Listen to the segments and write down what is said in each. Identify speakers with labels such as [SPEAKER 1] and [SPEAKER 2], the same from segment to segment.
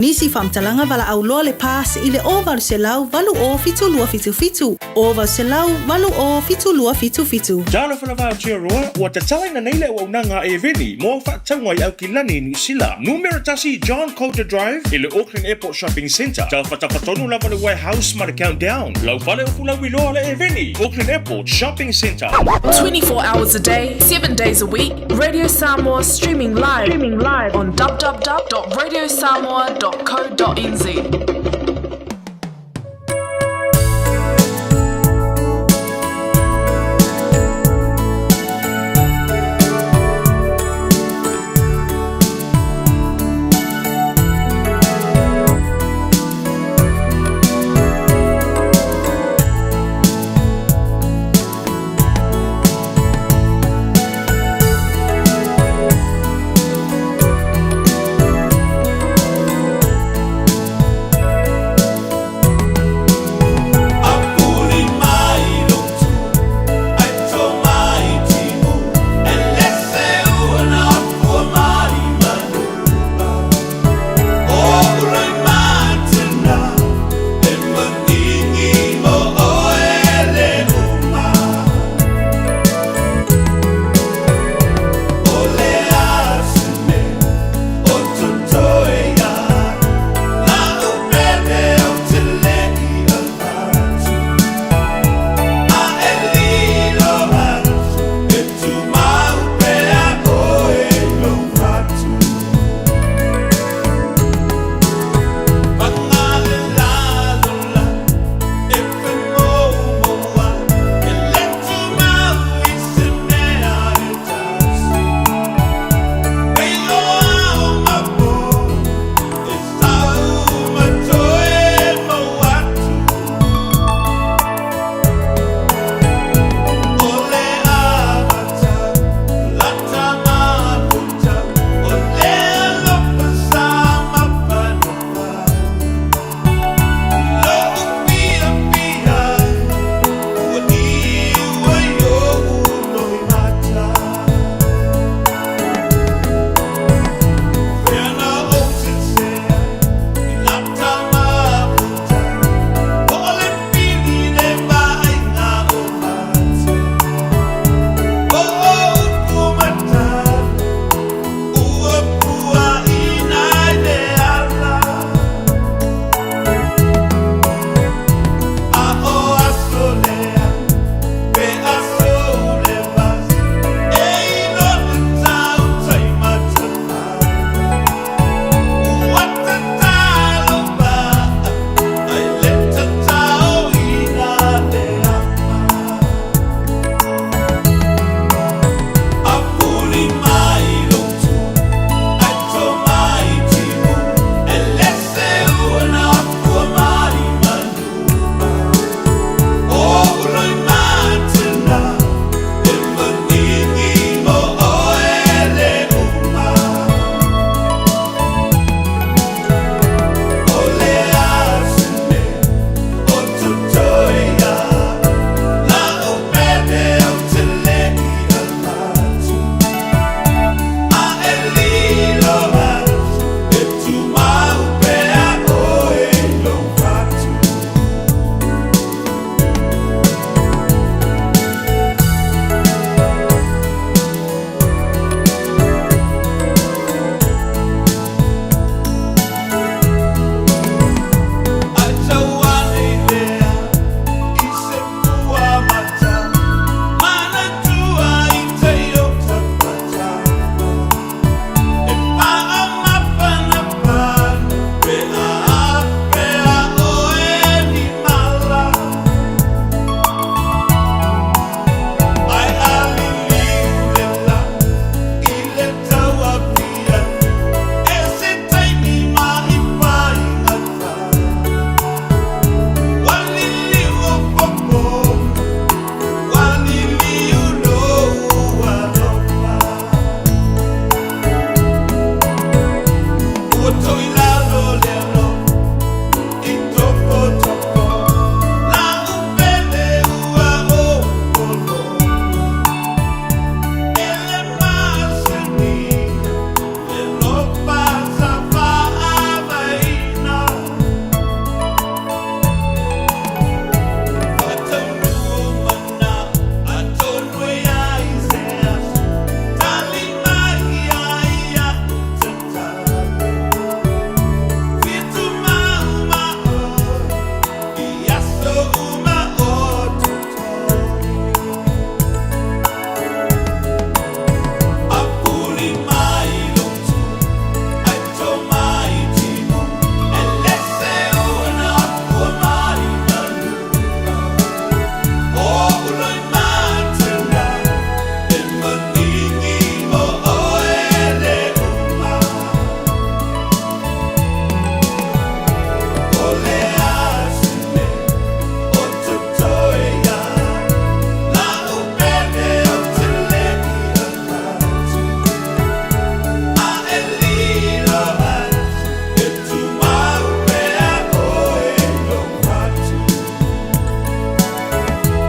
[SPEAKER 1] Nisi faamatalaga valaau loa le pass i le 0800 80 7277, 0800 80 7277.
[SPEAKER 2] Talofa lava Aotearoa, ua tatalaina nei le auaunaga a Eveni mo au faatauga i Aukilani i Niu Sila. Numera 1 John Coulter Drive i le Auckland Airport Shopping Centre. Tafatafa tonu lava le Warehouse ma le Countdown. Lau fale ufu lauiloa le Eveni, Auckland Airport Shopping Centre.
[SPEAKER 3] 24 hours a day, 7 days a week, Radio Samoa streaming live, streaming live on www.radiosamoa.co.nz.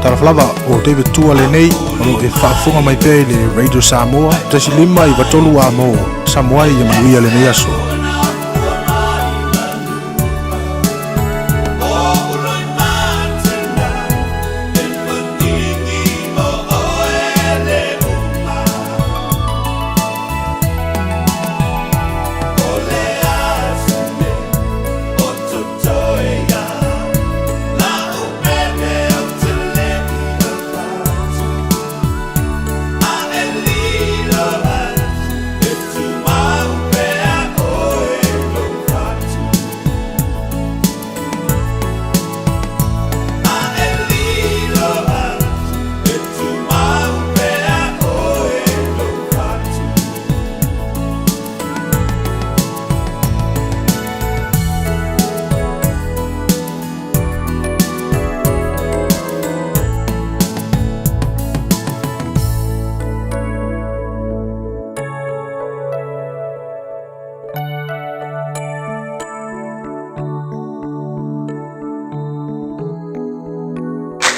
[SPEAKER 4] Talofa lava o David Tua lenei o lo o e faafofoga mai pea i le Radio Samoa 1.5 93 amo Samoa ia manuia lenei aso.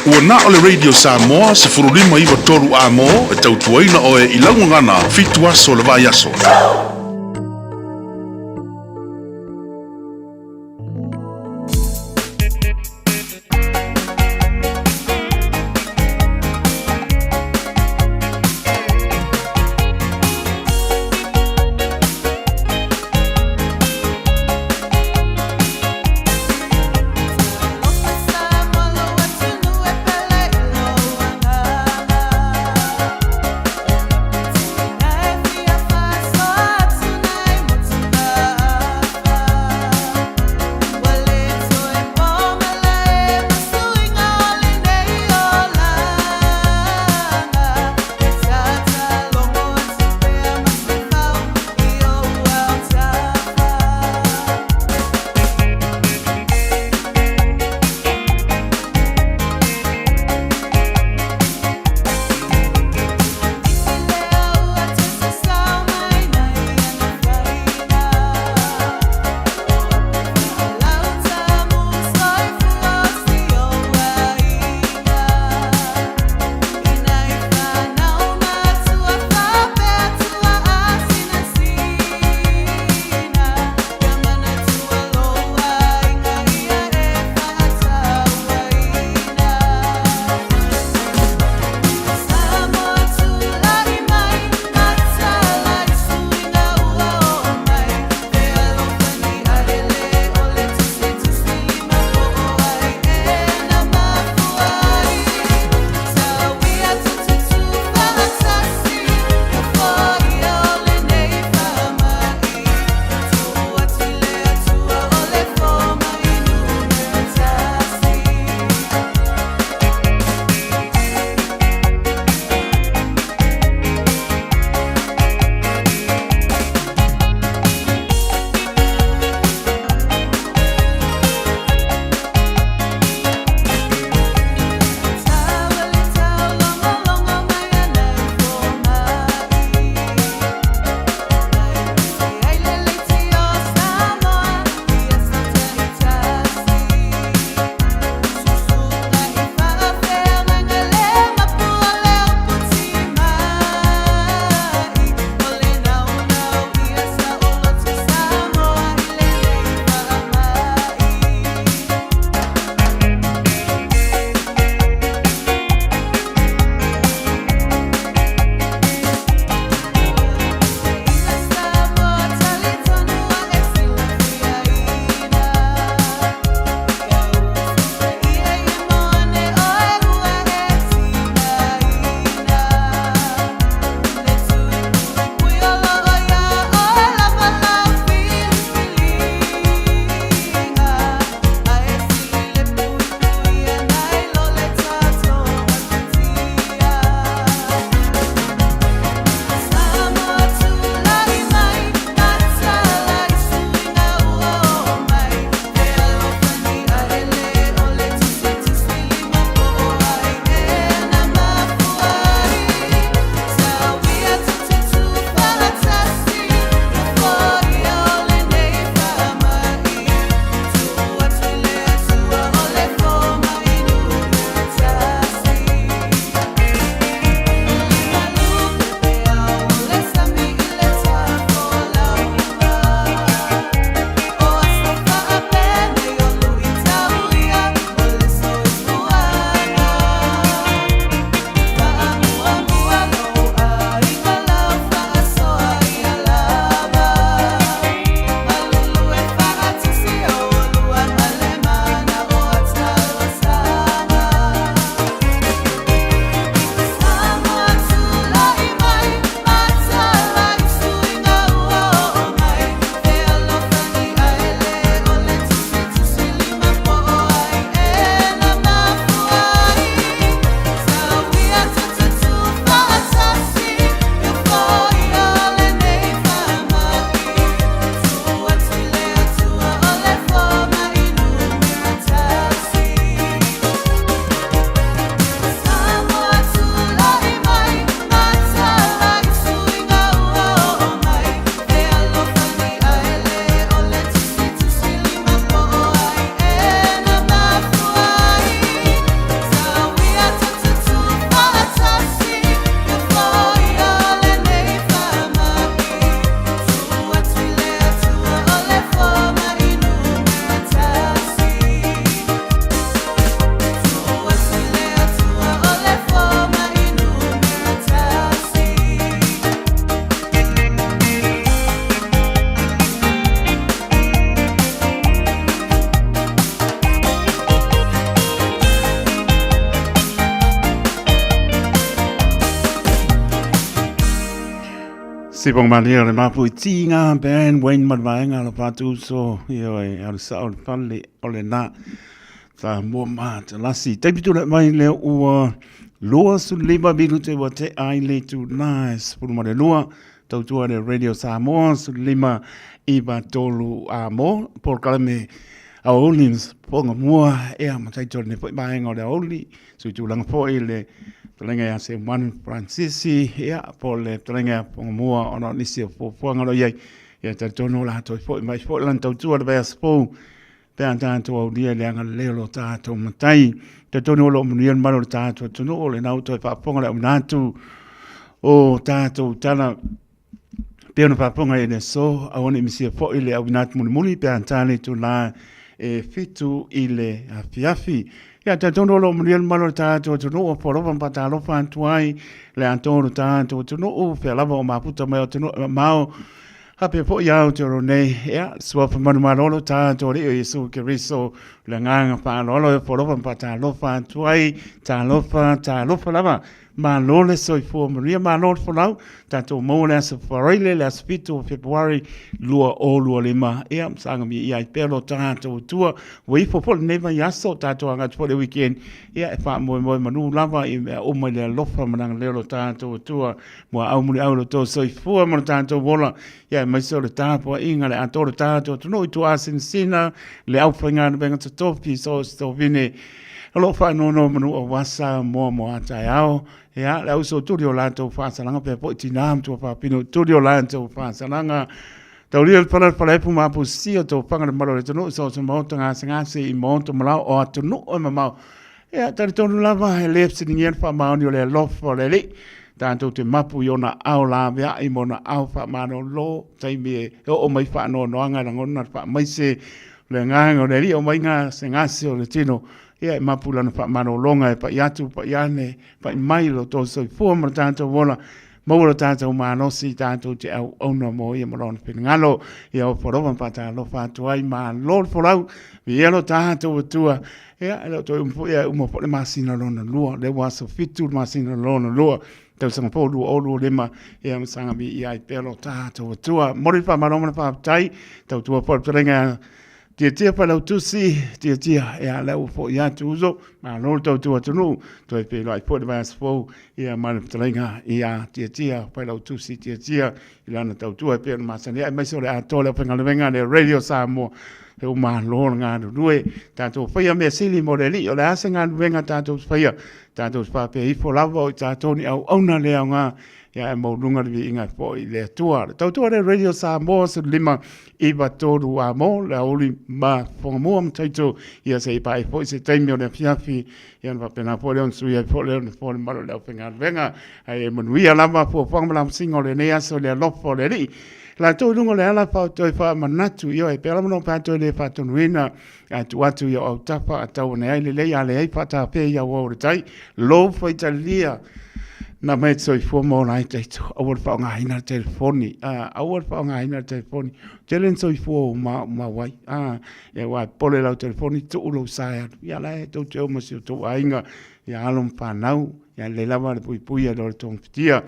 [SPEAKER 5] Ua na o le Radio Samoa 1593 amo e tautuaina oe i lau gagana fitu aso le vaiaso.
[SPEAKER 6] Sibong malia o le mapu i tīngā band Wayne ma le vaega lo Patuso ia e alu sao le fale o le nā Samoa Matalasi. Taimi tula mai le ua 25 minute ua te ai le tu nā e 12 tautua le Radio Samoa 15 iwa tolu a mo polokalame aouli ponga mua ea matai tolu ne foi vaega o le aouli sui tulaga foi le fetalaiga ia Seumanu Francisi, ia, po o le fetalaiga ia Pongamua ona o nisi o fuafuaga o lo o i ai. Ia talitonu o le a toe foi mai foi lana tautua i le vaiaso fou pe a tatou aulia i le agalelei o lo tatou Matai. Talitonu o lo o manuia le malu o le tatou atunuu, o lena ua toe faafofoga le auina atu o tatou tala pei ona faafofoga i le aso, aua ne i misia foi le auina atu mulimuli pe a ta le itula e 7 i le afiafi. Ia, talitonu o lo o manuia le mamalu o le tatou atunuu, o Polofa ma faatalofa atu ai le atoa o le tatou atunuu, fea lava o mafuta mai o atunuu e mamao, faapea foi Aotearoa nei, ia, suafa manumalo lo tatou Alii o Iesu Keriso, le agaga faaaloalo e Polofa ma faatalofa atu ai, talofa, talofa lava. Malo le soifua manuia, malo le folau. Tatou maua le aso Faraile, le aso 7 o Fepuari 2025. Ia, saga miia ai pea lo tatou Atua. Ua ifo foi lenei vaiaso, tatou agai atu foi le weekend. Ia, e faamoemoe manu lava i mea uma i le alofa ma le agalelei o lo tatou Atua. Muaau muliau lo tou soifua ma lo tatou ola. Ia, aemaise o le tapuaiga le atoa o le tatou atunuu i tuasinasina, le aufaigaluega totofi, so o se tovine. O lo o faanonomanu aua Samoa mo a taeao. Ia, le auso tuli o latou faasalaga pea foi tinā ma tuafafine tuli o latou faasalaga. Taulia le pala le falaepu ma apusia o tofaga le malo o le atunuu so o se maota gasegase i maota malao o atunuu e mamao. Ia, talitonu lava e le fesiligia le faamaoni o le alofa o le Alii. Tatou te mapu i ona ao laveai ma ona ao faamalolo, taimi e oo mai faanoanoaga e lagona le faamaise O le agaga o le Alii o mai gasegase o le tino, ia e mapu lana faamalologa e pai atu, pai ane, pai mai lo outou soifua ma lo tatou ola, maua lo tatou malosi tatou te auauna mo ia ma lona finagalo. Ia ofa lova ma faatalofa atu ai, malo le folau, viia lo tatou Atua. Ia, e le o toe umi foi ae uma foi le masina lona lua, lea ua aso 7 le masina lona lua, tausaga fou 2025, ia ma saga viia ai pea lo tatou Atua. Momoli le faamalo ma le faafetai, tautua foi le fetalaiga Tiatia Failautusi, Tiatia, ia lea ua foi atu uso, malo le tautua atunuu, toe feiloai foi le vaiaso fou, ia ma le fetalaiga ia Tiatia Failautusi Tiatia i lana tautua e pei ona masani ai, aemaise o le atoa le aufaigaluega a le Radio Samoa, he ua malo le galulue, tatou faia mea sili mo le Alii, o le a se galuega tatou te faia, Tatou te faapea ifo lava o i tatou ni auauna le aoga, ia e maualuga le viiga foi i le Atua. Le tautua le Radio Samoa 15 iva tolu a mo le aoauli ma Fogamua ma Taito, ia se i pae foi se taimi o le afiafi, ia ona faapena foi lea ona sui ai foi lea ona fua le mamalu o le aufaigaluega. Ae manuia lava fuafuaga ma lamosiga o lenei aso i le alofa o le Alii. Latou i luga o le ala toe faamanatu, ioe, pea lava no pe a toe le faatonuina Ae tuu atu i ou autafa a tau ane ai lelei a leai faatafea i auau o le tai. Lou faitalia na mai te soifua ma ola ai taito. Aua le faaaogaina le telefoni. Aua le faaaogaina le telefoni. Tele ni soifua ua maumau ai. Ia aua e popole i lau telefoni, tuu lou sa e alu. Ia la e tou te o ma si o tou aiga, ia alo ma fanau, ia lelei lava le puipuia i lo le togafitia.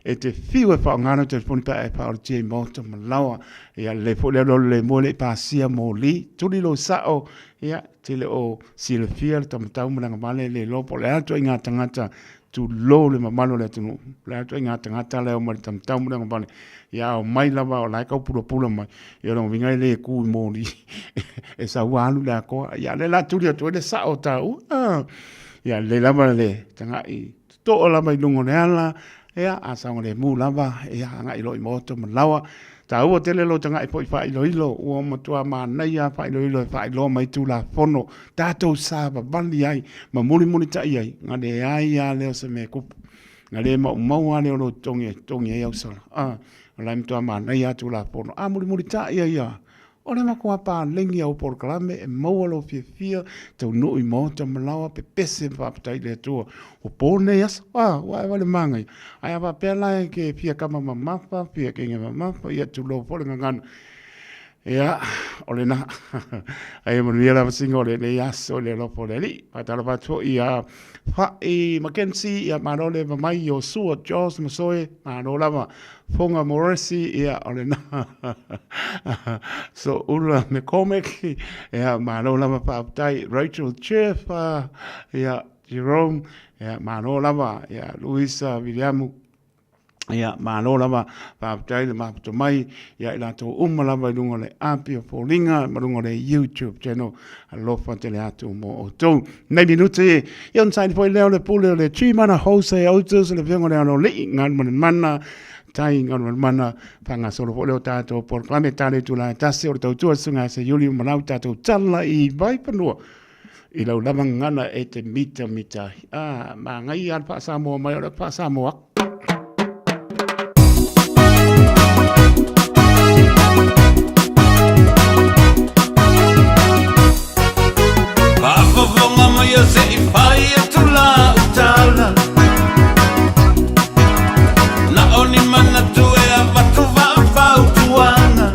[SPEAKER 6] E te fiu e faaaoga lau telefoni pe a e faaolatia i maota ma laoa. Ia lelei foi le alualu le moe le i pasia moli. Tuli lou sao, ia, te le o silafia le taumatau ma le agavale le iloa po o le a le ituaiga tagata, tulou le mamalu o le atunuu, o le a le ituaiga tagata la e omai i le taumatau ma le agavale, ia a omai lava o la e tau pulapula mai, ia o lona uiga e le tu i moli e sau lava alu i le atoa. Ia a o lea o le a tuli atu ai le sao o taua. Ia lelei lava le tagai totoa lava i luga o le ala, ia, a saogalemu lava, ia, agai loa i maota ma laoa. Taua tele lou tagai foi faailoilo, ua matua manaia lava faailoilo e faailoa mai Tulafono tatou savavali ai ma mulimulitai ai, na leai lava lea o se mea e tupu, na le maumau lava lea o lou totogi e totogi ai au sala. A, o la e matua manaia lava Tulafono. A mulimulitai ai lava, O le matua paleni au polokalame e maua lou fiafia, taunuu i maota ma laoa, pepese ma faafetai i le Atua. Ua po lenei aso, a, ua eva le manaia. Ae a faapea la e te fia kama mamafa, fia kege mamafa, ia tulou foi le gagana. Ia, o lena. Aia manuia lava siga o lenei aso i le alofa o le Alii. Faatalofa atu foi ia Fa'i Mackenzie, ia malo le eva mai, Iosua Jos Masoe, malo lava. Foga Moresi, ia o lena. So'ula McCormick, ia malo lava faafetai. Rachel Jeff, ia Jerome, ia malo lava. Ia Luisa Viliamu, Ia, malo lava, faafetai le mafuta mai ia i latou uma lava i luga o le api o foliga ma luga o le YouTube channel. Alofa tele atu mo outou. Nei minute, ia ona saili foi lea o le pule o le Trimana Jose Otis, le afioga o le Aloalii, Galumalemana, tai Galumalemana, faagasolo foi lea o tatou polokalame, tale itula e tasi o le tautua susuga ia Seiuli Umalau, tatou tala i Vaifanua. I lau lava gagana e te mitamita ai. Ah, manaia lava le faa-Samoa mai o le faa-Samoa atu.
[SPEAKER 7] Faafofoga mai a se i fai atu lau tala Na o ni manatu e avatu faafautuaga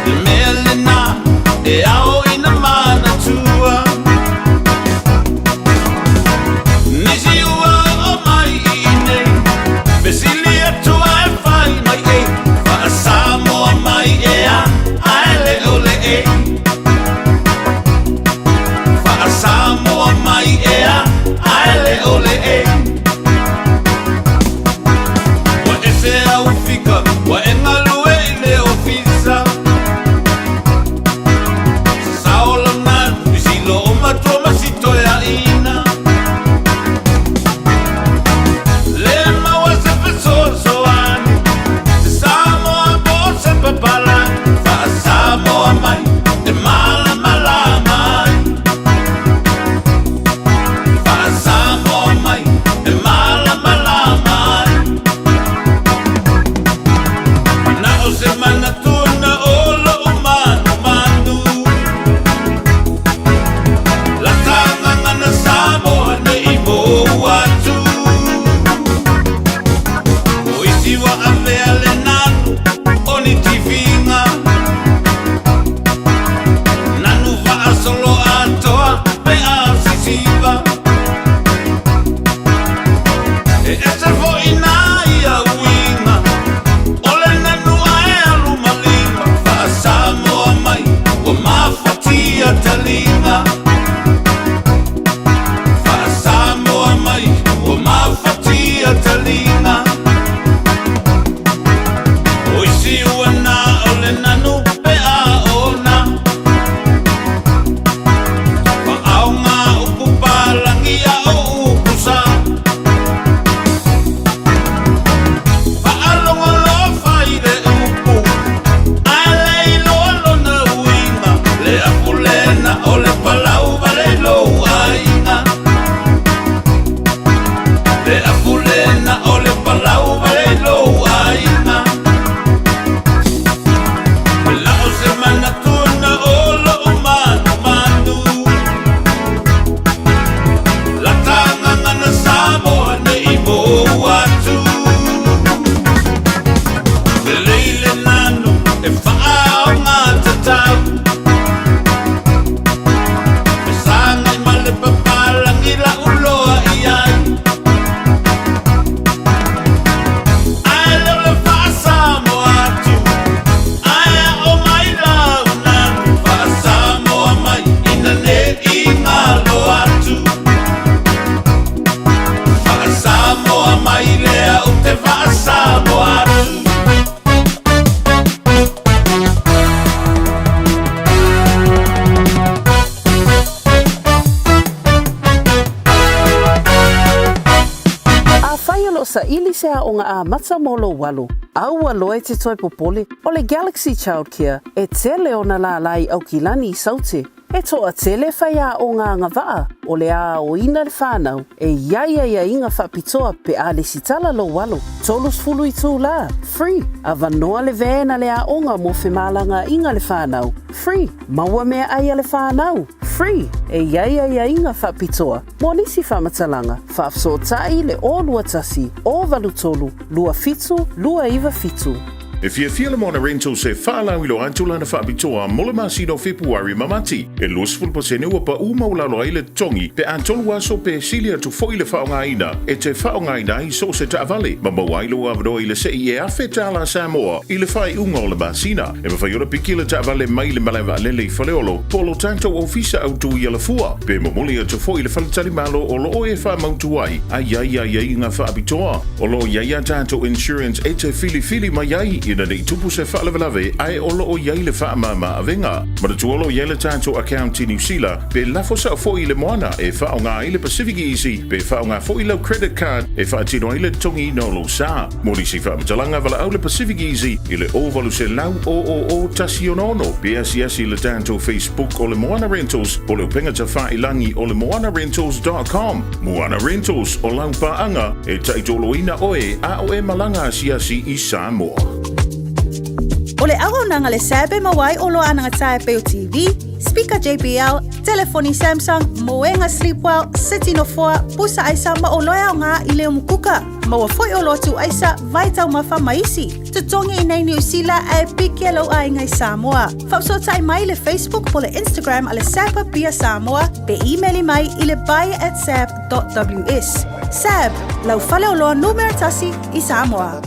[SPEAKER 7] Le mea lena e ao ina manatua Nisi ua oo mai i inei Fesili atu ae fai mai ei Faa-Samoa mai ea ae le o le ei Faa-Samoa mai ea ae le o le ei Ua ese au fika, ua e galue i le ofisa Sasao lau nanu i silo o matua ma si toeaina Le maua se fesoasoani Se Samoa po o se papalagi Faa-Samoa mai e malamalama ai Faa-Samoa mai e malamalama ai Na o se manatu na o lo'u manumanu La tagaga na Samoa nei mou atu O isi ua avea le nanu o ni tifiga Nanu faasolo atoa pe a sisiva E ese foi na ia uiga O le nanu ae alu ma lima Faa-Samoa mai ua mafatia taliga Faa-Samoa mai ua mafatia taliga O isi ua na o le nanu pe a ona Faaoga upu palagi a o upu sa Faalogolofa i le upu ae le iloa lona uiga Le afu lena o le palau vale i lou aiga Le afu lena o le palau vale i lou aiga La o se manatu na o lo'u manumanu La tagaga na Samoa nei mou atu Lelei le nanu e faaoga tatau Fesagai ma le papalagi la'u loa i ai Ae leo le faa-Samoa atu Ae aʻo mai lau nanu Faa-Samoa mai ina ne i galo atu Faa-Samoa mai lea ou te faa-Samoa atu.
[SPEAKER 8] Afai o lo o saili se aoga amata mo lou alo, aua loa e te toe popole, o le Galaxy Childcare e tele ona lālā i Aukilani i Saute. E toatele faiaoga agavaa o le a aoina le fanau e i ai aiaiga faapitoa pe a lesitala lou alo. 30 itulā, free, avanoa le van a le aoga mo femalagaaiga le fanau, free, maua meaai a le fanau, free, e i ai aiaiga faapitoa mo nisi faamatalaga, faafesootai le 021 083 27 297.
[SPEAKER 5] E fiafia le Moana Rentals e faalauiloa atu lana faapitoa mo le masina o Fepuari ma Mati. E 20% ua paʻu maualalo ai le totogi pe a tolu aso pe sili atu foi le faaaogaina e te faaaogaina ai so o se taavale ma maua ai lou avanoa i le sei e $1,000 Samoa i le faaiuga o le masina. E mafai ona piki le taavale mai le malae vaalele i Faleolo po o lo tatou ofisa autu i Alafua pe momoli atu foi i le faletalimalo o lo o e faamautu ai a i ai aiaiga faapitoa. O lo o i ai a tatou insurance e te filifili mai ai ina ne i tupu se faalavelave ae o lo o i ai le faamama avega. Manatua o lo o i ai le tatou account i Niu Sila pe lafo sao foi i le moana e faaaoga ai le Pacific Easy pe faaaoga foi lau credit card e faatino ai le totogiina o lou sa. Mo nisi faamatalaga valaau le Pacific Easy i le 0800 000 166 pe asiasi i le tatou Facebook o le Moana Rentals po o le upega tafailangi o le moanarentals.com. Moana Rentals, o lau paaga e taitoloina oe a o e malaga asiasi i Samoa.
[SPEAKER 1] O le auaunaga le SAB e maua ai oloa anagata e pei o TV, speaker JBL, telefoni Samsung, moega Sleepwell, seti nofoa, pusa aisa ma oloa e aoga i le umukuka. Maua foi oloa tuu aisa, vae taumafa ma isi. Totogi i nei Niu Sila ae piki e lou aiga i Samoa. Faafesootai mai i le Facebook po le Instagram a le SAB Apia Samoa pe imeli mai i le buy@sab.ws. SAB, lau faleoloa numera tasi i Samoa.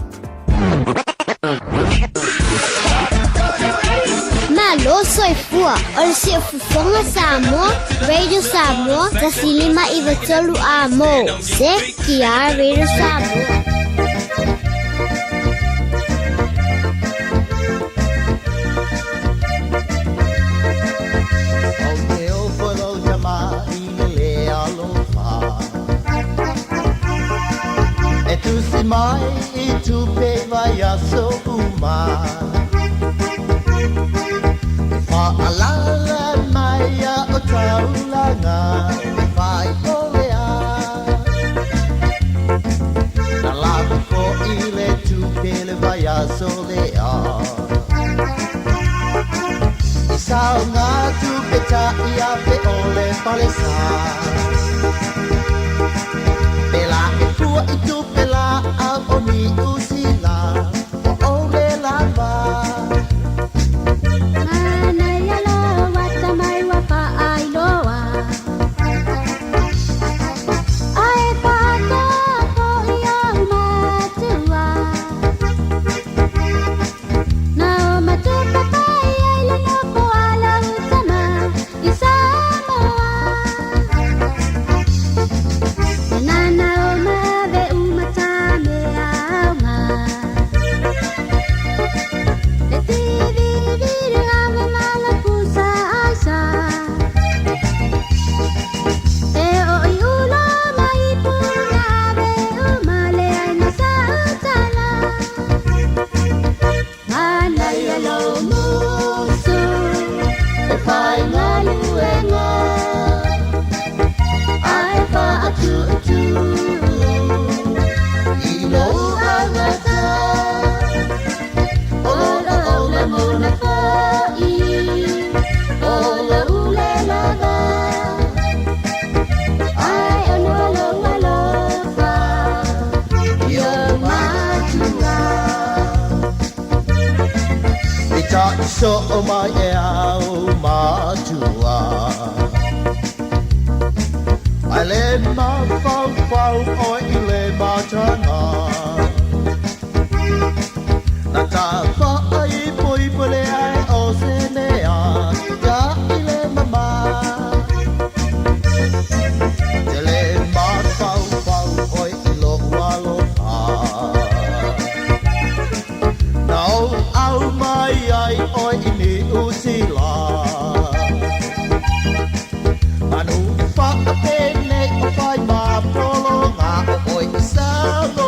[SPEAKER 9] Malo soifua o le Siufofoga Samoa, Radio Samoa, 105 93 A mo, CTR Radio Samoa.
[SPEAKER 7] Ou te ofo lou tama i le le alofa E tusi mai i tupe vai aso uma E whaalala mai a o taulanga E whai ole a Na lava fo i le tupe le vai aso le a I sao ngā tupe ta i a pe ole palesa Pela e fua i tupe la au o ni usila Wa ole lava.
[SPEAKER 9] Manaia loa tamai ua faailoa. Ae faatoa i ou matua. Na o matupapai ai le nofo a lau tama i Samoa. Nana o mave umata me aoga. Le tiviviri ave mala pusa aisa. E o i ula mai puna ave umale ai na sa utala. Manaia lou musu e faigaluega ae faatuatu
[SPEAKER 7] i lou angata O lo o le mona fo'i O lou le lava
[SPEAKER 9] Ai ono lou alofa
[SPEAKER 7] I o matua I taʻi soo mai e au matua Ae le mafaufau oe i le mataga Na ta faaipoipo le ai o se mea ta i le mama Te le mafaufau oe i lou alofa Na ou au mai ai oe i Niu Sila Manu whaapenei o whai ma pologa o oe i Samoa.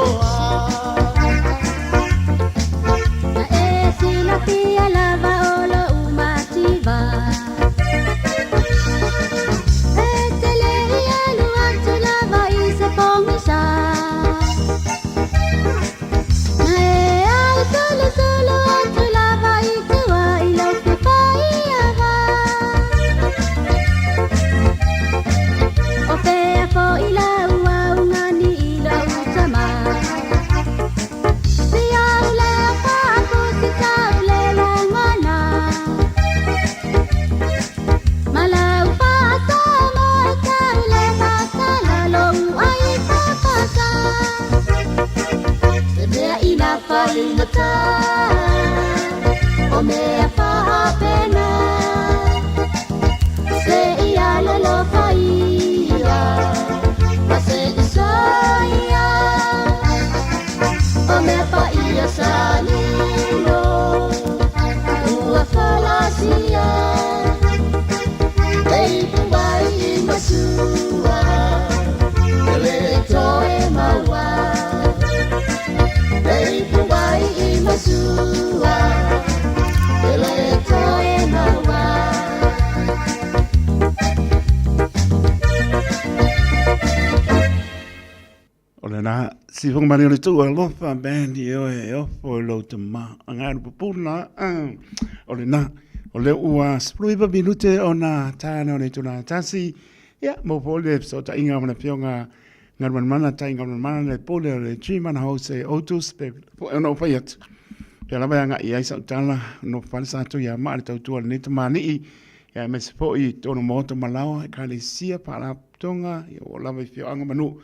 [SPEAKER 6] O lena sifoga mani o le tuu alofa band i oe e ofo i lou tama anga alu pupuna o lena o le ua 19 minute ona tāna o le itula tasi ia mo po le fesootaiga ma le afioga Galumalemana tai Galumalemana le pule o le Trimana Jose Otus pe po e ona o fai atu pea lava e agai ai sau tala no fale sa tu ia maa le tautua lenei tamalii ia aemaise foi i tonu maota malaoa ekalesia faalapotopotoga ia ua lava i afioaga ma nuu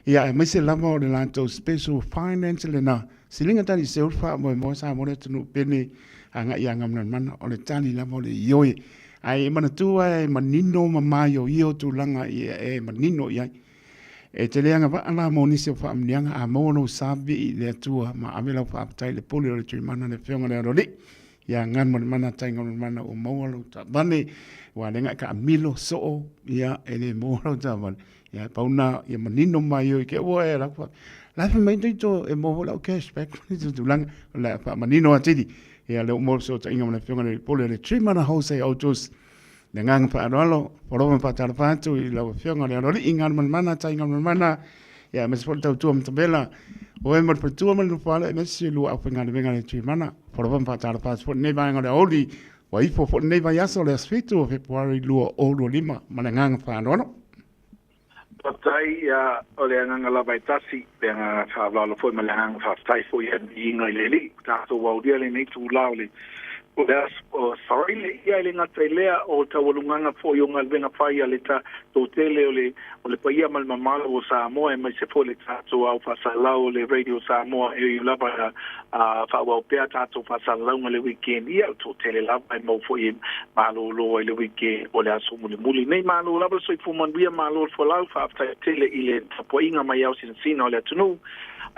[SPEAKER 6] ia aemaise lava o le latou special finance lena siliga tali seu le faamoemoe Samoa le atunuu pene agai ia Galumalemana o le tali lava o le ioe ae e manatua e manino ma maioio tulaga ia e manino i ai E te le agavaa la mo nisi o faamanuiaga a maua lou savi i le Atua ma ave lau faafetai i le pule o le Tuimana le Afioga i le Aloalii ia Galumalemana Taigalumalemana ua maua lou taavale ua le ga e taamilo soo ia e le maua lau taavale ia pau na ia manino mai oi ke ua e lau fa la fa mai to e maua lau cash back ni tulaga o le faamanino atili ia le mo so tainga ma le Afioga i le pule o le Tuimana Jose Autos Le agaga faaaloalo, poloa ma faatalofa atu i lau Afioga le Aloalii Galumalemana Tai Galumalemana, ia aemaise foi le tautua matavela, oe ma le faletua ma le nofoalo aemaise le lua aufaigaluega le Tuimana. Poloa ma faatalofa atu foi lenei vaega o le aoauli, ua ifo foi lenei vaiaso le aso 7 o Fepuari 2025 ma le agaga faaaloalo.
[SPEAKER 10] Faafetai, ia, o le agaga lava e tasi, le agaga faaaloalo foi ma le agaga faafetai foi i viiga i le Alii, ua tatou aulia lenei itula o le o le aso o Faraile. Ia, e le gata i lea, o taualugaga foi o galuega fai a le toatele o le o le paia ma le mamalu o Samoa, aemaise foi le tatou ao faasalalau o le Radio Samoa e ui lava ina faaauau pea tatou faasalalauga i le weekend, ia, o le toatele lava e maua foi e malolo ai le weekend o le aso mulimuli nei. Malo lava le soifua manuia, malo le folau, faafetai tele i le tapuaiga mai ao sinasina o le atunuu.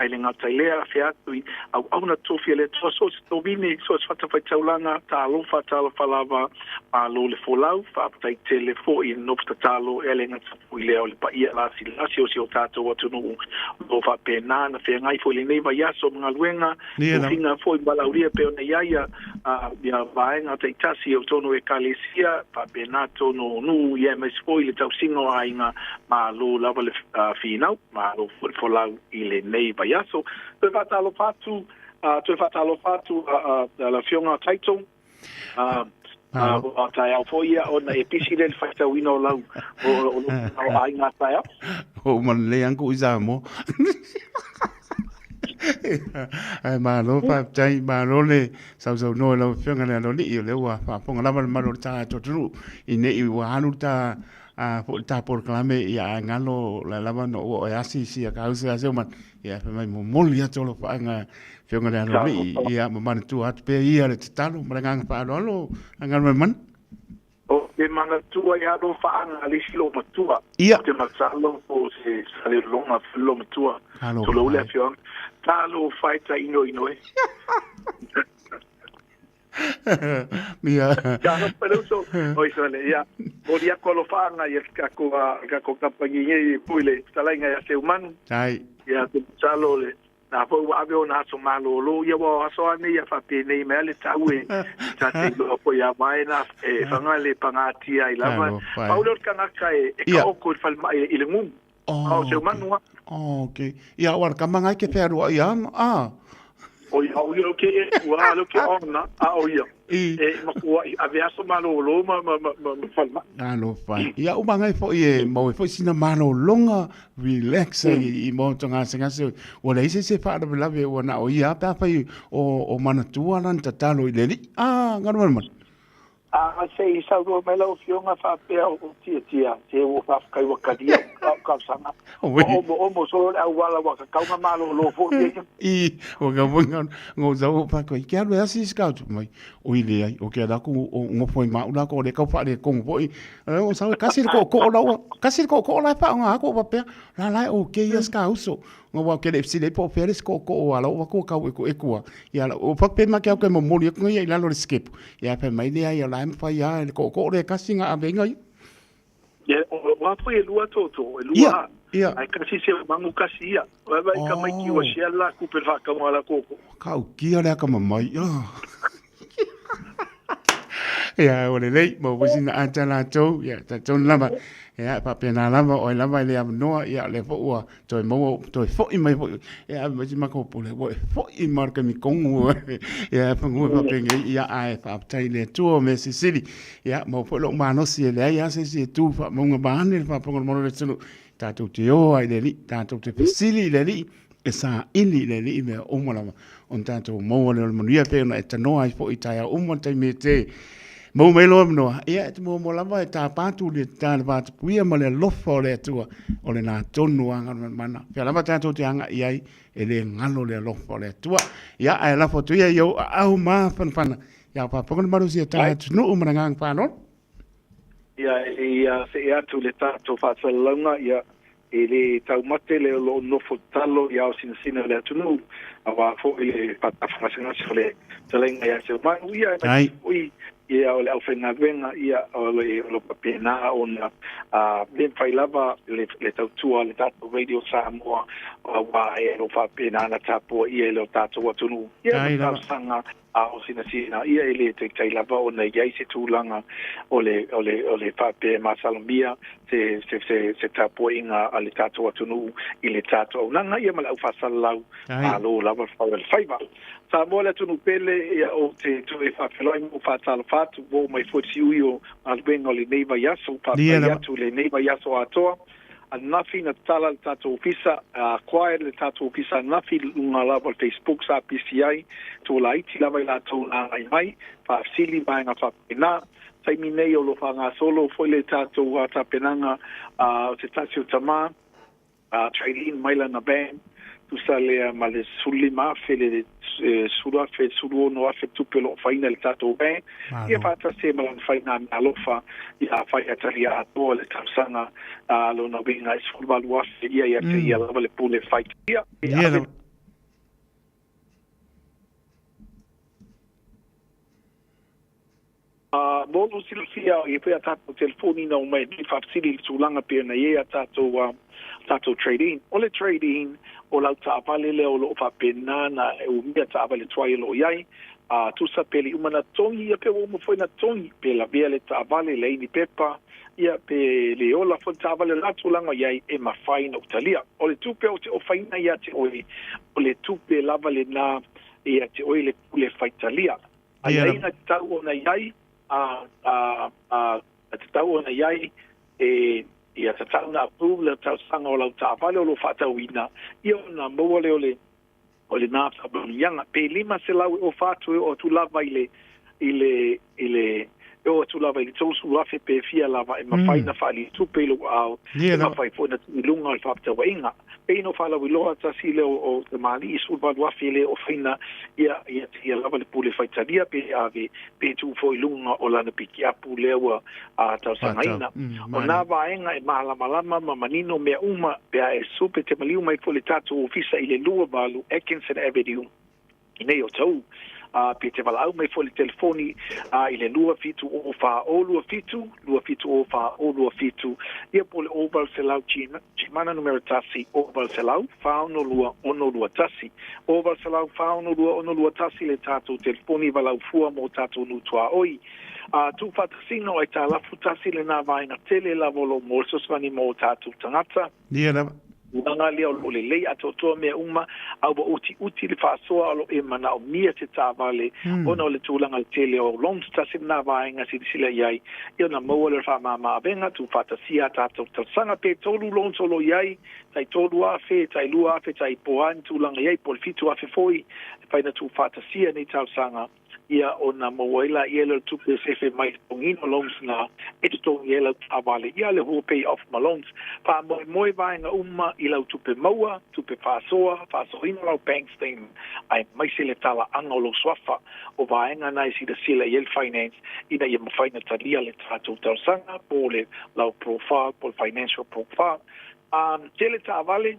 [SPEAKER 10] Ai le gata i lea, afe atu i auauna tofi a le Atua, so o se tovine, so o se fatafaitaulaga, talofa, talofa lava, malo le folau, faafetai tele foi i le nofo tatalo, e le gata foi i lea o le paia lasilasi o si o tatou atunuu o lo o faapena ona feagai foi i lenei vaiaso ma galuega, tofiga foi ma valaaulia e pei ona i ai ia vaega taitasi o totonu o Ekalesia, faapena totonu o nuu, ia aemaise foi le tausiga o aiga, malo lava le finau, malo foi le folau i lenei vaiaso. Toe faatalofa atu, toe faatalofa atu lau Afioga Taito, ua taeao foi ia ona e pisi lea i le faitauina o lau o lau aiga taeao.
[SPEAKER 6] O uma lelei anku i Samoa. Ae malo faafetai, malo le sausaunoa i lau Afioga i le Aloalii, o lea ua faafofoga lava le mamalu o le tatou atunuu i ne i ua alu le ta foi le ta polokalame ia ae galo la lava ona ua oe asi sia ka use ase uma ia fai mai momoli atu alofaaga Afioga i le Aloalii ia ma manatua atu pea ia le tatalo ma le agaga faaaloalo Galumalemana.
[SPEAKER 10] Ou te manatua i alofaaga a le isi loomatua.
[SPEAKER 6] Ia.
[SPEAKER 10] Ou te masalo po o se Salelologa foi le loomatua. Tulou le afioaga. Talofa e tainoino e.
[SPEAKER 6] Ia.
[SPEAKER 10] Talofa le uso. Oi sole, ia. Moli atu alofaaga i le tatou, le tatou kamupani nei foi le fetalaiga ia Seumanu.
[SPEAKER 6] Ai.
[SPEAKER 10] Ia, te masalo le Na foi ua ave ona aso malōlō, ia ua o aso a nei ia faapenei mai a le tau e ta te iloa foi a vae na e whanga le pagatia ai lava. Pau lea o le kanaka e kaoko i le falemai i le gumu. Oh, o se umanu a.
[SPEAKER 6] Oh, okay. Ia, o ala ka mangai ke whearua ia ana, a.
[SPEAKER 10] O ia, o ia o ke e ua, o ke ona, a o ia. I. E makua i ave aso malōlō ma, ma, ma, ma, ma falemai.
[SPEAKER 6] Alofa. Ia, o mangai foi e mau e foi sina malōlōga relax ai i mo to gasegase. Ua leai se se faalavelave ua na o ia pe afai o, o manatua la na tatalo i le alii. Ah, Galumalemana.
[SPEAKER 10] A se i saunoa mai lau Afioga faapea o tiatia se ua faafetai ua talia lau talosaga. Ua omoomo solo le auala ua tatau ona malolo foi ia.
[SPEAKER 6] I, ua ka foi nga ngo sa o pa ko ke alu e asi ska tu mai. O i leai, o ke ala ku o ngofo i mau la ko le kau fa le kongo foi. O sa kasi le ko ko la o, kasi le ko ko la fa nga ko pa pea. La la o ke ia ska uso. Nga wa ke le fsile po fere ko ko o ala o ko kau e ko e kua. Ia la o fa pe ma ke au ke momoli ku ia i lalo le skip. Ia pe mai le ai o la mfa ia le ko ko le kasi nga ave nga.
[SPEAKER 10] Ia o wa foi e lua toto, e lua.
[SPEAKER 6] Ia. Ia.
[SPEAKER 10] Ai kasi se mangu kasi ia. Vai vai ka mai ki wa sia la ku pe fa ka mo ala koko.
[SPEAKER 6] Ka u kia le aka mamai. Ia, ua lelei, maua foi sina ata latou, ia, talitonu lava, ia, e faapena lava, o ai lava e le avanoa, ia, o lea foi ua toe maua, toe foi mai foi, ia, ave mai si matou pule, ua e foi ma le taimi tonu, ia, pagua faapenei, ia, ae faafetai i le Atua, o mea silisili, ia, maua foi lou malosi e leai lava se isi e tu faamauga vaeane le faafofoga a le Maota o le atunuu, tatou te o lava i le Alii, tatou te fesili i le Alii, e saili i le Alii mea uma lava, ona tatou maua lea o le manuia, pei ona e tanoa ai foi i taeao uma le taimi e te maua mai lou avanoa, ia e te muamua lava e tapa atu le ta le vatapuia ma le alofa o le Atua, o lena tonu lava Galumalemana. Fea lava tatou te agai i ai, e le galo le alofa o le Atua. Ia, ae lafo atu ia i ou aao mafanafana, ia faafofoga le malosi a ta atunuu ma le agaga faaaloalo.
[SPEAKER 10] Ia, ia see atu le tatou faasalalauga, ia, e le taumate le o lo o nofo tatalo i aosinasina o le atunuu, aua foi le faatafagasegase o le fetalaiga ia Seumanu, ia, aemaise foi ia o le aufaigaluega, ia, o lo o faapena ona le mafai lava le tautua a le tatou Radio Samoa, aua e lo o faapena ona tapuaia e le o tatou atunuu. Ia, ma talosaga A o sinasina ia e le taitai lava ona i ai se tulaga o le, o le, o le faapea e masalomia se, se, se, se tapuaiga a le tatou atunuu i le tatou auaunaga ia ma le aufaasalalau, malo lava le fai o le faiva. Samoa le atunuu pele, ia ou te toe faafeiloai ma ou faatalofa atu, ua oo mai foi le siui o galuega o lenei vaiaso, faafetai atu i lenei vaiaso atoa. Ananafi na tatala le tatou ofisa, acquired le tatou ofisa ananafi i luga lava o le Facebook sa pisi ai, tua laiti lava i latou na agai mai, faafesili vaega faapena. Taimi nei o lo o faagasolo foi le tatou tapenaga o se tasi o tama, Traylene mai lana band, tusa lea ma le 15,000 le 10,000, 16,000 tupe o lo o faina i le tatou bank, ia faatasi ai ma lana faiga meaalofa, ia afai a talia atoa le tausaga, lona uiga e 18,000 ia ia te ia lava le pule fai. Ia, e ave. Ā, mō lou silafia, i whea tātou telefoni nau mai nei whaafesili i le tulaga pei ona i ai a tātou, ā, tātou trade-in. O le trade-in, o lau taavale lea o lo o faapena na e umia taavale tuai o lo o i ai, ā, tusa pe le uma na togi, ia pe ua uma foi na togi, pe lavea le taavale, leai ni pepa, ia pe le ola foi le taavale o le a tulaga o i ai, e mafai ona utalia. O le tupe ou te ofaina ia te oe, o le tupe lava lena ia te oe le pule faitalia. Aiaiga tatau ona i ai, a, a, a, tatau ona i ai e, ia tatau ona approve le talosaga o lau taavale o lo o faatauina, ia ona maua lea o le, o lena faamanuiaga. Pe 500 e ofa atu e oo atu lava i le, i le, i le, e oo atu lava i le 30,000 pe fia lava e mafai ona faalitupe i lou aao, e mafai foi ona tuu i luga o le faafetauaiga. Pei ona faalauiloa tasi lea o tamalii 18,000 e le ofaina ia ia tia lava le pule faitalia pe ave pe tuu foi i luga o lana pikiapu lea ua talosagaina. O nā vaega e mālamalama ma manino mea uma pe a e supe te maliu mai foi le tatou ofisa i le 28 Atkinson Avenue i nei o Tauu, ā, pe te valaau mai foi le telefoni, ā, i le 2704027, 2704027, ia po o le 0800 Gmana numera 1, 0800 462 621. 0800 462 621 le tātou telefoni valaau fua mō tātou nuu tuaoi. Ā, tūwhātasiga o aitalafu tasi lenā vaenga tele lava o lo o mō le fesoasoani mō ō tātou tangata.
[SPEAKER 6] Ia lava.
[SPEAKER 10] Tulaga lea o lo o lelei atoatoa mea uma, a ua utiuti le faasoa o lo o e manaomia se taavale ona o le tulaga le tele o loans tasi lena vaega silasila i ai, ia ona maua lea o le faamama-avega, tuufaatasia a tatou talosaga pe tolu loans o lo o i ai, tai 3,000, tai 2,000, tai po o a ni tulaga i ai, po o le 7,000 foi, e fai na tuufaatasia nei talosaga. Ia ona maua ai laia lea o le tupe e sefe mai i le totogiina o loans na e totogi ai lau taavale ia le hua pay off ma loans. Faamoemoe vaega uma i lau tupe maua, tupe faasoa, faasoaina lau bank statement aemaise le talaaga o lou suafa. O vaega na e silasila i ai le finance ina ia mafai ona talia le tatou talosaga po o le lau profile po o le financial profile. Tele taavale.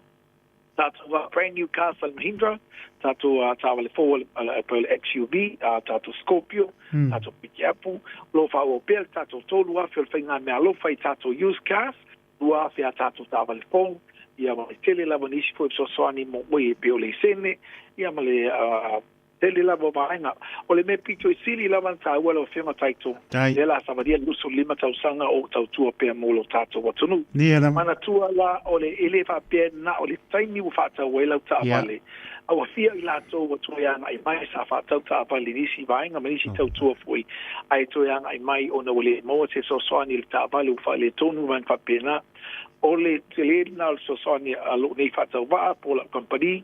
[SPEAKER 10] Tātou a brand new cars a le Mahindra, tātou a taavale fou a le po o le XUV, a tātou Scorpio, tātou pikiapu, o lo o faaauau pea le tātou 3,000 o le faigameaalofa i tātou used cars, 2,000 a tātou taavale fou, ia ma le tele lava o nisi foi fesoasoani mo oe e pei o leisene, ia ma le. Tele lava o vaega. O le mea pito i sili lava ona taua lau Afioga Taito, lea la savalia le 25 tausaga o ou tautua pea mo lo tatou atunuu. Manatua la o le e le faapea na o le taimi ua faatau ai lau taavale, a ua fia i latou ua toe agai mai sa faatau taavale i nisi vaega ma nisi tautua foi, ae toe agai mai ona ua le maua se fesoasoani i le taavale ua faaletonu ma vaega faapena. O le tele lena o le fesoasoani a lou nei faatauvaa po o lau kamupani.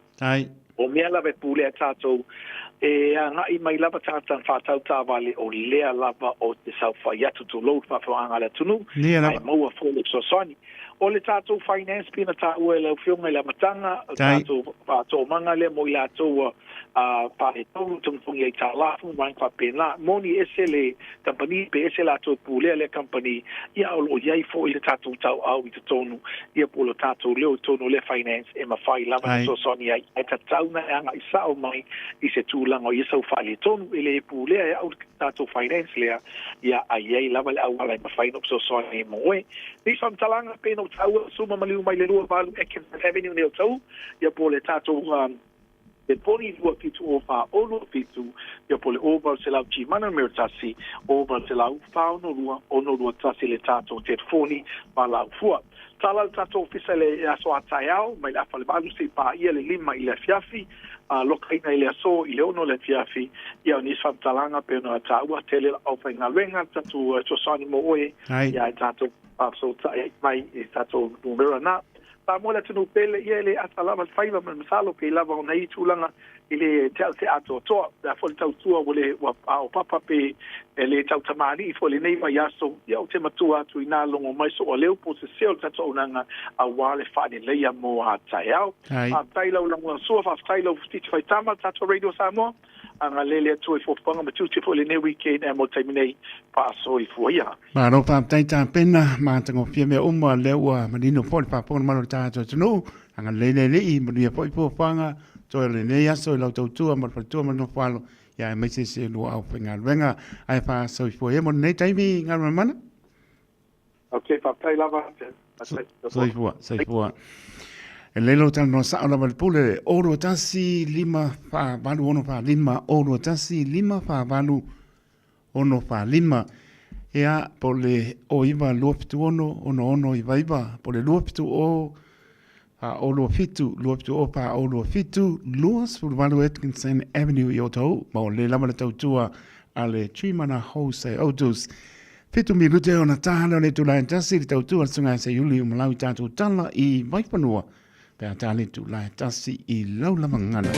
[SPEAKER 10] O mea lava e pulea tatou, e agai mai lava tagata na faatau taavale, o lea lava o te saofai atu tulou le faafofogaaga a le atunuu, ae maua foi le fesoasoani. O le tatou finance pei ona taua e lau Afioga i le amataga, o le tatou faatoomaga lea mo i latou ua faaletonu togitogi aitalafu ma vaega faapena. Moni e ese le kamupani pe ese latou e pulea lea kamupani, ia o lo o i ai foi le tatou tauau i totonu, ia po o lo tatou leo i totonu o lea finance e mafai lava ona fesoasoani ai, ae tatau ona e agai sao mai i se tulaga o ia sau faaletonu. E le pulea e au le tatou finance lea, ia ae i ai lava le auala e mafai ona ou fesoasoani ai mo oe. Nei faamatalaga pei ona ou taua, Suma maliu mai le 28 Atkinson Avenue nei o Tauu, ia po o le tatou Te poni 2 7 o 4 6 7, ia po o le o 800 Gmana numera 1, o 800 4 6 2 6 2 1 le tatou telefoni ma lau fua. Tala le tatou ofisa i le aso a taeao mai le afa le 8 seia paia le 5 i le afiafi, a lokaina i le aso i le 6 le afiafi. Ia o nisi faamatalaga pei ona taua, tele lau aufaigaluega le tatou fesoasoani mo oe, ia e tatou faafesootai mai i tatou numera na. Samoa le atunuu pele, ia e le ata lava le faiva ma le masalo pei lava ona i tulaga i le teate atoatoa. Le a foi le tautua ua le ua paopapa pe e le tautamalii foi i lenei vaiaso, ia ou te matua atu inā logo mai sou aleu po o se se o le tatou auaunaga aua le faaleleia mo a taeao. Faafetai lau lagolagosua, faafetai lau Titi Faitama, le tatou Radio Samoa. Agalelei le Atua i fuafuaga ma tiute foi i lenei weekend ae mo le taimi nei, faasoifua ia.
[SPEAKER 6] Malo faafetai tapena matagofie mea uma lea ua manino foi le faafofoga mamalu o le tatou atunuu. Agalelei le Alii, manuia foi fuafuaga toe o lenei aso i lau tautua ma le faletua ma le nofoalo, ia aemaise se lua aufaigaluega. Ae faasoifua ia mo lenei taimi galuega mana.
[SPEAKER 10] Ok, faafetai lava.
[SPEAKER 6] Soifua, soifua. E lei lau talanoa sao lava le pule, o 2 1 5 4 8 6 4 5, o 2 1 5 4 8 6 4 5. Ia, po le o 9 2 7 6 6 6 9 9, po le 2 7 o 4 o 2 7, 2 7 o 4 o 2 7, 28 Atkinson Avenue i Otahuhu, ma o le lava le tautua a le Trimana Wholesale Autos. Fitu minute ona taha lea o le itula e tasi i le tautua a le Susuga ia Seiuli Umalau i tatou tala i Vaifanua pe a ta le itula e tasi i lau lava gagana.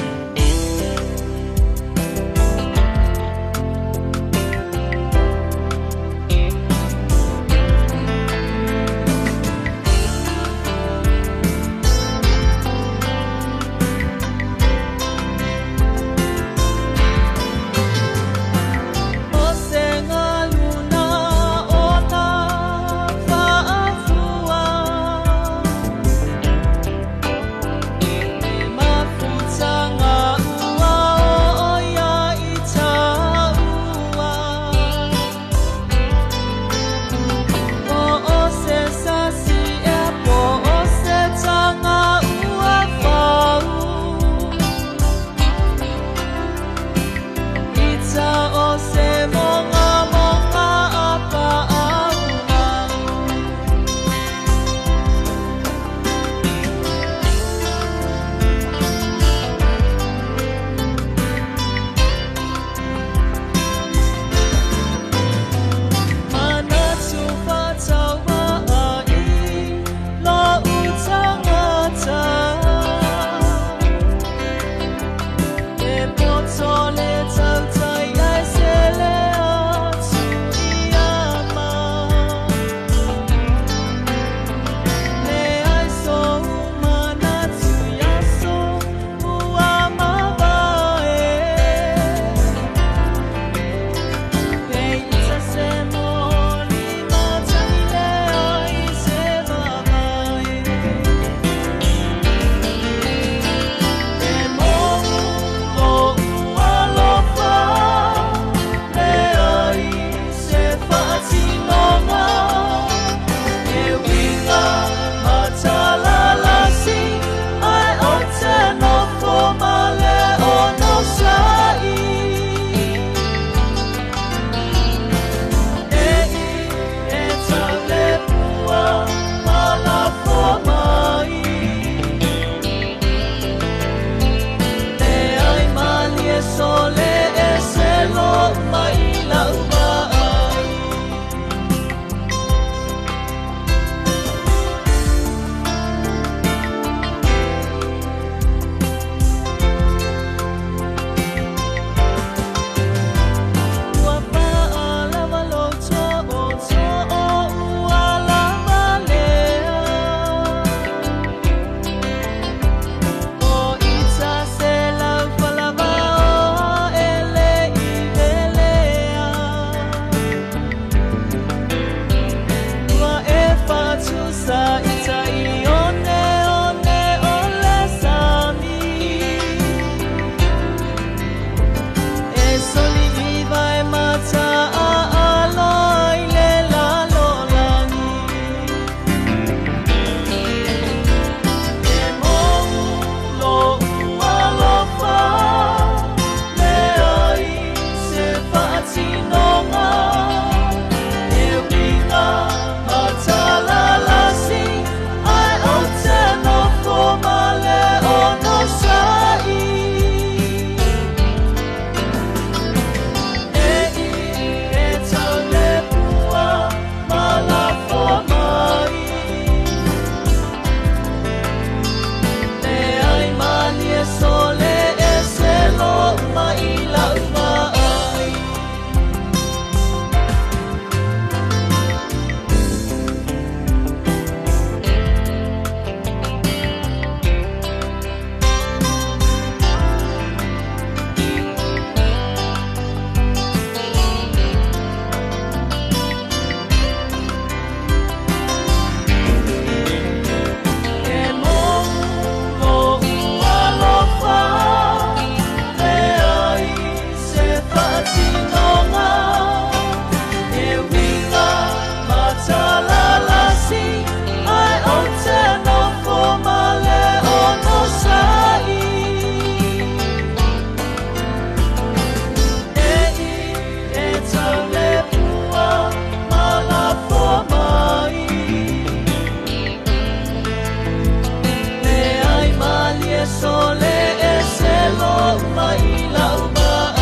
[SPEAKER 7] aso le ese lou mai lau vaai.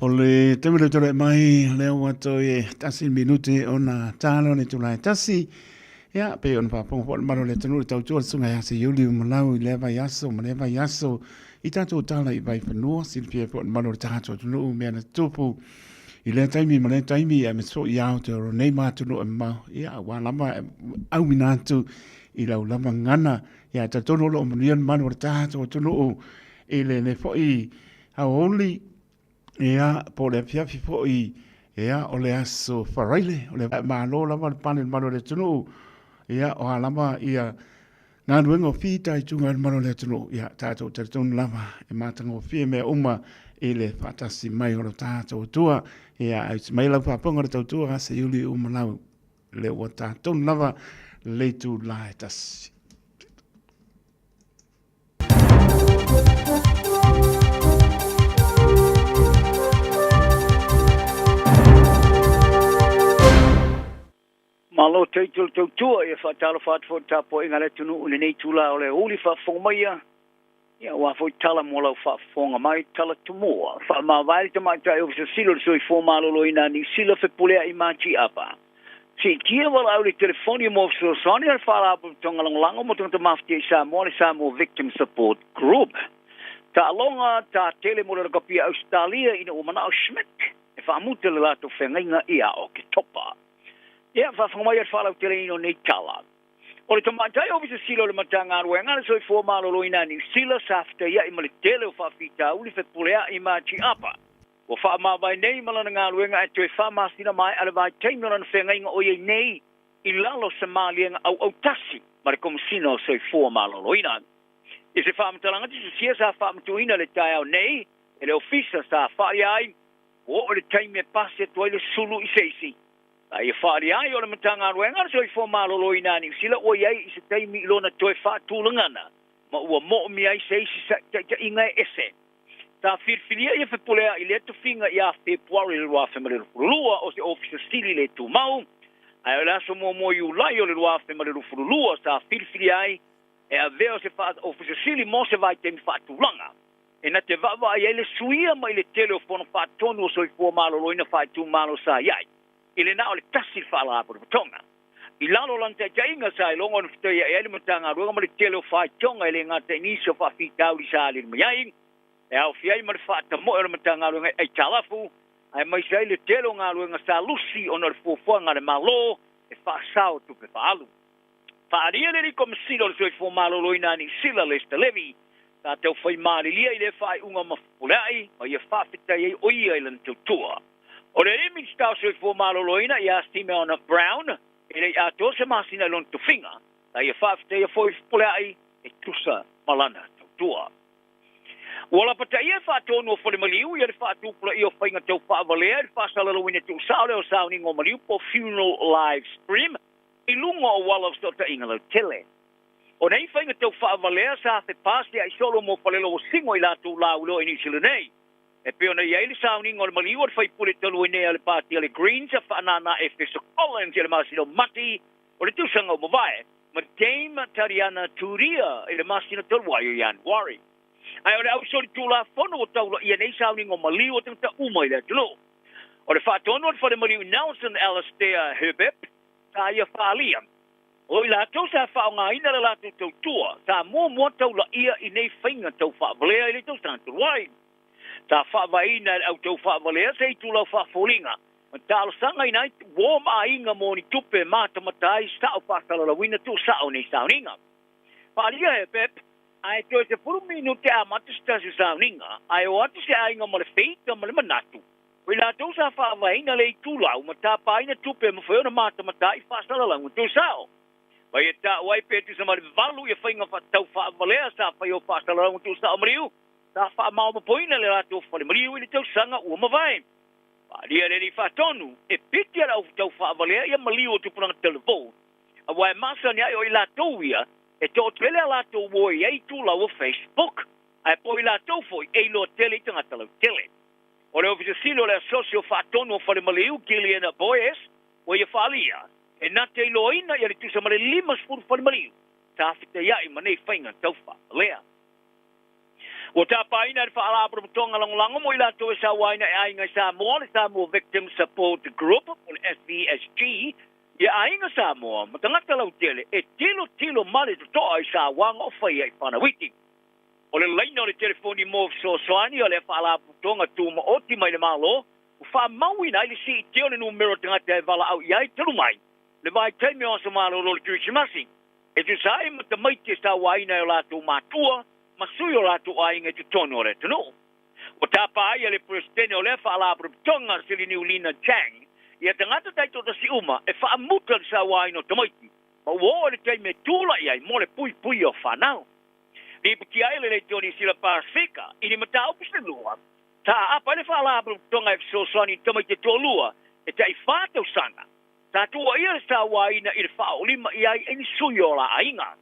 [SPEAKER 6] O le taimi le tole mai lea ua toe tasi minute ona talo le tulae tasi. Ia, pei ona faafofoga foi le mamalu o le atunuu i le tautua le Susuga ia Seiuli Umalau i lea vaiaso ma lea vaiaso i tatou tala i Vaifanua, silafia ai foi le mamalu o le tatou atunuu i mea na tutupu i lea taimi ma lea taimi, aemaise foi i Aotearoa nei ma atunuu e mamao, ia, aua lava e auina atu i lau lava gagana. Ia, e talitonu o lo o manuia le mamalu o le tatou atunuu i lenei foi aoauli. Ia, po o le afiafi foi, ia, o le aso Faraile, o le malo lava le pane i le malu o le atunuu, ia, o a lava ia galuega o fitaituga i le malu o le atunuu, ia, tatou talitonu lava e matagofie mea uma i le faatasi mai o lo tatou Atua. Ia, ae mai lau faafofoga le tautua se iuli uma lau, le ua tatou lava le itula e tasi.
[SPEAKER 11] Malo tautu le tautua ia faatalofa atu foi le tapuaiga a le atunuu i lenei itula o le aoauli faafofoga maia ia aua foi tala mo lau faafofoga mai tala tumua faamavae le tamaitai Ofisa Sili o le Soifua Maloloina a Niu Sila Fepuleai Mati Apa Siitia valaau i le telefoni mo fesoasoani a le Faalapotopotoga Lagolago mo Tagata Mafatia i Samoa, le Samoa Victim Support Group. Taaloga ta tele mo le lakapi a Ausetalia ina ua manao Schmidt e faamuta le latou feagaiga ia Oketopa. Ia, faafofoga mai a le faalauteleina o nei tala. O le tamaitai Ofisa Sili o le Matagaluega a le Soifua Maloloina a Niu Sila sa fetaiai ma le tele o faafitauli fepuleai ma tiapa. Ua faamavae nei ma lana galuega ae toe faamasina maea le vaitaimi o lana feagaiga o i ai nei i lalo o se maliega auautasi ma le Komesina o Soifua Maloloina. I se faamatalaga tusitusia sa faamatuuina le taeao nei e le Ofisa sa faaalia ai, ua oo le taimi e pasi atu ai le sulu i se isi. Sa ia faaalia ai o le Matagaluega a le Soifua Maloloina a Niu Sila ua i ai i se taimi i lona toe faatulagana ma ua moomia ai se isi taitaiga e ese. Sa filifilia ia Fepuleai i lea tofiga ia Fepuari 2022 o se Ofisa Sili le tumau, ae o le aso muamua o Iulai o le 2022 sa filifilia ai e avea o se Ofisa Sili mo se vaitaimi faatulaga e na te vaavaai ai le suia mai le tele o fono faatonu o soifua maloloina faaitumalo sa i ai i le na o le tasi le Faalapotopotoga. I lalo o lana taitaiga sa iloga ona fetaiai ai le Matagaluega ma le tele o faitioga e le gata i nisi o faafitauli sa alili mai ai, e aofia ai ma le faatamoe o le Matagaluega i aitalafu, aemaise ai le tele o galuega sa lusi ona o le fuafuaga a le Malo e faasao tupe faaalu. Faaalia le Alii Komesina o le Soifua Maloloina a Niu Sila, Lester Levy, sa tau fai malilia i lea faaiuga ma Fepuleai ma ia faafetai ai o ia i lana tautua. O le Alii Minisita o Soifua Maloloina ia Simeon Brown, e le i atoa se masina i lona tofiga, sa ia faafetaia foi Fepuleai e tusa ma lana tautua. Ua lapataia e faatonu o Falemaliu ia le faatupulaia o faiga tau faavalea i le faasalalauina tuusao lea o sauniga o maliu po o funeral live stream i luga o auala o fesootaiga lautele. O nei faiga tau faavalea sa fepasia'i solo mo Faleloa-Singo i latou lauiloa i Niu Sila nei. E pei ona i ai le sauniga o le maliu a le faipule talu ai nei a le Pāti a le Greens a Faanana Efeso Collins i le masina o Mati o le tausaga ua mavae, ma Dame Tariana Turia i le masina talu ai o Ianuari. Ae o le ausolitulafono ua taulaia nei sauniga o maliu o tagata uma i le atunuu. O le faatonu a le fale maliu i Nelson Alastair Herbert sa ia faaalia, o i latou sa faaaogaina le latou tautua sa muamua taulaia i nei faiga tau faavalea i le tausaga talu ai. Sa faavaeina e le au tau faavalea se itulau faafoliga ma talosaga ina ai uo ma aiga mo ni tupe e matamata ai sao faasalalauina tuusao nei sauniga. Faaalia e Pep, ae toe 10 minute amata se tasi o sauniga, ae o atu se aiga ma le feita ma le manatu. O i latou sa faavaeina le itulau ma tapaina tupe e mafai ona matamata ai faasalalauga tuusao. Ma ia taua ai pe tusa ma le 8 ia faiga faatatau faavalea sa faia o faasalalauga tuusao maliu sa faamaopoopoina le latou fale maliu i le tausaga ua mavae. Faaalia le Alii Faatonu, e piti a le au tau faavalea ia maliu o tupulaga talavou, aua e masani ai o i latou ia e toatele a latou ua i ai itulau o Facebook, ae po o i latou foi e iloa tele i tagata lautele. O le Ofisa Sili o le Asosi o Faatonu o Fale Maliu, Gillian Boyes, ua ia faaalia, e na te iloaina ia le tusa ma le 50 fale maliu sa fetaiai ma nei faiga tau faavalea. Ua tapaina e le Faalapotopotoga Lagolago mo i latou e sauaina e aiga i Samoa, le Samoa Victim Support Group, po o le SVSG, ia aiga Samoa ma tagata lautele e tilotilo ma le totoa i sauaga o faia i Fanauiti. O le laina o le telefoni mo fesoasoani o lea Faalapotopotoga Tumaoti mai le Malo ua faamauina ai le siitia o le numera o tagata e valaau i ai talu mai le vaitaimi o aso malolo o le Kerisimasi, e tusa ai ma tamaiti e sauaina e o latou matua ma sui o latou aiga i totonu o le atunuu. Ua tapa ai e le Peresetene o lea Faalapotopotoga Siliniulina Chang ia tagata taitoatasi uma e faamuta le sauaina o tamaiti ma ua oo i le taimi e tulai ai mo le puipuia o fanau. Lipotia ai le Leitio Sila Pasefika i ni mataupu se lua sa aapa ai le Faalapotopotoga e fesoasoani i tamaiti e toalua e tai 4 tausaga sa tuuaia le sauaina i le faaoolima i ai e ni sui o la aiga.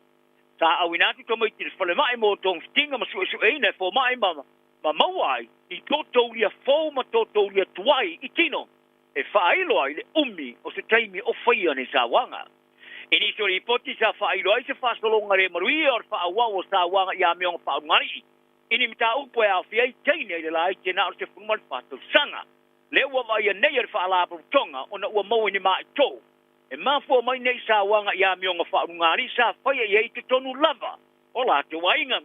[SPEAKER 11] Sa auina atu tamaiti i le falemai mo togafitiga ma suesueina e fomai ma maua ai i totoulia fou ma totoulia tuai i tino e faailo ai le umi o se taimi o faia nei sauaga. I nisi o lipoti sa faailo ai se faasologa le manuia o le faaauau o sauaga i amioga faaulugalii i ni mataupu e aofia ai teine i le laiti na o le 14 tausaga. Lea ua vaaia nei e le Faalapotopotoga ona ua maua i ni maaitou e mafua mai nei sauaga i amioga faaulugalii sa faia i ai i totonu lava o latou aiga.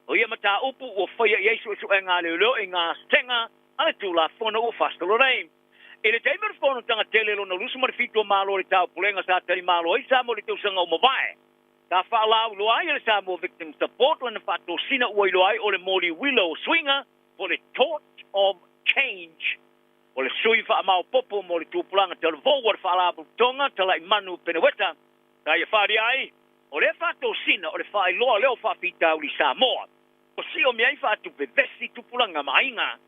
[SPEAKER 11] O ia mataupu ua faia i ai suesuega a leoleo i ngā sega a le Tulafono ua faasolo nei. I le taimi o le fonotaga tele lona 27 o Malo o le Taupulega sa talimalo ai Samoa i le tausaga ua mavae, sa faalauiloa ai e le Samoa Victim Support lana faatosina ua iloa ai o le moli uila o suiga po o le Torch of Change. O le sui faamaopoopo mo le tupulaga talavou o le Faalapotopotoga Talaimanu Peneueta sa ia faaalia ai o lea faatosina o le faailoa lea o faafitauli Samoa o sio mea ai faatupe vesi tupulaga ma aiga.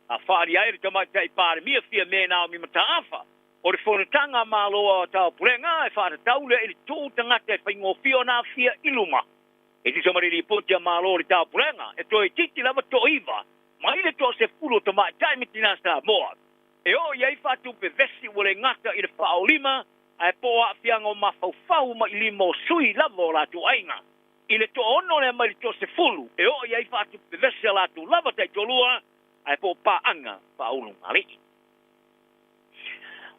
[SPEAKER 11] A faaalia ai le tamaitai Palemia Fiame Naomi Mataafa o le fonotaga a Malo a Taupulega e faatatau lea i le tuu tagata e faigofie ona afia i luma. E tusa ma le lipoti a Malo o le Taupulega e toe itiiti lava toaiva mai le 10 o tamaitai ma tinā Samoa e oo i ai faatupe vesi ua le gata i le faaolima ae po o aafiaga o mafaufau ma i lima o sui lava o latou aiga. I le 6 lea mai le 10 e oo i ai faatupe vesi a latou lava taitoalua ae po o paaga faaulugalii.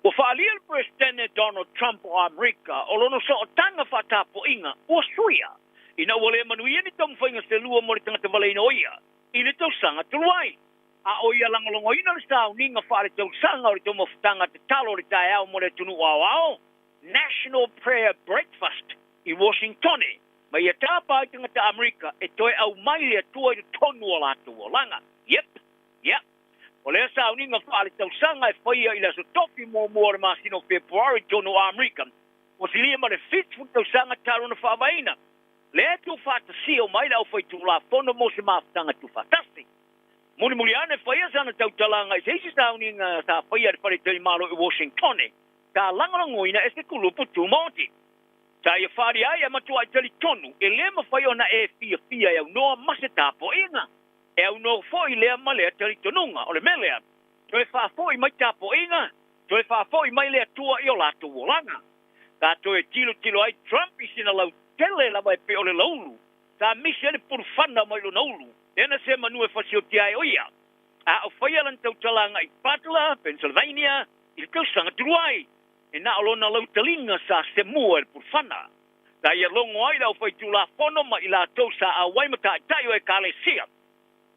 [SPEAKER 11] Ua faaalia le Peresetene Donald Trump o Amerika o lona sootaga faatapoiga ua suia ina ua le manuia ni taumafaiga se lua mo le tagata valeina o ia i le tausaga talu ai. A o ia lagolagoina le sauniga faaletausaga o le taumafataga tatalo o le taeao mo le atunuu aoao, National Prayer Breakfast, i Washingtone, ma ia tapa ai tagata Amerika e toe aumai le Atua i totonu o latou olaga. Yep, yep. O lea sauniga faaletausaga e faia i le aso Tofi muamua o le masina o Fepuari totonu o Amerika, ua silia ma le 70 tausaga talu ona faavaeina. Lea e tuufaatasia uma ai le aufaitulafono mo se mafutaga tuufaatasi. Mulimuli ane faia sana tautalaga i se isi sauniga sa faia i le faletalimalo i Washingtone, sa lagolagoina e se kulupu tumaoti. Sa ia faaalia ai e matuai talitonu e le mafai ona e fiafia e aunoa ma se tapoaiga. E aunoa foi lea ma lea talitonuga. O le mea lea, toe faafoi mai tapoaiga, toe faafoi mai le Atua i o latou olaga. Sa toe tilotilo ai Trump i sina lautele lava e pei o le laulu, sa misi ai le pulufana mai lona ulu, lea na semanu e fasiotia ai o ia. A o faia lana tautalaga i Butler, Pennsylvania, i le tausaga talu ai, e na o lona lautaliga sa semua i le pulufana. Sa ia logo ai le aufaitulafono ma i latou sa auai ma taitai o Ekalesia.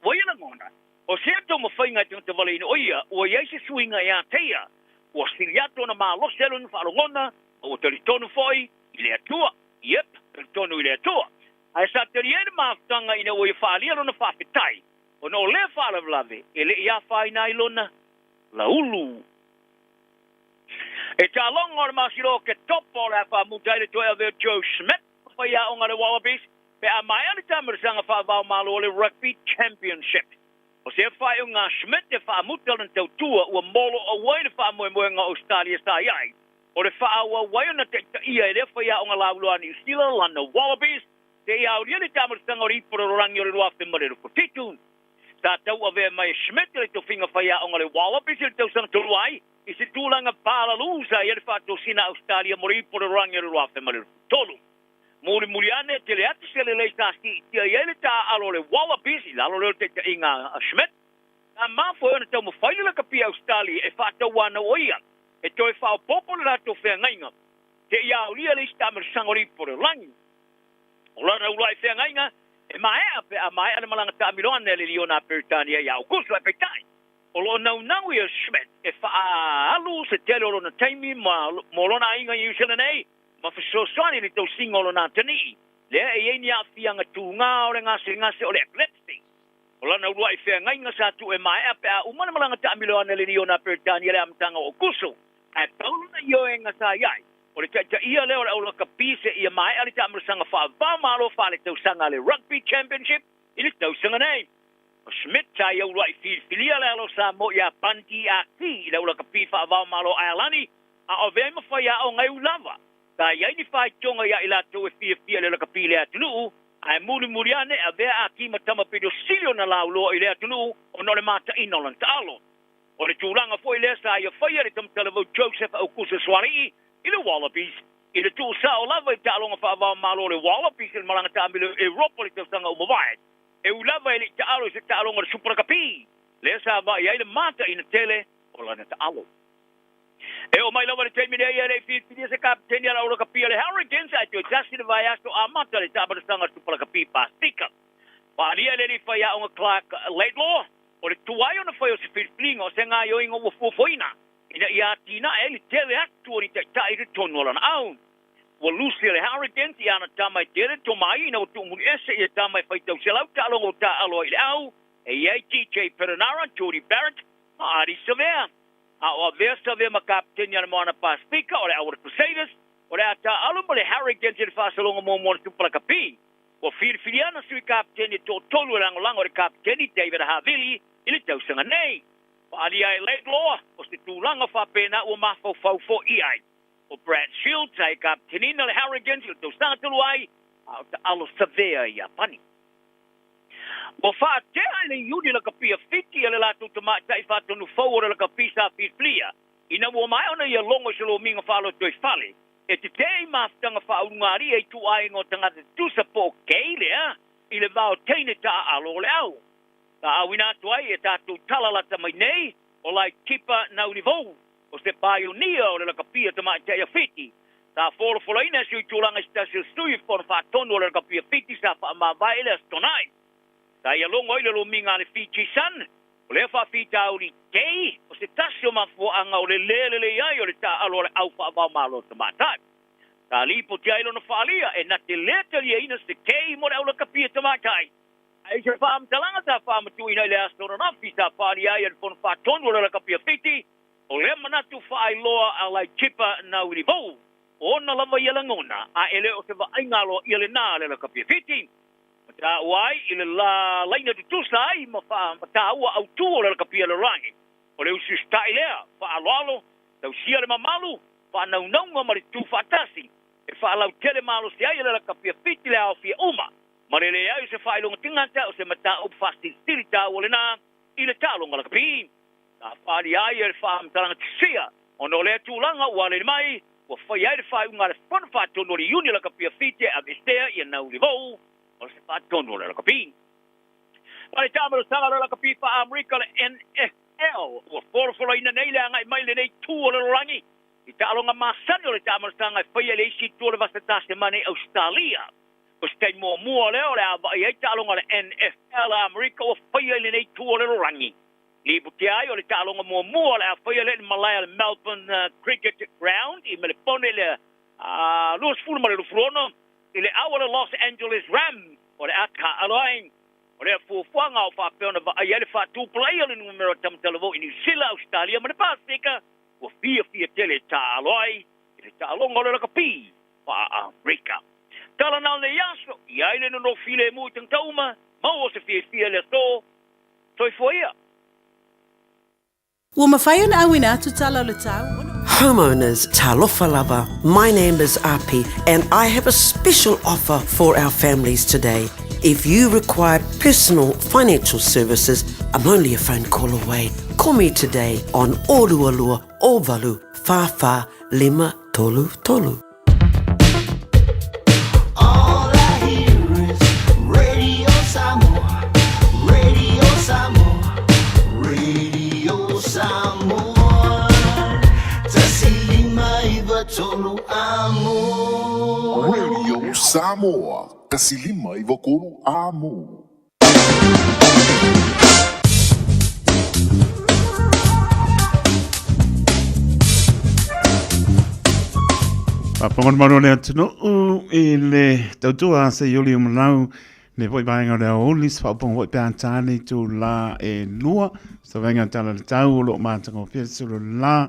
[SPEAKER 11] Ua ia lagona, o se ata o mafaiga e tagata valeina o ia, ua i ai se suiga ia te ia, ua sili atu ona malosi ai lona faalogona, ma ua talitonu foi i le Atua. Yep, talitonu i le Atua. Ae sa tali ai le mafutaga ina ua ia faaalia lona faafetai, ona o lea faalavelave e le i afaina ai lona laulu. E taaloga o le masina o Oketopa o le a faamuta ai le toe avea o Joe Schmidt ma faiaoga a le Wallabies pe a maea le taamilosaga faava-o-Malo o le Rugby Championship. O se faaiuga a Schmidt e faamuta lana tautua ua molo'ou ai le faamoemoega o Ausetalia sa i ai o le faaauau ai ona taitaia e lea faiaoga lauloa a Niu Sila lana Wallabies seia aulia le taamilosaga o le Ipu o le Lalolagi o le 2027. Sa tauavea mai e Schmidt le tofiga faiaoga o le Wallabies i le tausaga talu ai i se tulaga palalū sa i ai le faatosina a Ausetalia mo le Ipu o le Lalolagi o le 2023. Mulimuli ane, tele atu se lelei sa siitia i ai le taaalo o le Wallabies i lalo lea o le taitaiga a Schmidt. Sa mafua ai ona taumafai le lakapi a Ausetalia e faatauanau o ia e toe faaopoopo le latou feagaiga seia aulia le isi taamilosaga o le Ipu o le Lalolagi. O lana uluai feagaiga e maea pe a maea le malaga taamilo ane a le Liona a Peretania ia Aokuso, ae peitai, o lo o naunau ia Schmidt e faaalu se tele o lona taimi mo lona aiga i Niu Sila nei ma fesoasoani i le tausiga o lona atalii, lea e i ai ni aafiaga tuga o le gasegase o le epilepsy. O lana uluai feagaiga sa tuu e maea pe a uma le malaga taamilo ane a le Liona a Peretania i le amataga o Aokuso, ae pau lona ioega sa i ai, o le taitaia lea o le aulakapi seia maea le taamilosaga faava-o-Malo faaletausaga a le Rugby Championship i le tausaga nei. O Schmidt sa ia uluai filifilia le alo Samoa ia Bundy Aki i le aulakapi faava-o-Malo Aelani, a o avea ai ma faiaoga e ui lava sa i ai ni faitioga ia i latou e fiafia i le lakapi i le atunuu, ae mulimuli ane avea Aki ma tama pito sili ona lauloa i le atunuu ona o le mataina o lana taalo. O le tulaga foi lea sa ia faia e le tamatalavou Joseph Aukuso Sualii i le Wallabies i le tuusao lava i taaloga faava-o-Malo o le Wallabies i le malaga taamilo i Europa i le tausaga ua mavae. E ui lava e le i taalo i se taaloga o le Super Rakapi, lea sa vaai ai le mataina tele o lana taalo. E oo mai lava i le taimi nei e le i filifilia se kapeteni a le au lakapi a le Hurricanes ae toe tasi le vaiaso amata le taamanasaga o le Supa Lakapi Pasefika. Faaalia e le alii faiaoga Clark Laidlaw, o le tuai ona fai o se filifiliga o se gaoioiga ua fuafuaina ina ia atinae ai le tele atu o ni taitai i totonu o lana au. Ua lusi le Hurricanes i ana tama e tele tomai ina ua tuumuliese ia tama e faitau selau taaloga ua taaalo ai i le au e i ai TJ Perenara, Jordie Barrett ma Ardie Savea. A o avea Savea ma kapeteni a le Moana Pasefika o le au o le Crusaders, o le a taaalo ma le Hurricanes i le faasologa muamua o le Supa Lakapi. Ua filifilia ana sui kapeteni e toatolu e lagolago i le kapeteni David Havili i le tausaga nei. Faaalia ai Laidlaw, o se tulaga faapena ua mafaufau foi i ai. O Brad Shields sa e kapeteniina le Hurricanes i le tausaga talu ai, a o taalo Savea i Iapani. Ua faatea e le Iuni Lakapi a Fiti a le latou tamaitai faatonu fou o le lakapi sa filifilia ina ua maea ona ia logo i se lomiga faalotoifale e tetee i mafutaga faaulugalia i ituaiga o tagata tutusa po o gay lea i le va o teine taaalo o le au. Sa auina atu ai e tatou tala lata mai nei o Laitipa Naulivou o se paionia o le lakapia tamaitai a Fiti. Sa folafolaina e sui tulaga i se tasi o sui usufono faatonu o le lakapia Fiti sa faamavae i le Aso Toonai. Sa ia logo ai le lomiga a le Fiji Sun, o lea faafitauli gay o se tasi o mafuaaga o le lē lelei ai o le taaalo a le au faavaomalo tamaitai. Sa lipoti ai lona faalia e na te lē taliaina se gay mo le au lakapia tamaitai. Ae i se faamatalaga sa faamatuuina i le aso ananafi sa faalia ai e le Fono Faatonu o le Lakapi a Fiti, o lea manatu faailoa a Laitipa Nauilivou, o ona lava ia lagona, a e le o se vaaiga aloaia lenā a le Lakapi a Fiti. Mataua ai i le la laina tutusa ai ma faamataua autū o le lakapi a le lalolagi. O le usiusita'i lea, faaaloalo, tausia le mamalu, faanaunauga ma le tutu faatasi, e faalautele malosi ai e le lakapi a Fiti le aofia uma, ma le leai o se faailoga tagata o se mataupu faasilisili taua lenā i le taaloga lakapi. Sa faaalia ai e le faamatalaga tusia ona o lea tulaga ua aleli mai, ua faia ai le faaiuga a le Fono Faatonu o le Iuni Lakapi a Fiti e aveesea ia Naulivou o se faatonu o le lakapi. Ma le taamalosaga o le lakapi faa-Amerika o le NFL, ua folafolaina nei le agai mai lenei itu o le lalolagi i taaloga masani o le taamalosaga e faia i le isi itu o le Vasa Tasemane i Ausetalia. O se taimi muamua lea o le a vaai ai taaloga a le NFL a Amerika ua faia i lenei itu o le lalolagi. Lipotia ai o le taaloga muamua o le a faia lea i le malae a le Melbourne Cricket Ground i Melepone i le 26 i le au a le Los Angeles Rams o le a taaalo ai. O lea fuafuaga o faapea ona vaai ai le faatupulaia o le numera o tamatalavou i Niu Sila, Ausetalia ma le Pasefika ua fiafia tele e taaalo ai i le taaloga o le lakapi faa-Amerika. Tala na o lenei aso, i ai le nonofo filemu i tagata uma, maua se fiafia i le aso. Soifua ia!
[SPEAKER 1] Ua mafai ona auina atu tala o le tau ona.
[SPEAKER 8] Homeowners, talofa lava, my name is Api and I have a special offer for our families today. If you require personal financial services, I'm only a phone call away. Call me today on 022 08 44 533.
[SPEAKER 7] All I hear is Radio Samoa, Radio Samoa, Radio Samoa. Tasi lima iva tolu amo.
[SPEAKER 5] Radio Samoa, tasi lima iva tolu amo.
[SPEAKER 6] Faafofoga le atunuu i le tautua a Seiuli o Malau le foi vaega o le aoauli se faaopoopoga foi pe a ta le itulā e lua se vaega tala le tau o lo o matagofie sulu la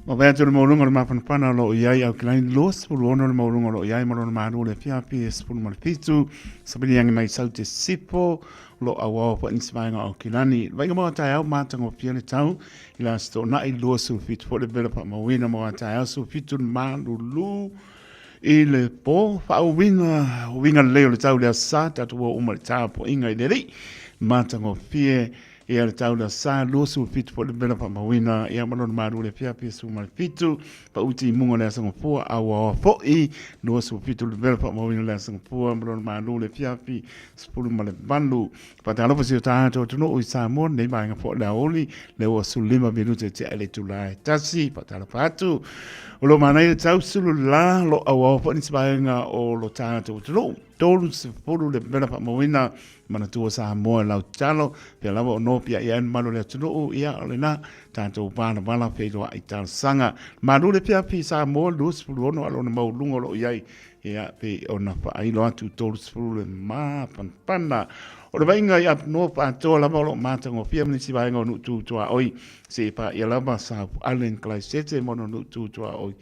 [SPEAKER 6] ma vai atu le maualuga o le mafanafana o lo o i ai Aukilani 26 le maualuga o lo o i ai ma lona malu o le afiafi e 17 Sapiliagi mai sau te sifo o lo o auao foi nisi vaega o Aukilani. Vaiga mo a taeao matagofie le tau i le Aso Toonai 27 foi le vela faamauina mo a taeao 17 le malulu i le po faauiga uiga lelei o le tau i le Aso Sa tatou o uma i le tapuaiga i le Alii matagofie Ia le tau lea sa 27 foi le mela faamauina ia ma lona malu le afiafi e 17 pauti i muga le aso gafua a ua oa foi 27 le mela faamauina le aso gafua ma lona malu le afiafi 18. Faatalofa si o tatou atunuu i Samoa nei vaega foi le aoauli le ua 15 minute tea i le itula e tasi. Faatalofa atu o lo manaia le tau sulu la lo auaoa foi nisi vaega o lo tatou atunuu 30 le mela faamauina Manatua Samoa i lau tatalo, pea lava o nofia i ai le mamalu o le atunuu, ia o lena, tatou valavala feiloai talosaga. Malu le fiafi Samoa 26 a lona maualuga o lo o i ai, ia pei ona faailo atu 30 le mafanafana. O le vaiga i Ape North atoa lava o lo o matagofie ma nisi vaega o nuu tu tuaoi, se i paia lava South Island Kalaisete ma ona nuu tu tuaoi.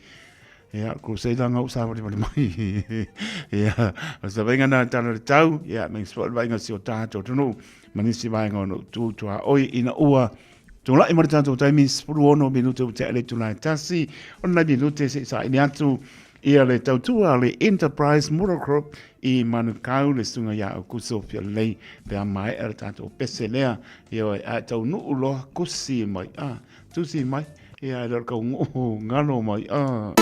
[SPEAKER 6] Ia, Crusader nga u savalivali mai. Ia, o se vainga na tala le tau, ia, me nisi foi le vainga si o tātou atunuu, ma nisi vaenga o nuu tu tuaoi ina ua tulai ma le tatou taimi 16 minute ua tea le itula e tasi, o lenei minute se i saili atu ia le tautua a le Enterprise Motor Group i Manukau le susuga ia Aukuso Fialelei pe a maea le tatou pese lea, ioe, ae taunuu loa kusi mai, a, tusi mai. Ia, e le o le kauguu galo mai. Ah.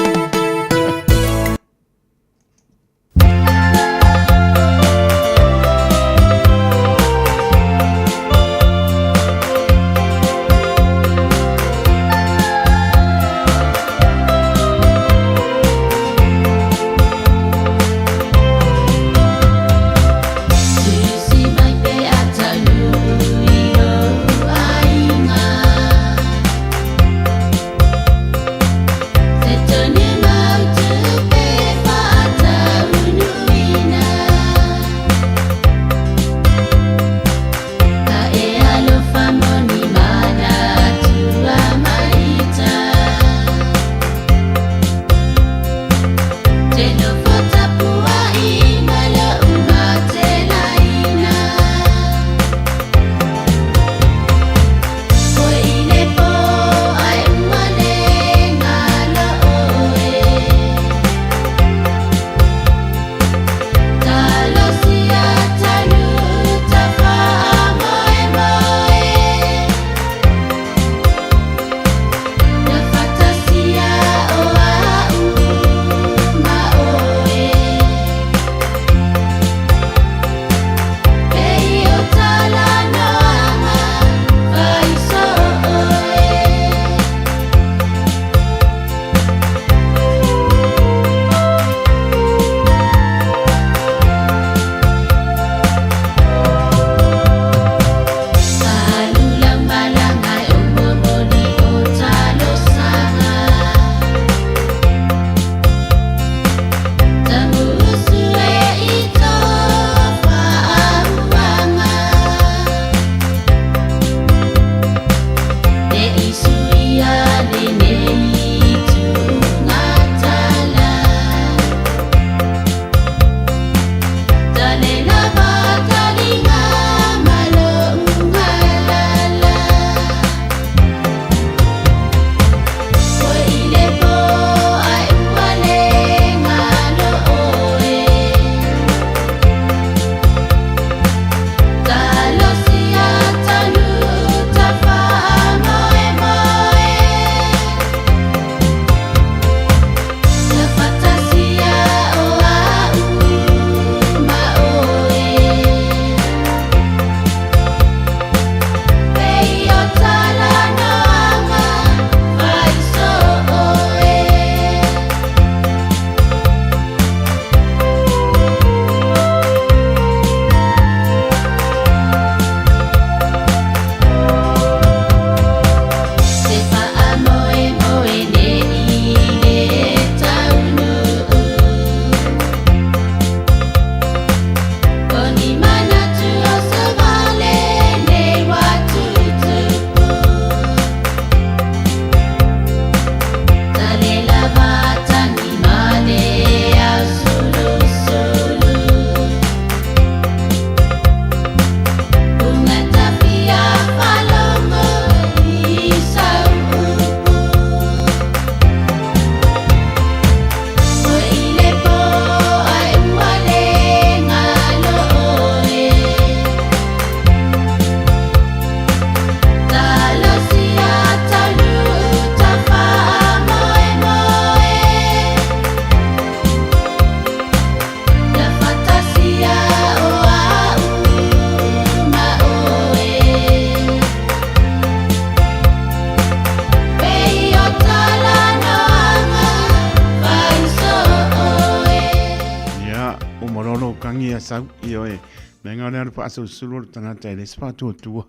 [SPEAKER 6] lalolagi ia sau, ioe, mea o le alu faasulusulu o le tagata e le se faatuatua.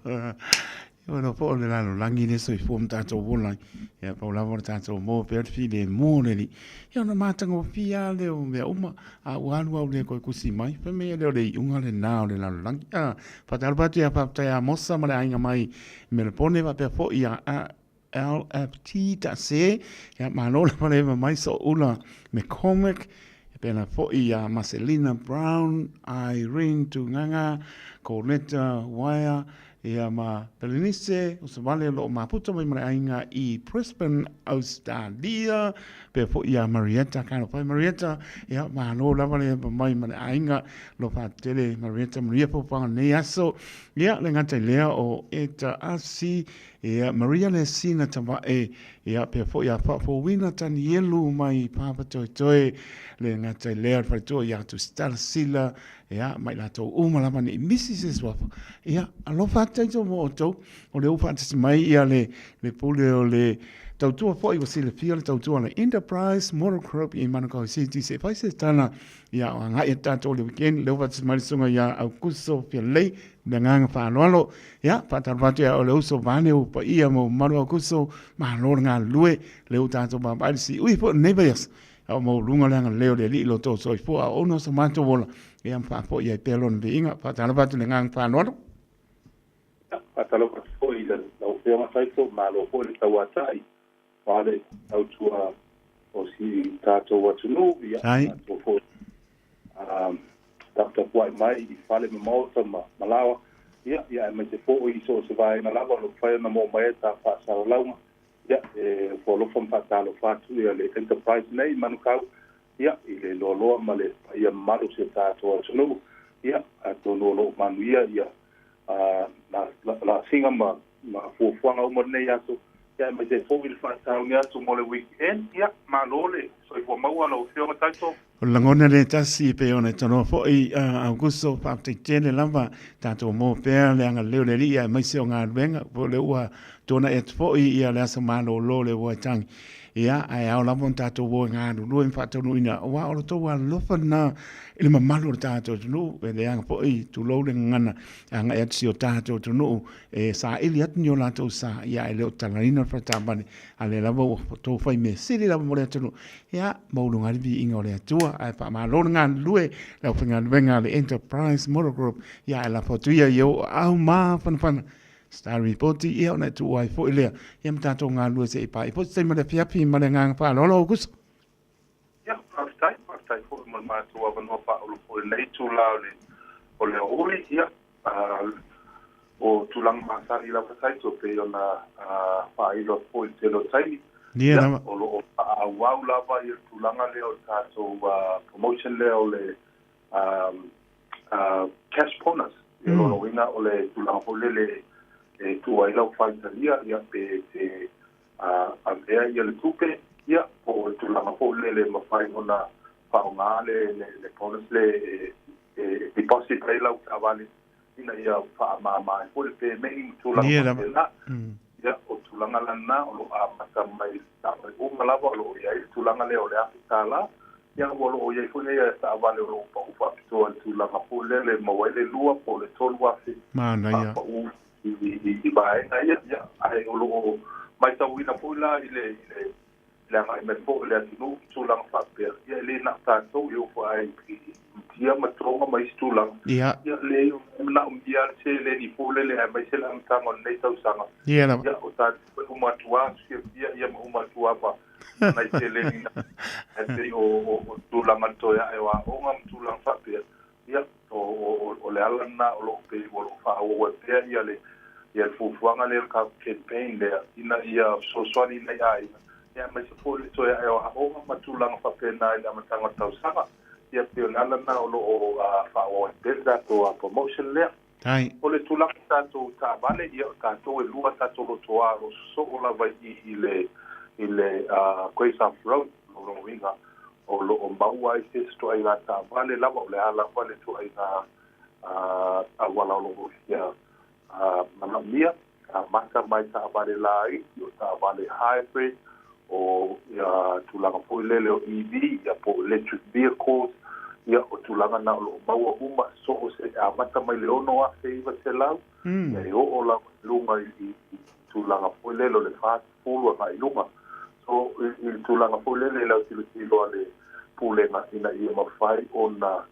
[SPEAKER 6] Ioe, lo po o le lalolagi le soifua ma tatou ola ai. Ia, pau lava o le tatou maua pea o le filemu o le Alii. Ia, ona matagofie lava lea o mea uma, a ua alu lava ua le toe tusi mai. Fai mai e le o le iuga lena o le lalolagi. A, faatalofa atu ia faafetai ia Mosa ma le aiga mai Melepone faapea foi ia LFT Tase, ia malo lava le eva mai So'oula McCormick, e pēlā foi ia Marcelina Brown, Irene Tūgaga, Coletta Waia, ia ma Berenice Osavale o lo o mafuta mai ma le aiga i Brisbane, Australia, pea foi ia Marietta, talofa e Marietta, ia malo lava le eva mai ma le aiga, alofa tele Marietta, manuia fofoga o lenei aso, ia le gata i lea o Eta Asi, Ia, Maria le sina tavae, ia, pea foi a faafouina Tanielu mai Papatoetoe, le gata i lea o le faletua ia Tusitala Sila, ia, ma i latou uma lava ne i misi se suafa. Ia, alofa atu tatou mo outou, o lea ua faatasi mai ia le, le pule o le tautua foi ua silafia le tautua a le Enterprise Motor Group i Manukau City se i fai se tala, ia, o agai atu tatou i le weekend, lea ua faatasi mai le susuga ia Aukuso Fialei, Le agaga faaaloalo, ia, faatalofa atu ia o le uso vaeane ua paia ma ua mamalu Aukuso, malo le galulue, lea ua tatou vaavaai le siui foi o lenei vaiaso, a ua maualuga le agalelei o le Alii i lo outou soifua a o ono so matou ola, ia ma faafoi ai pea Lona viiga. Faatalofa atu i le agaga faaaloalo.
[SPEAKER 12] Ia, faatalofa atu foi i lau Afioga Taito, malo foi le tauatai, aua le tautua o si tatou atunuu, ia, tatou foi taputapuai mai i fale ma maota ma malaoa, ia, ia aemaise foi i so o se vaega lava o lo o mafai ona maua mai ai ta faasalalauga, ia, e ofo alofa ma faatalofa atu ia le Enterprise nei i Manukau, ia, i le loaloa ma le paia mamalu o si o tatou atunuu, ia, atonu o lo o manuia ia laasiga ma fuafuaga uma o lenei aso, ia aemaise ai foi le faataoni atu mo le weekend. Ia, malo le soifua maua lau Afioga Taito.
[SPEAKER 6] O le lagona lea tasi e pei ona e tanoa foi Augusto, faafetai tele lava tatou maua pea le agalelei o le Alii aemaise o galuega po o lea ua tuanai atu foi ia le aso malolo o le Waitangi. Ia, ae ao lava ona tatou o e galulue ma faataunuuina, aua o lo outou alolofa lena i le mamalu o le tatou atunuu, e leaga foi, tulou le gagana, e agai atu si o tatou atunuu e saili atu ni o latou sa, ia ae le o talaiina le faletaavale, a o lea lava ua outou fai mea sili lava mo le atunuu. Ia, maualuga ai le viiga o le Atua, ae faamalo le galulue le aufaigaluega a le Enterprise Motor Group, ia ae lafo atu ia i ou aao mafanafana. Star Report, ia ona e tuua ai foi lea, ia ma tatou galulue se i paia foi se taimi o le afiafi ma le agaga faaaloalo, Aukuso.
[SPEAKER 12] Ia, faafetai, faafetai foi mo le matou avanoa faaulu foi i lenei itula o le, o le aoauli, ia, o tulaga masani lava taito e pei ona faailo atu foi i le tele o taimi,
[SPEAKER 6] Ia lava.
[SPEAKER 12] o lo o faaauau lava ia le tulaga lea o le tatou promotion lea o le cash bonus. Ia lona uiga o le tulaga foi lele e tuu ai lau faitalia ia pe te avea ia le tupe ia po o le tulaga foi lele e mafai ona faaaoga le bonus le e deposit ai lau taavale ina ia faamama ai foi le pemei ma tulaga faapena. Ia, o tulaga la na o lo o amata mai i taavale uma lava o lo o i ai le tulaga lea o le $1,000. Ia, ua lo o i ai foi ia taavale o lo o pau faapitoa i le tulaga foi lele e maua ai le 2 po o le 3,000 faapau i vaega ia. Ia, ae o lo o matauina foi la i le le agai mai foi o le atunuu i tulaga faapea, ia e le na o tatou e oo ai i India ma Tonga ma isi tulaga.
[SPEAKER 6] Ia.
[SPEAKER 12] Ia leai e manaomia le seleni foi lele aemaise le amataga o lenei tausaga.
[SPEAKER 6] Ia lava.
[SPEAKER 12] Ia o tatou e uma atu lava fiafia ia ma uma atu lava ma nai seleni na ae pei o o tulaga toe ae o aoga ma tulaga faapea. Ia o o o le ala lena o lo o pei o lo o faaauau ai pea ia le ia le fuafuaga lea o le tatou campaign lea ina ia fesoasoani i nai aiga, ia aemaise foi le toe ae o aoga ma tulaga faapena i le amataga o le tausaga. Ia pei o le ala lena o lo o faaauau ai pea le tatou promotion lea.
[SPEAKER 6] Tai.
[SPEAKER 12] O le tulaga i tatou taavale, ia o tatou e lua tatou lotoa o lo o sosoo lava i i le i le Great South Road, o lona uiga o lo o maua ai se isi ituaiga taavale lava, o le a lava le ituaiga auala o lo o fia manaomia, amata mai taavale laiti, o taavale hybrid, o ia tulaga foi lele o EV, ia po o electric vehicles, ia o tulaga. tulaga na o loo maua uma so o se amata mai le 6,900 ia e oo lava i luga i tulaga foi lele o le 40 agai i luga. So i le tulaga foi lele i le autilotilo a le Pulega ina ia mafai ona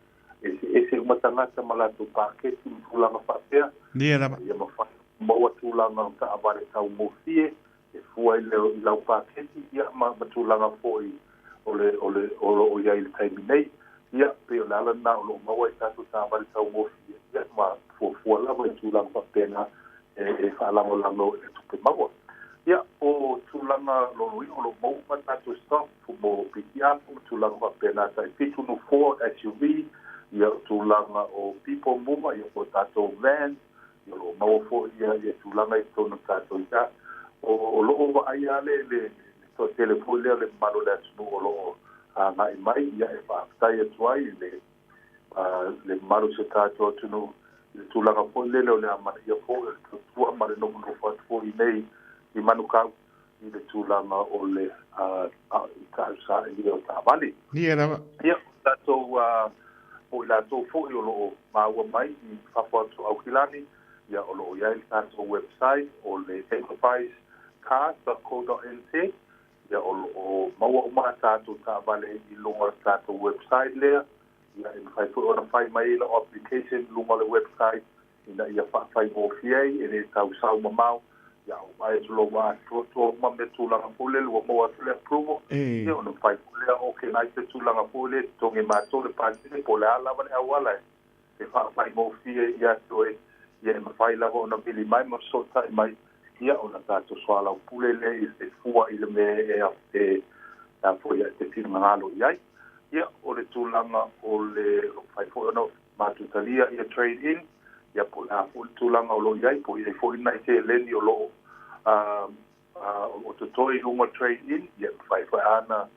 [SPEAKER 12] eseese uma tagata ma latou paketi ma tulaga faapea, ina ia mafai ona maua tulaga o taavale taugofie e fua i lau paketi ia ma tulaga foi o le o le o lo o i ai i le taimi nei. Ia, pei o le ala lena o lo o maua ai tatou taavale taugofie, ia ma fuafua lava i tulaga faapena e faalagolago i le tupe maua. Ia, o tulaga loloina o lo o maua uma tatou stock mo PTR ma tulaga faapena tai 7 nofoa SUV, ia o tulaga o people mover, ia po o tatou van, ia o lo o maua foi ia tulaga i totonu o tatou ia. O lo o vaaia le toatele foi lea o le mamalu o le atunuu o lo o agai mai, ia e faafetai atu ai i le mamalu o si o tatou atunuu i le tulaga foi lele o le amanaia foi o le tautua ma le nofonofo atu foi i nei i Manukau i le tulaga o le tausaili o taavale.
[SPEAKER 6] Ia lava.
[SPEAKER 12] Ia, tatou mo i latou foi o lo o maua mai i fafo atu o Aukilani, ia o lo o i ai le tatou website o le enterprisecar.co.nz, ia o lo o maua uma a tatou taavale i luga o le tatou website lea. Ia e mafai foi ona fai mai ai lau application i luga o le website ina ia faafaigofie ai, e le tau sau mamao, ia ua vaai atu loa ua atoatoa uma mea tulaga foi lele ua maua atu le approval, ia ona fai foi lea organize le tulaga foi lea e totogi e matou le pasene po o le a lava le auala e faafaigofie ia te oe, ia e mafai lava ona vili mai ma fesootai mai, ia ona tatou soalaupule lea i le fua i le mea e a foi e te finagalo i ai. Ia o le tulaga o le mafai foi ona matou talia ia trade in, ia po o le a foi le tulaga o lo o i ai, po o i ai foi nai seleni o lo o o totoe i luga o le trade in, ia e mafai foi lava ona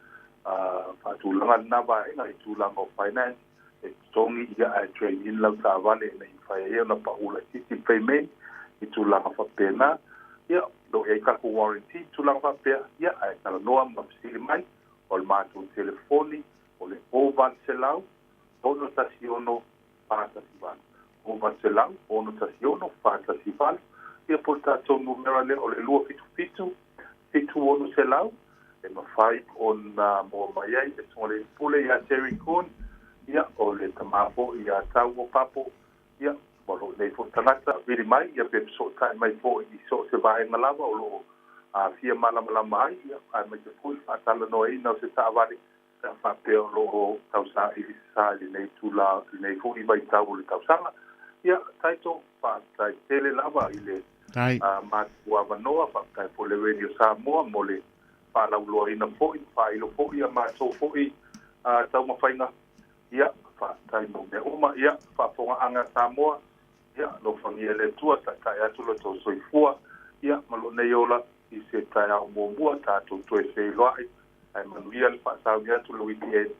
[SPEAKER 12] faatulaga lena vaega i tulaga o finance, e totogi ia ae trade in lau taavale ina ia mafai ai ona pau laitiiti le payment i tulaga faapena. Ia, o lo o i ai tatou warranty i tulaga faapea, ia ae talanoa ma fesili mai, o le matou telefoni o le 0800 616 418. 0800 616 418. Ia po o le tatou numera lea o le 277 7600 e mafai ona maua mai ai e Susuga i le Pule ia Terry Kuhn, ia o le tama foi ia Tauo Papo, ia ma lou nei foi tagata vili mai, ia pe fesootai mai foi i so o se vaega lava o lo o fia malamalama ai, ia aemaise foi le faatalanoaina o se taavale pe a faapea o lo o tausaili sa i lenei itula, lenei foi vaitau o le tausaga. Ia, Taito, faafetai tele lava i le matou avanoa, faafetai foi i le Radio Samoa mo le faalauiloaina foi ma faailo foi a matou foi taumafaiga. Ia, faafetai mo mea uma. Ia, faafofogaaga a Samoa, ia, alofagia e le Atua, taitai atu lo outou soifua, ia, ma lou nei ola i se taeao muamua tatou toe feiloai. Ae manuia le faasauni atu le weekend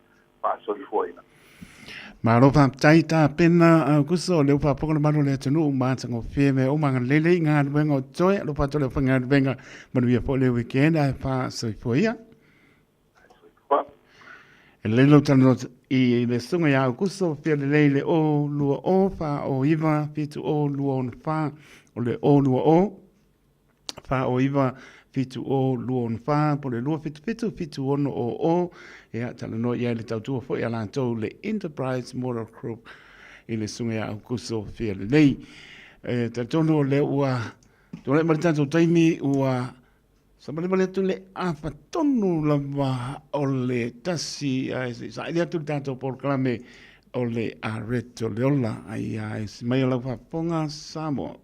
[SPEAKER 12] faasoifuaina.
[SPEAKER 6] Malo faafetai tapena Aukuso o lea ua faafofoga le malu o le atunuu ma atagofie mea uma agalelei i galuega o totoe alofa atu le aufaigaluega manuia foi le weekend ae faasoifua ia. E lelei lou talanoa i le susuga ia Aukuso fia lelei le 0 2 0 4 0 9 7 0 2 6 4 o le 0 2 0 409 7024 po o le 277 7600 ia talanoa i ai le tautua foi a latou le Enterprise Motor Group i le susuga ia Aukuso Fialelei. E talitonu o lea ua tulai mai le tatou taimi ua savalivali atu le afa tonu lava o le tasi ae se i saili atu le tatou polokalame o le Areto le Ola ai ai si mai o lau faafofoga Samoa.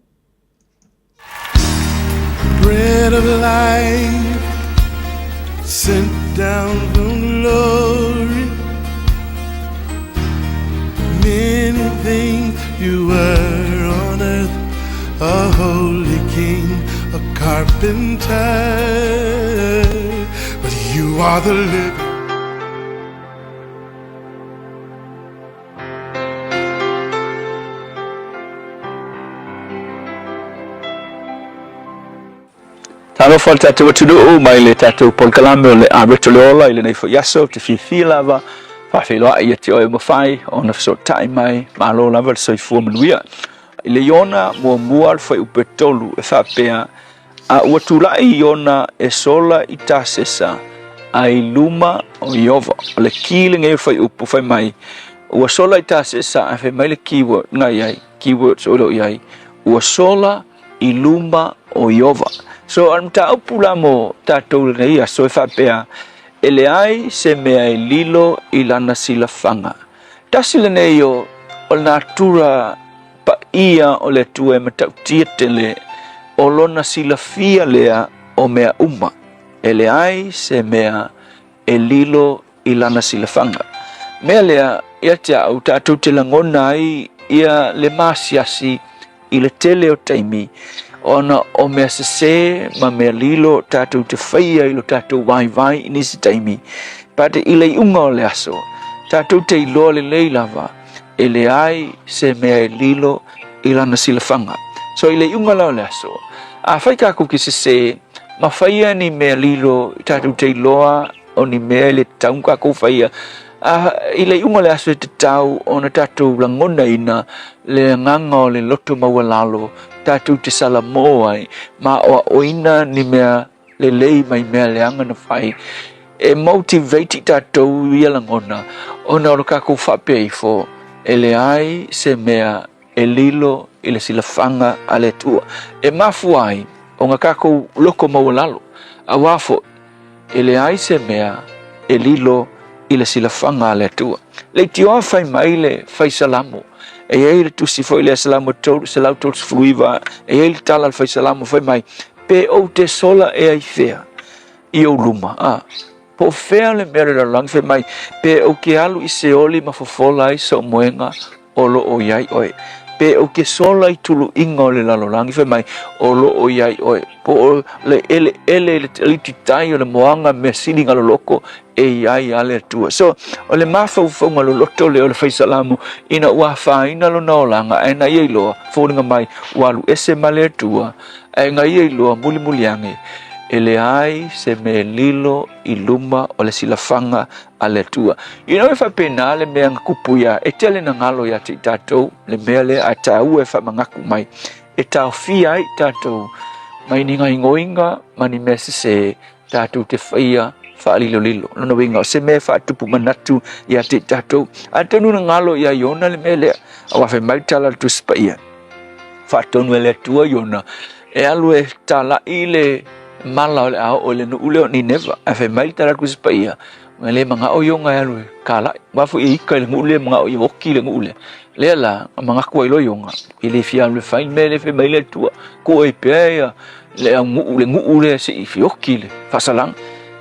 [SPEAKER 7] Bread of life sent down from glory. Many things you were on earth, a holy king, a carpenter. But you are the living.
[SPEAKER 13] Talofa le tatou atunuu mai le tatou polokalame o le Areto le Ola i lenei foi aso. Ou te fiafia lava Faafeiloai ia te oe mafai ona fesootai mai, malo lava le soifua manuia. I le Iona muamua le fuaiupu e 3 e faapea, A ua tulai Iona e sola i Tasesa a i luma o Ieova. O le ki lenei o le fuaiupu fai mai, ua sola i Tasesa ae fai mai le keyword na i ai, keywords o lo o i ai, ua sola i luma o Ieova. So, o le mataupu la mo tatou lenei aso e faapea, e leai se mea e lilo i lana silafaga. Tasi lenei o o le natura paia o le Atua e matautia tele, o lona silafia lea o mea uma. E leai se mea e lilo i lana silafaga. Mea lea, ia te au, tatou te lagona ai ia le masiasi i le tele o taimi, ona o mea sesē ma mea lilo tatou te faia i lo tatou vaivai i nisi taimi, but i le iuga o le aso, tatou te iloa lelei lava, e leai se mea e lilo i lana silafaga. So i le iuga la o le aso, afai tatou te sesē ma faia ni mea lilo tatou te iloa o ni mea e le tatau ona tatou faia, a, i le iuga o le aso e tatau ona tatou lagonaina le agaga o le loto maualalo tatou te salamo ai ma aoaoina ni mea lelei mai mea leaga na fai e motivate i tatou ia lagona ona o lo tatou faapea ifo e leai se mea e lilo i le silafaga a le Atua e mafua ai ona tatou loko maualalo, auā foi e leai se mea e lilo i le silafaga a le Atua. Leitioa fai mai le fai Salamo, e i ai le tusi foi lea Salamo 139, e i ai le tala a le fai Salamo fai mai, pe ou te sola ea i fea i ou luma, a, po o fea le mea o le lalolagi, fai mai, pe ou te alu i Seoli ma fofola ai sou moega, o lo o i ai oe. Pe ou te sola i tuluiga o le lalolagi, fai mai, o lo o i ai oe. Po o le eleele i le alititai o le moana mea sili na loloko, e i ai lava le Atua. So, o le mafaufauga loloto lea o le fai salamo, ina ua afaina lona olaga, ae na ia iloa, foliga mai, ua alu ese ma le Atua, ae na ia iloa mulimuli ane, e leai se mea lilo i luma o le silafaga a le Atua. Ina ua faapena le mea na tupu ia, e tele na galo ia te i tatou le mea lea ae taua e faamanatu mai, e taofia ai i tatou mai ni gaoioiga ma ni mea sesē tatou te faia faalilolilo. Lona uiga, o se mea e faatupu manatu ia te i tatou. Atonu na galo ia Iona le mea lea, aua fai mai le tala a le Tusi Paia, faatonu e le Atua Iona e alu e talai le mala o le a oo i le nuu lea o Nineva. Ae fai mai le tala a le Tusi Paia, e le manao Iona e alu e kalai. Aua foi e ika i le nuu lea, manao ia oti le nuu lea. Lea la, manatu ai loa Iona, e le fia alu e fai le mea lea fai mai le Atua. Tuu ai pea ia le aunuu, le nuu lea se'i fioki le faasalaga.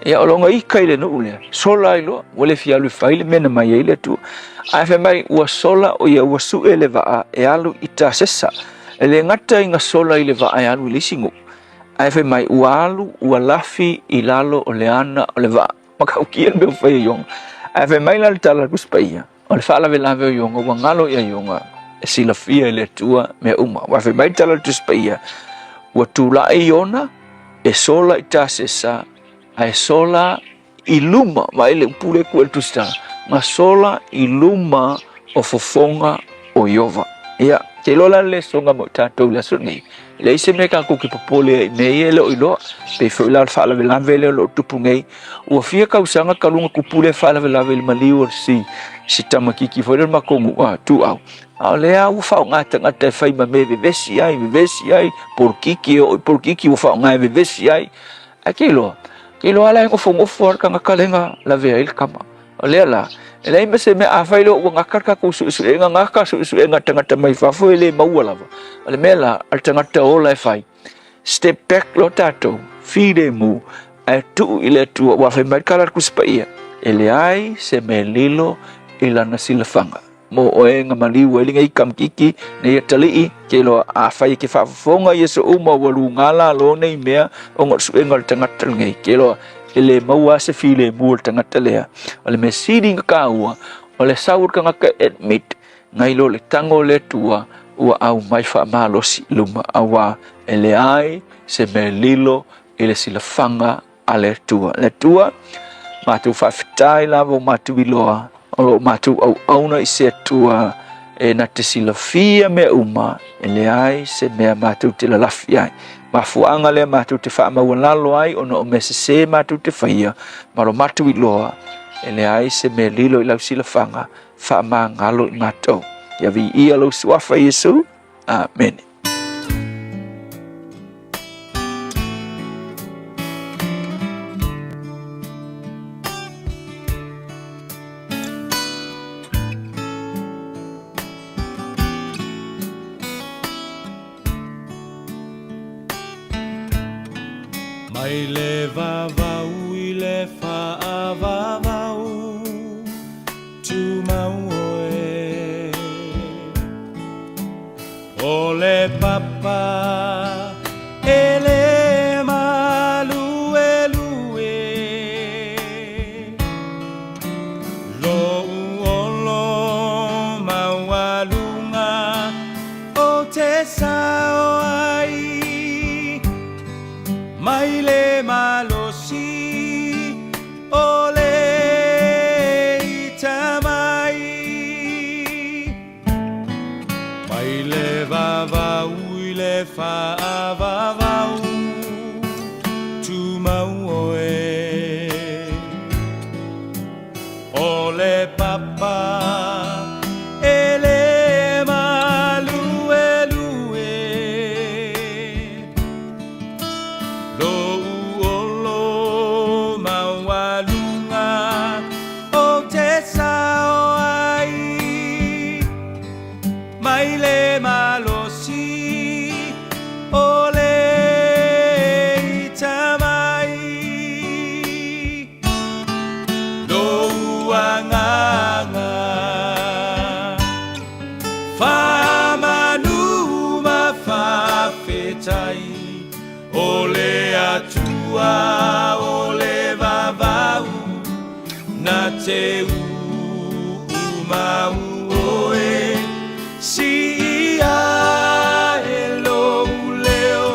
[SPEAKER 13] Ia o lona ika i le nuu lea, sola ai loa, ua le fia alu e fai le mea na mai ai le Atua. Ae fai mai, ua sola o ia ua su'e le vaa e alu i Tasesa. E le gata ina sola i le vaa e alu i le isi nuu, ae fai mai, ua alu, ua lafi i lalo o le ana o le vaa. Matautia le mea ua fai e Iona. Ae fai mai la le tala a le Tusi Paia, o le faalavelave o Iona, ua galo ia Iona e silafia e le Atua mea uma. Aua fai mai le tala a le Tusi Paia, ua tulai Iona e sola i Tasesa, ae sola i luma, vaai le upu lea e tuu e le Tusi Tala, na sola i luma o fofoga o Ieova. Ia, te iloa la le lesoga mo i tatou i le aso nei, e leai se mea tatou te popole ai i mea ia e le o iloa. Pei foi la o le faalavelave lea o lo o tupu nei, ua fia tausaga talu ona tupu lea faalavelave i le maliu o si, si tamaitiiti foi lea o le matou nuu, a, Tuau. A o lea ua faaaoga e tagata e fai ma mea e vevesi ai, vevesi ai, polokiki e oo i polokiki ua faaaoga e vevesi ai. Ae te iloa, te iloa la e nofonofo lava le tagata lea na lavea ai le tama. O lea la, e leai ma se mea, afai loa ua gata le tatou suesuega, gata suesuega a tagata mai fafo e le maua lava. O le mea la, a le tagata ola e fai, step back loa tatou, filemu, ae tuu i le Atua, aua fai mai le tala a le Tusi Paia, e leai se mea lilo i lana silafaga. Mo oe na maliu ai lenei kamikiki, nei atalii, ke iloa afai e ke faafofoga i aso uma ua luga lalo nei mea ona o le suega o le tagata lenei, ke iloa e le maua lava se filemu o le tagata lea. O le mea sili ona taua, o le sau o le tagata e admit, nai lo le tago o le Atua ua aumai faamalosi i luma, auā e leai se mea lilo i le silafaga a le Atua. Le Atua, matou faafetai lava ua matou iloa. O lo o matou auauna i se Atua e na te silafia mea uma, e leai se mea matou te lalafi ai. Mafuaaga lea matou te faamaualalo ai ona o mea sesē matou te faia, ma lo matou iloa, e leai se mea lilo i lau silafaga, faamagalo i matou. Ia viia lou suafa Iesu. Amene.
[SPEAKER 7] Mai le vavau i le faavavau Tumau oe O le papa e le maluelue Lou olo maualuga o te sao ai Mai le malosi o le ita mai Mai le vavau i le faavavau Tumau oe O le papa e le maluelue Lou olo maualuga o te sao ai Mai le malosi o le ita mai Lou agaga faamanu ma faafetai O le Atua o le vavau na te uumau oe Siia e lou leo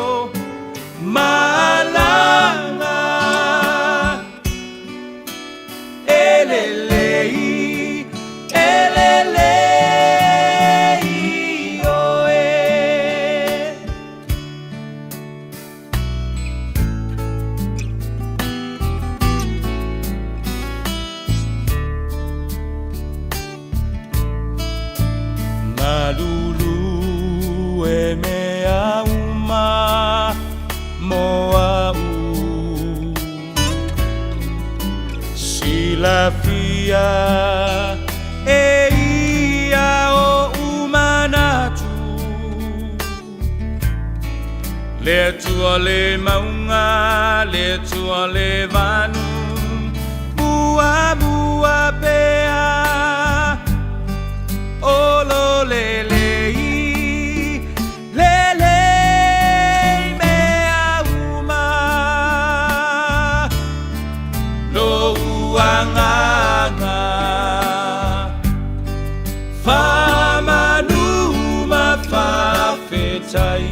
[SPEAKER 7] malaga E lelei, e lelei oe. Galulue mea uma mo a'u Silafia e ia o'u manatu Le Atua le mauga, le Atua le vanu Muamua pea o lo lelei Lelei mea uma Lou agaga Faamanu ma faafetai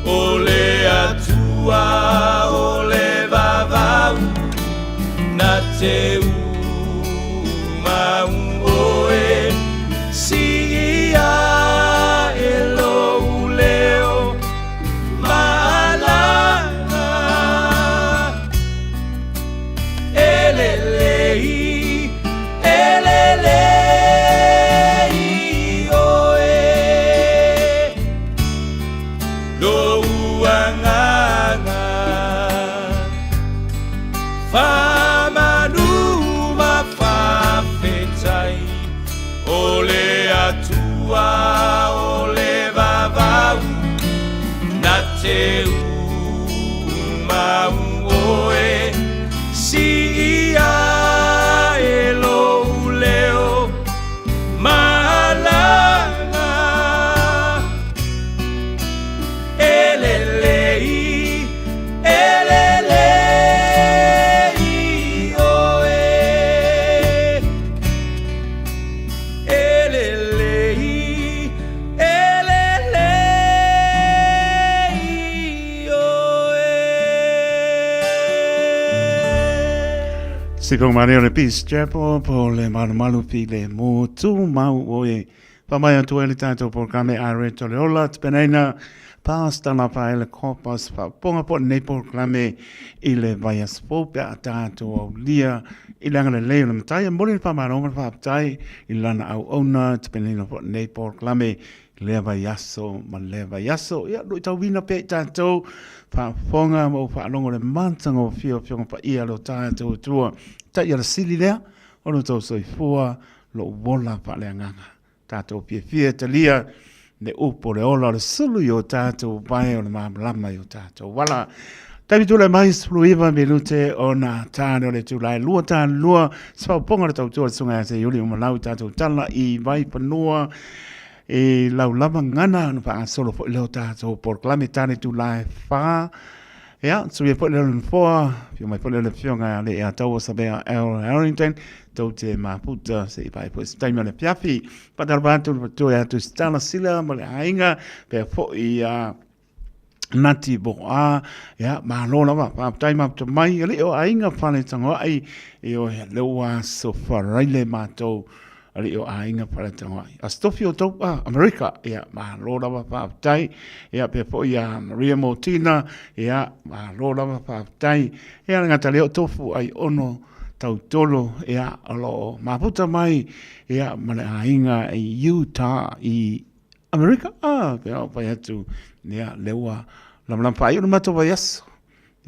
[SPEAKER 7] O le Atua o le vavau Na te umau oe Siia e lou leo malaga E lelei, e lelei oe Lou agaga Faamanu ma faafetai O le Atua o le vavau Na te umau oe Siia e lou leo malaga E lelei, e lelei oe E lelei, e lelei
[SPEAKER 6] Sipong mare o le Peace Chapel po le malumalu pi le motu mau o e whamai atu e le tātou polokalame a Reto le Ola, Tepeneina, Pastor Rafael Kopas, whaponga po nei polokalame i le vaiaso pe a tātou au lia i le angalelei o le matai, e moli le whamaro ma le whaptai i lana au ona, Tepeneina po nei polokalame lea vaiaso ma lea vaiaso. Ia, luitauina pea i tātou, faafofoga ma ou faalogo le matagofie o Afioga Paia lo tātou Atua. Taiala sili lea, o lo tou soifua, lou ola faaleagaga. Tātou fiafia e talia le upu o le ola o le sulu i o tātou vae o le malamalama i o tātou ala. Taimi tulai mai 19 minute o nā tāne o le itula e lua tāne lua, se faaupuga o le tautua le Susuga ia Seiuli Umalau i tātou tala i Vaifanua e lau lava gana ona faagasolo foi lea o tātou polokalame tāne itula e whā. Ia, suia foi lea o le nofoa, whio mai foi lea o le afioga ia le ia taua Savea L. Harrington, tou te mafuta se i vai foi se taimi o le afiafi. Whātalo atu le whatoe atu Stella Sila ma le aiga, pea foi ia Nati Boa, ia, malo lava, faafetai mafuta mai, alii o aiga Faletagoai, e o hea leo ua aso faraile matou, alii o aiga Faletagoai. Aso tofi o tou, ah, Amerika, ia, malo lava, faafetai, ia, pea foi ia Maria Motina, ia, malo lava, faafetai, ia, le gata lea o tofu ai ono tautolo, ia, o lo o mafuta mai, ia, ma le aiga i Utah, i Amerika, ah, pe au pai atu, ia, le ua lamalama whaai o le matou vaiaso.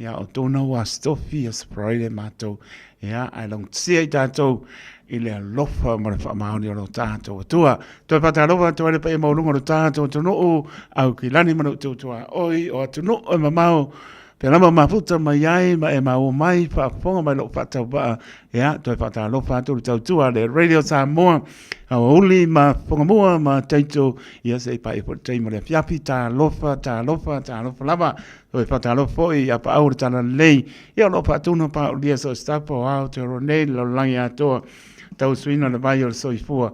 [SPEAKER 6] Ia, o tōna ua stofi, aso Friday mātou, ia, ai longotia i tātou i le alofa ma le whaamaoni o lo tātou Atua. Toi whātālofa atu ai le paia maulunga o lo tātou atunuu, au ki lani manu tūtua oi o atunuu e mamao, Pea lava mafuta mai ai ma e maua mai faafofoga mai lou faatauvaa, ia, toe faatalofa atu le tautua a le Radio Samoa, aoauli ma fofogamua ma taito, ia se i paia foi le taimi o le afiafi, talofa, talofa, talofa lava, toe faatalofa foi ia paau o le Talalelei, ia o lo o faatino paaulia so o se tafa o Aotearoa nei, le lalolagi atoa, tausuina le vai o le soifua,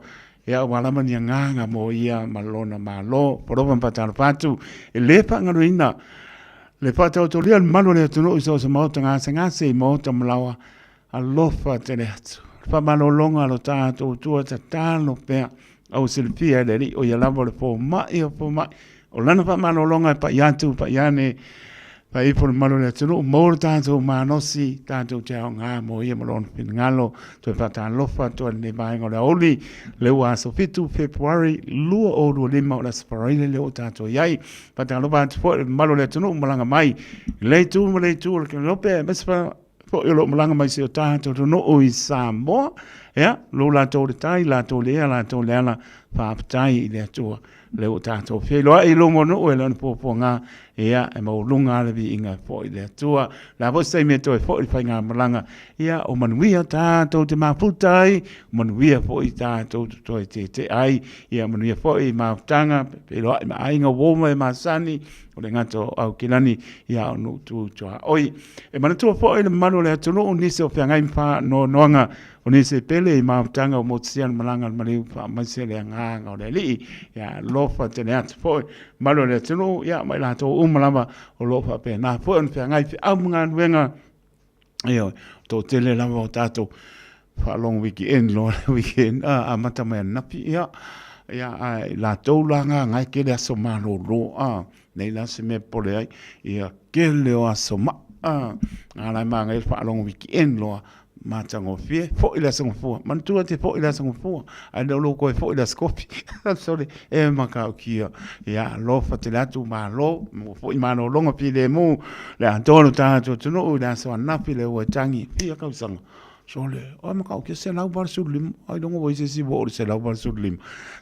[SPEAKER 6] Ia ua lava ni agaga mo ia ma lona Malo. Polofa ma faatalofa atu, e le faagaloina le faataotolia o le mamalu o le atunuu i so o se maota gasegase i maota malaoa, alofa tele atu. Le faamalologa a lo tatou Atua tatalo pea au silafia e le Alii o ia lava o le fomai o fomai. O lana faamalologa e pai atu, pai ane, pai ifo le mamalu o le atunuu, maua lo tatou malosi, tatou te aoga mo ia ma lona finagalo. Toe faatalofa atu ai lenei vaega o le aoauli, lea ua aso 7 Fepuari 2025 o le Aso Faraile lea ua tatou i ai. Faatalofa atu foi i le mamalu o le atunuu malaga mai i lea itu ma lea itu o le Kenelope, aemaise foi o lo o malaga mai si o tatou atunuu i Samoa. Ia, lo latou le tai, latou le ea, latou le ala, faafetai i le Atua. Lea ua tatou feiloai i luma o nuu e le o ni puapuaga, ia, e maualuga lava le viiga e foi i le Atua. O le a foi se taimi e toe foi i le faigamalaga, ia, o manuia tatou te mafuta ai, o manuia foi tatou te toe tietie ai, ia, manuia foi i mafutaga, feiloai ma aiga uo ma e masani, o le gata o Aukilani, ia, o nuu tu tuaoi. E manatua foi le mamalu o le atunuu, nisi o feagai ma faanoanoaga O nisi e pele i mafutaga o motusia le malaga a le maliu faamaise le agaga o le Alii, ia alofa tele atu foi mamalu o le atunuu, ia ma i latou uma lava o lo o faapena foi ona feagai feau ma galuega. Ioe, toatele lava o tatou faalogo weekend loa le weekend, a, amata mai ananafi, ia, ia, ae i latou la nga e tele aso malolo, a, nei la se mea e popole ai, ia tele o aso maa, a, a la e manaia le faalogo weekend loa, Matagofie, foi le Aso Gafua. Manatua te foi le Aso Gafua, ae le o lou toe foi le Aso Kofi. Sole, e matautia. Ia, alofa tele atu, malo, maua foi malologa filemu, le atoa lo tatou atunuu i le aso ananafi le ua e tagi, fia tausaga. Sole, o matautia 185, ailoga ua i ai se isi ua oo i le 185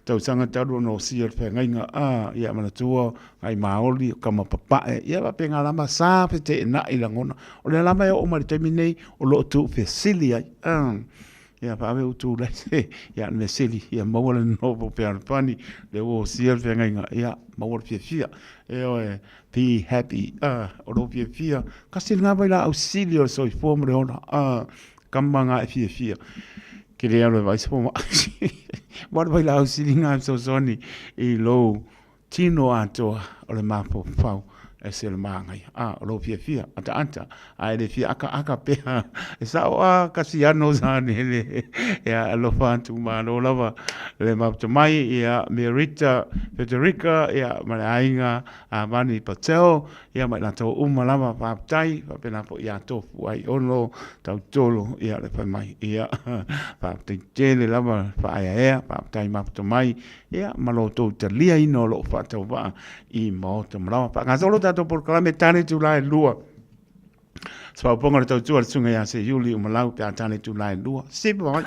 [SPEAKER 6] tausaga talu ona osia le feagaiga. A, ia manatua, nai maoli, o tama papae, ia faapena lava, sa feteenai lagona. O lea lava e oo mai i le taimi nei, o lo o tuufesili ai. Ia faave ou tulai se, ia le mea sili, ia maua le nofo fealofani, lea ua osia le feagaiga, ia maua le fiafia. Ioe, be happy, o lou fiafia, tasi lena vailaau sili o le soifua ma le ola, kama nga e fiafia. Ke le alu e vaai se fomai. Aua le vailaau sili lena e fesoasoani i lou tino atoa o le mafaufau. Ese le māngaia. A, o lou fiafia, ataata, a e le fia akaaka pea. E sao a Kasiano sa nele. Ia, alofa atu malo lava le mafuta mai, ia, Merita Federica, ia, ma le aiga a Mani Patel, ia, ma i latou uma lava, faafetai, faapena foi ia Tofu ai ono, Tautolo, ia, le fai mai, ia, faafetai tele lava le faaeaea, faafetai mafuta mai, Ia, ma lo outou taliaina o loo faatauvaa i maota malawa. Faagasolo tatou polokalame tane itulā e lua. Se faaopoopoga o le tautua a le Susuga ia Seiuli Umalau pe a tane itulā e lua. Siva mai.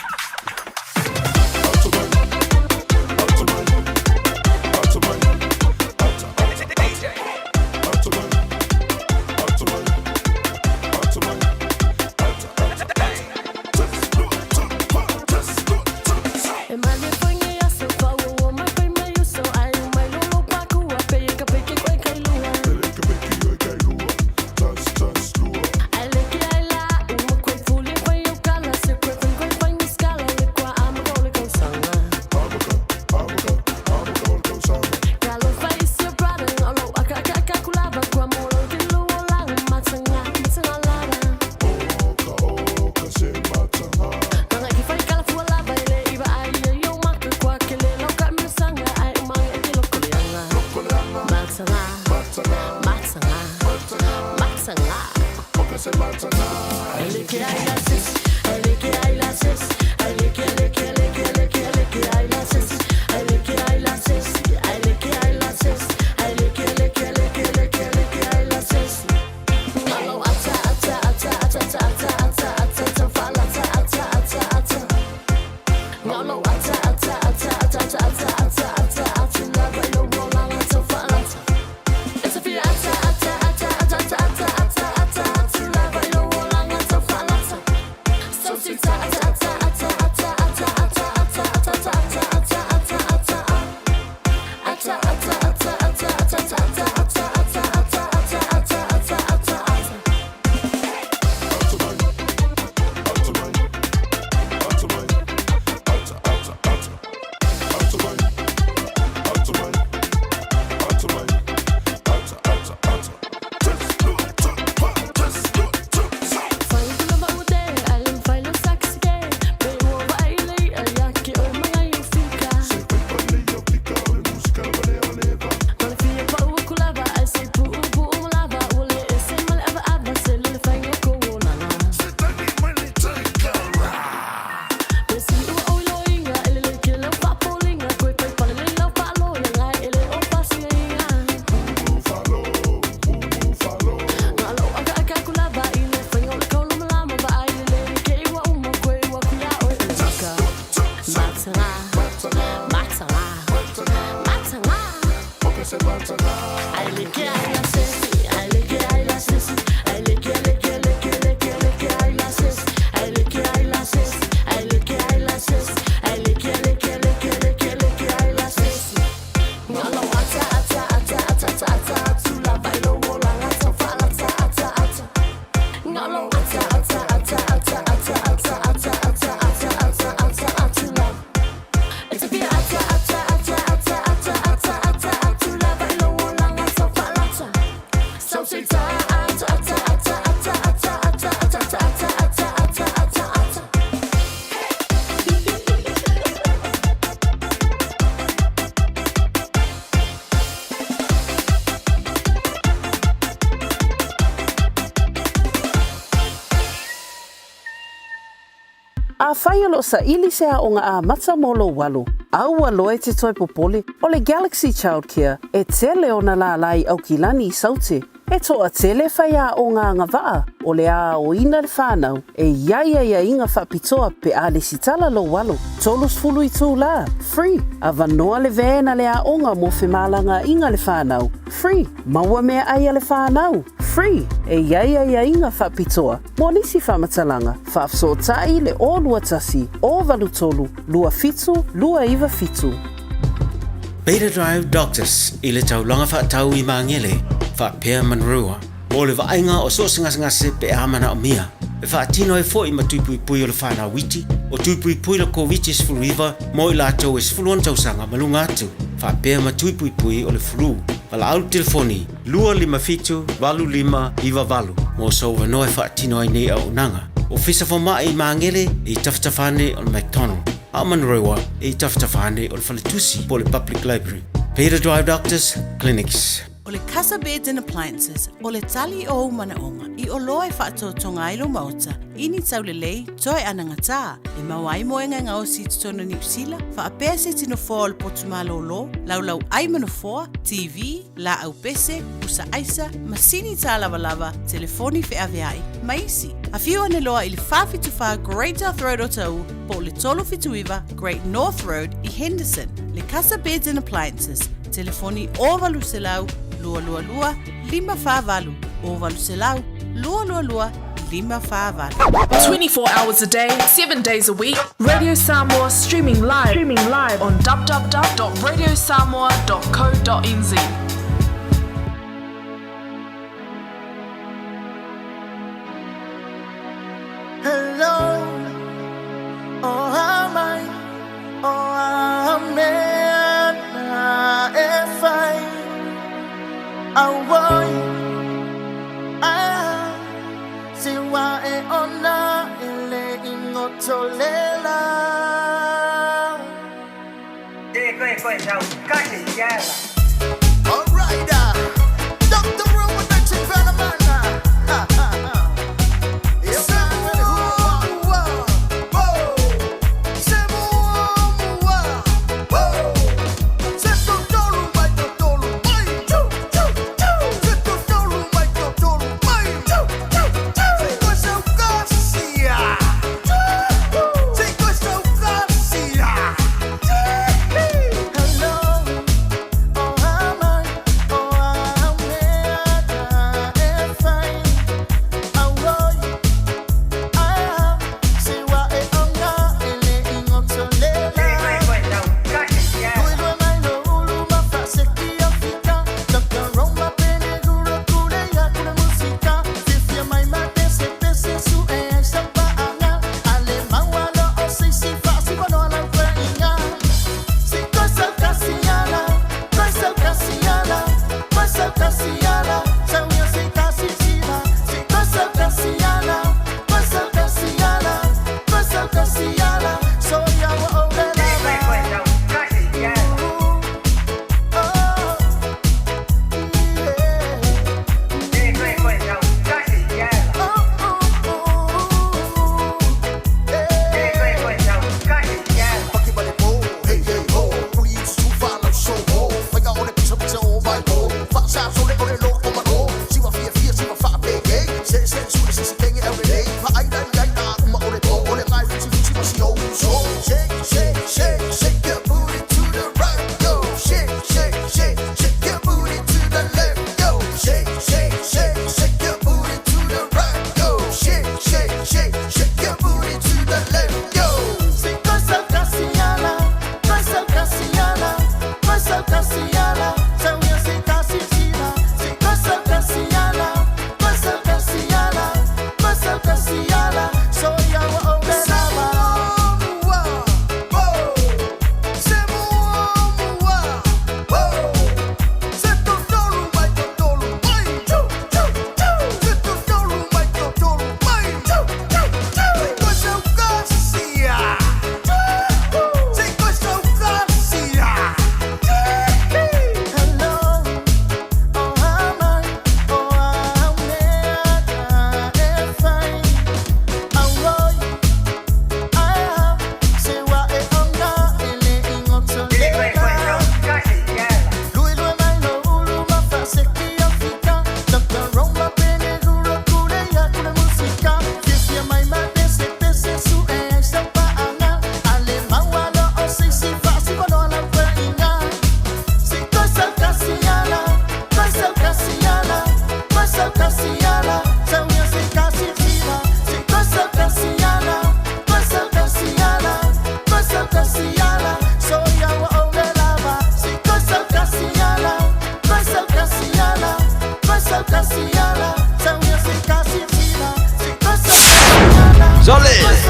[SPEAKER 8] Afai o lo o saili se aoga amata mo lou alo, aua loa e te toe popole, o le Galaxy Childcare e tele ona lālā i Aukilani i Saute. E toatele faiaoga agavaa o le aoina le fanau e i ai aiaiga faapitoa pe a lesitala lou alo. 30 itulā, free, avanoa le van a le aoga mo femalagaaiga le fanau, free, maua meaai a le fanau, free, e i ai aiaiga faapitoa mo nisi faamatalaga, faafesootai le 021 083 27 297.
[SPEAKER 14] Beta Drive Doctors i le taulaga faatau i Magele, faapea Manurewa, mo le vaaiga o so o se gasegase pe a manaomia. E faatino ai foi ma tui puipui o le whanau iti, o tui puipui le Koviti-19 mo i latou e 16 tausaga ma luga atu. faapea ma tui puipui o le flu. Valaau i le telefoni 257 8598 mo sou avanoa e faatino ai nei auaunaga. Ofisa Fomai i Magele e i tafatafa ane o le McDonald, a o Manurewa e i tafatafa ane o le Faletusi po o le Public Library. Beta Drive Doctors Clinics.
[SPEAKER 8] O le Casa Beds and Appliances, o le tali o ou manaoga i oloa e faatoatoga ai lou maota i ni taulelei toe anagatā e maua ai moega e gaosi i totonu o Niu Sila, faapea se tino foa o le potu malōlō, laulau ai ma nofoa, TV, laau pese, pusa aisa, masini tālavalava, telefoni feaveai, ma isi. Afio ane loa i le 474 Great South Road o Taʻu po o le 379 Great North Road i Henderson. Le Casa Beds and Appliances, telefoni 0800 222 548, 0800 222 548.
[SPEAKER 3] 24 hours a day, 7 days a week, Radio Samoa streaming live, streaming live on www.radiosamoa.co.nz.
[SPEAKER 7] Hello, oh amai, oh amen, e fai, awai, ah, si wa e ona e le ingotolela. Alright, Dr. Roman, Ha, ha, ha. Hello, oh,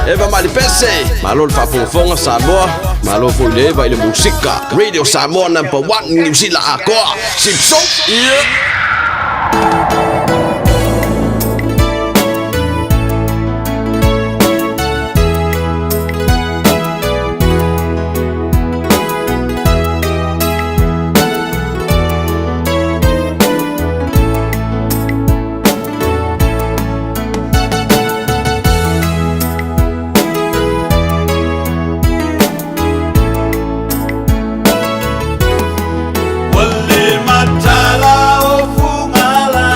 [SPEAKER 15] Eva Malipese, malo le faafogafoga Samoa, malo foi le Eva i le musika. Radio Samoa number 1 Niu Sila atoa. Sipso. Yeah.
[SPEAKER 7] Ua le matala o fugala.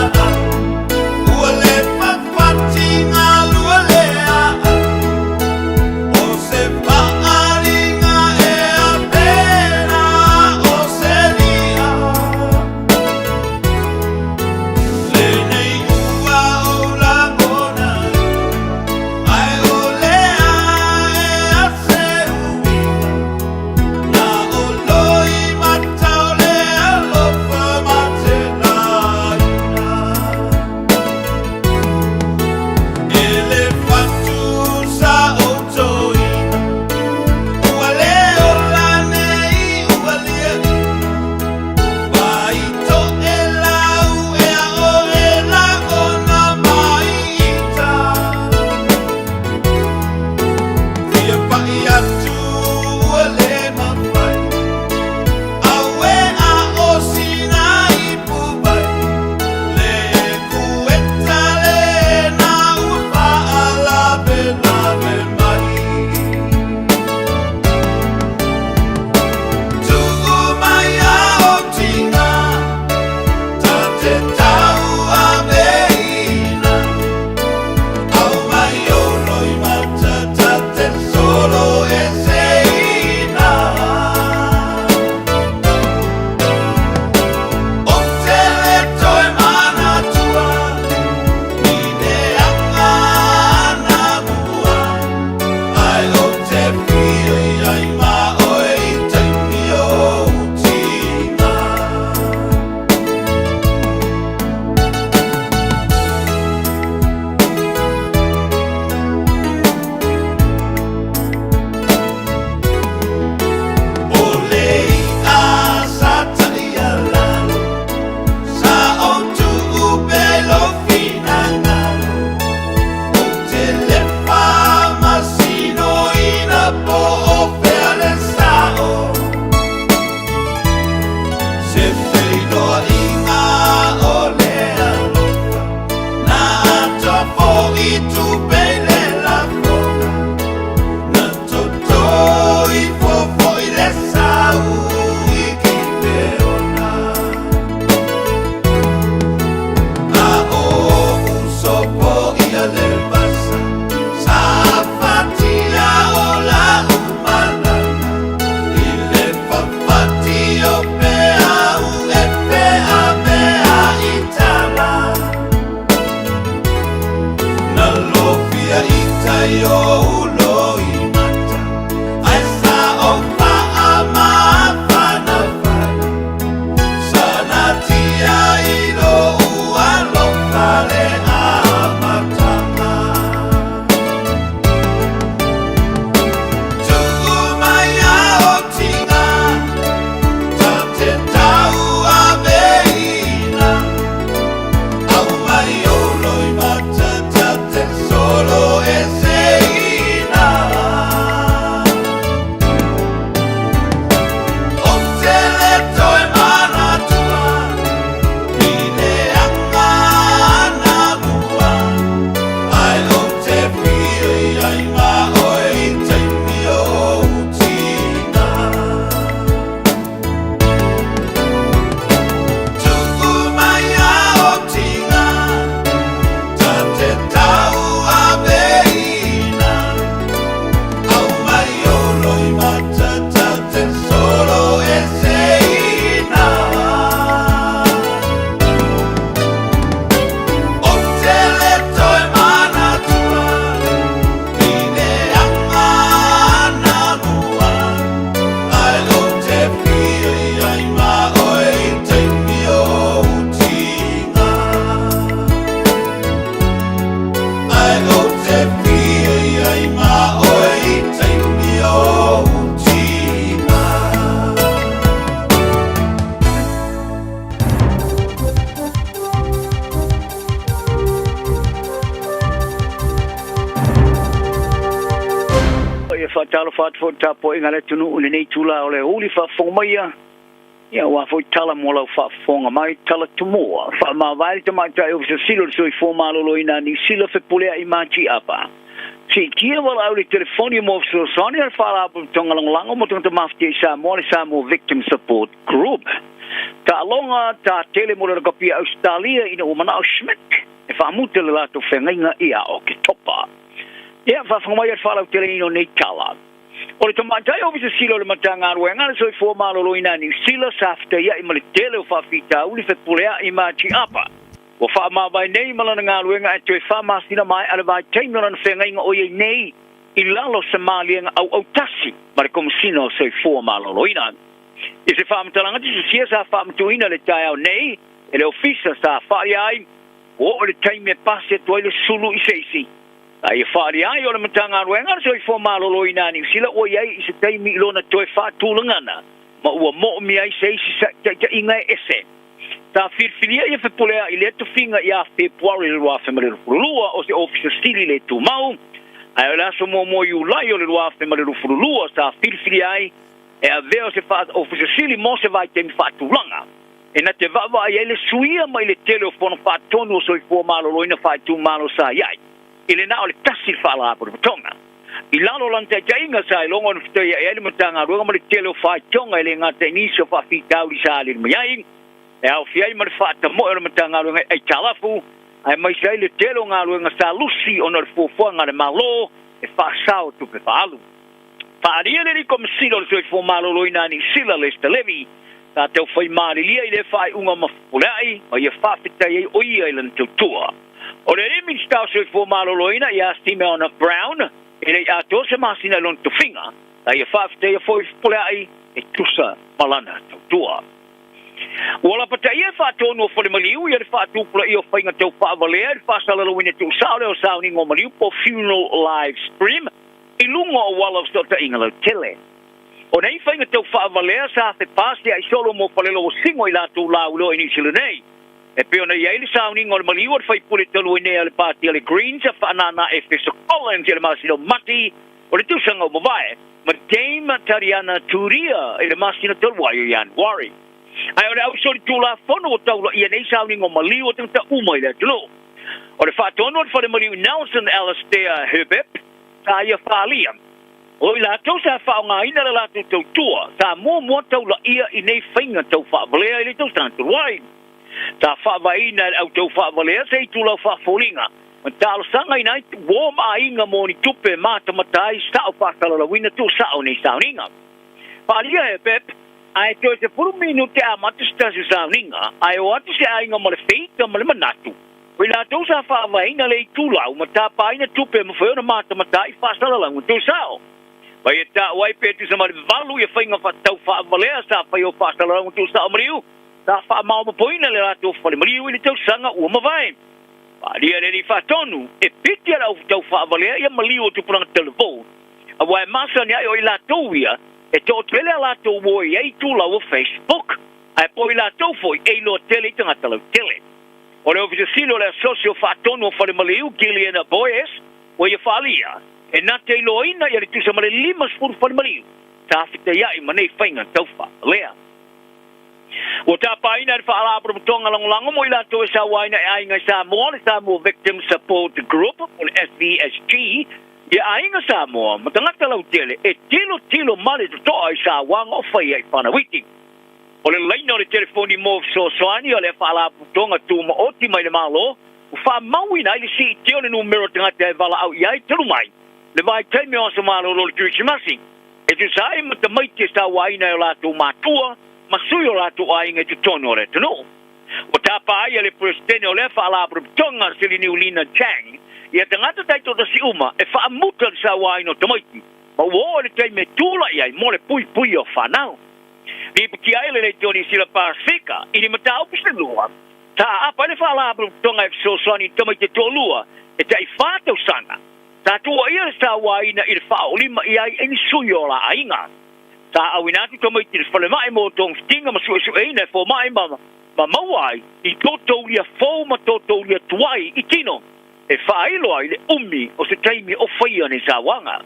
[SPEAKER 11] Faatalofa atu foi i le tapuaiga a le atunuu i lenei itula o le aoauli faafofoga maia, ia aua foi tala mo lau faafofoga mai, tala tumua, faamavae le Tamaitai Ofisa Sili o le Soifua Maloloina a Niu Sila Fepuleai Mati Apa. Siitia valaau i le telefoni mo fesoasoani a le Faalapotopotoga Lagolago mo Tagata Mafatia i Samoa, le Samoa Victim Support Group. Taaloga ta tele mo le lakapi a Ausetalia ina ua manao Schmidt e faamuta le latou feagaiga ia Oketopa. Ia, faafofoga mai a le faalauteleina o nei tala. O le tamaitai Ofisa Sili o le Matagaluega a le Soifua Maloloina a Niu Sila sa fetaiai ma le tele o faafitauli fepuleai ma atiapa. Ua faamavae nei ma lana galuega ae toe faamasina maea le vaitaimi o lana feagaiga o i ai nei i lalo o se maliega auautasi ma le Komesina o Soifua Maloloina. I se faamatalaga tusitusia sa faamatuuina i le taeao nei e le Ofisa sa faaalia ai, ua oo i le taimi e pasi atu ai le sulu i se isi. A ia faaalia ai o le Matagaluega a le Soifua Maloloina a Niu Sila ua i ai i se taimi i lona toe faatulagana ma ua moomia ai se isi taitaiga e ese. Sa filifilia ia Fepuleai i lea tofiga ia Fepuari 2022 o se Ofisa Sili le tumau, ae o le aso muamua Iulai o le 2022 sa filifilia ai e avea o se Ofisa Sili mo se vaitaimi faatulaga e na te vaavaai ai le suia mai le tele o fono faatonu o soifua maloloina faaitumalo sa i ai i le na o le tasi le Faalapotopotoga. I lalo o lana taitaiga sa iloga ona fetaiai ai le Matagaluega ma le tele o faitoga e le gata i nisi o faafitauli sa alili mai ai, e aofia ai ma le faatamoe o le Matagaluega i aitalafu, aemaise ai le tele o galuega sa lusi ona o le fuafuaga a le Malo e faasao tupe faaalu. Faaalia le Alii Komesina o le Soifua Maloloina a Niu Sila, Lester Levy, sa tau fai malilia i lea faaiuga mafuleai ma ia faafetai ai o ia i lana tautua. O le Alii Minisita o Soifua Maloloina ia Simeon Brown, e le i atoa se masina i lona tofiga, sa ia faafetaia foi Fepuleai e tusa ma lana tautua. Ua lapataia e faatonu o Falemaliu ia le faatupulaia o faiga tau faavalea i le faasalalauina tuusao lea o sauniga o maliu po o funeral live stream i luga o auala o fesootaiga lautele. O nei faiga tau faavalea sa fepasia'i solo mo Faleloa Singo i latou lauiloa i Niu Sila nei. E pei ona i ai le sauniga o le maliu o le faipule talu ai nei a le Pāti a le Greens a Faanana Efeso Collins i le masina o Mati o le tausaga ua mavae, ma Dame Tariana Turia i le masina talu ai o Ianuari. Ae o le ausolitulafono ua taulaia nei sauniga o maliu o tagata uma i le atunuu. O le faatonu o le fale maliu i Nelson Alastair Herbert, sa ia faaalia, o i latou sa faaaogaina le latou tautua sa muamua taulaia i nei faiga tau faavalea i le tausaga talu ai. Sa faavaeina e le au tau faavalea se itulau faafoliga ma talosagaina ai uo ma aiga mo ni tupe e matamata ai sao faasalalauina tuusao nei sauniga. Faaalia e Pep, ae toe 10 minute amata se tasi o sauniga, ae o atu se aiga ma le feita ma le manatu O i latou sa faavaeina le itulau ma tapaina tupe e mafai ona matamata ai faasalalauga tuusao. Mai e taua ai pe tusa ma le valu ia faiga tau faavalea sa faia o faasalalauga tuusao maliu, sa faamaopopoina le latou fale maliu i le tausaga ua mavae. Faaalia le Alii Faatonu, e piti a le au tau faavalea ia maliu o tupulaga talavou, aua e masani ai o i latou ia e toatele a latou ua i ai itulau o Facebook, ae po o i latou foi e iloa tele i tagata lautele. O le Ofisa Sili o le Asosi o Faatonu o Falemaliu, Gillian Boyes, ua ia faaalia, e na te iloaina ia le tusa ma le 50 falemaliu sa fetaiai ma nei faiga tau faavalea. Ua tapaina e le Faalapotopotoga Lagolago mo i latou e sauaina e aiga i Samoa, le Samoa Victim Support Group po o le SVSG, ia aiga Samoa ma tagata lautele e tilotilo ma le totoa i sauaga o faia i Whanawiti. O le laina o le telefoni mo fesoasoani o lea Faalapotopotoga Tumaoti mai le Malo ua faamauina ai le siitia o le numera o tagata e valaau i ai talu mai le vaitaimi o aso malolo o le Kerisimasi, e tusa ai ma tamaiti e sauaina e o latou matua ma sui o latou aiga i totonu o le atunuu. Ua tapa ai e le Peresetene o lea Faalapotopotoga Siliniulina Chang ia tagata taitoatasi uma e faamuta le sauaina o tamaiti ma ua oo i le taimi e tulai ai mo le puipuia o fanau. Lipotia ai le Leitio Niu Sila Pasefika i ni mataupu se lua, sa aapa ai le Faalapotopotoga e fesoasoani i tamaiti e toalua e tai fa tausaga. Sa tuuaia le sauaina i le faaoolima i ai e ni sui o la aiga. Sa auina atu tamaiti i le falemai mo togafitiga ma suesueina e fomai ma ma maua ai ni totoulia fou ma totoulia tuai i tino e faailo ai le umi o se taimi o faia nei sauaga.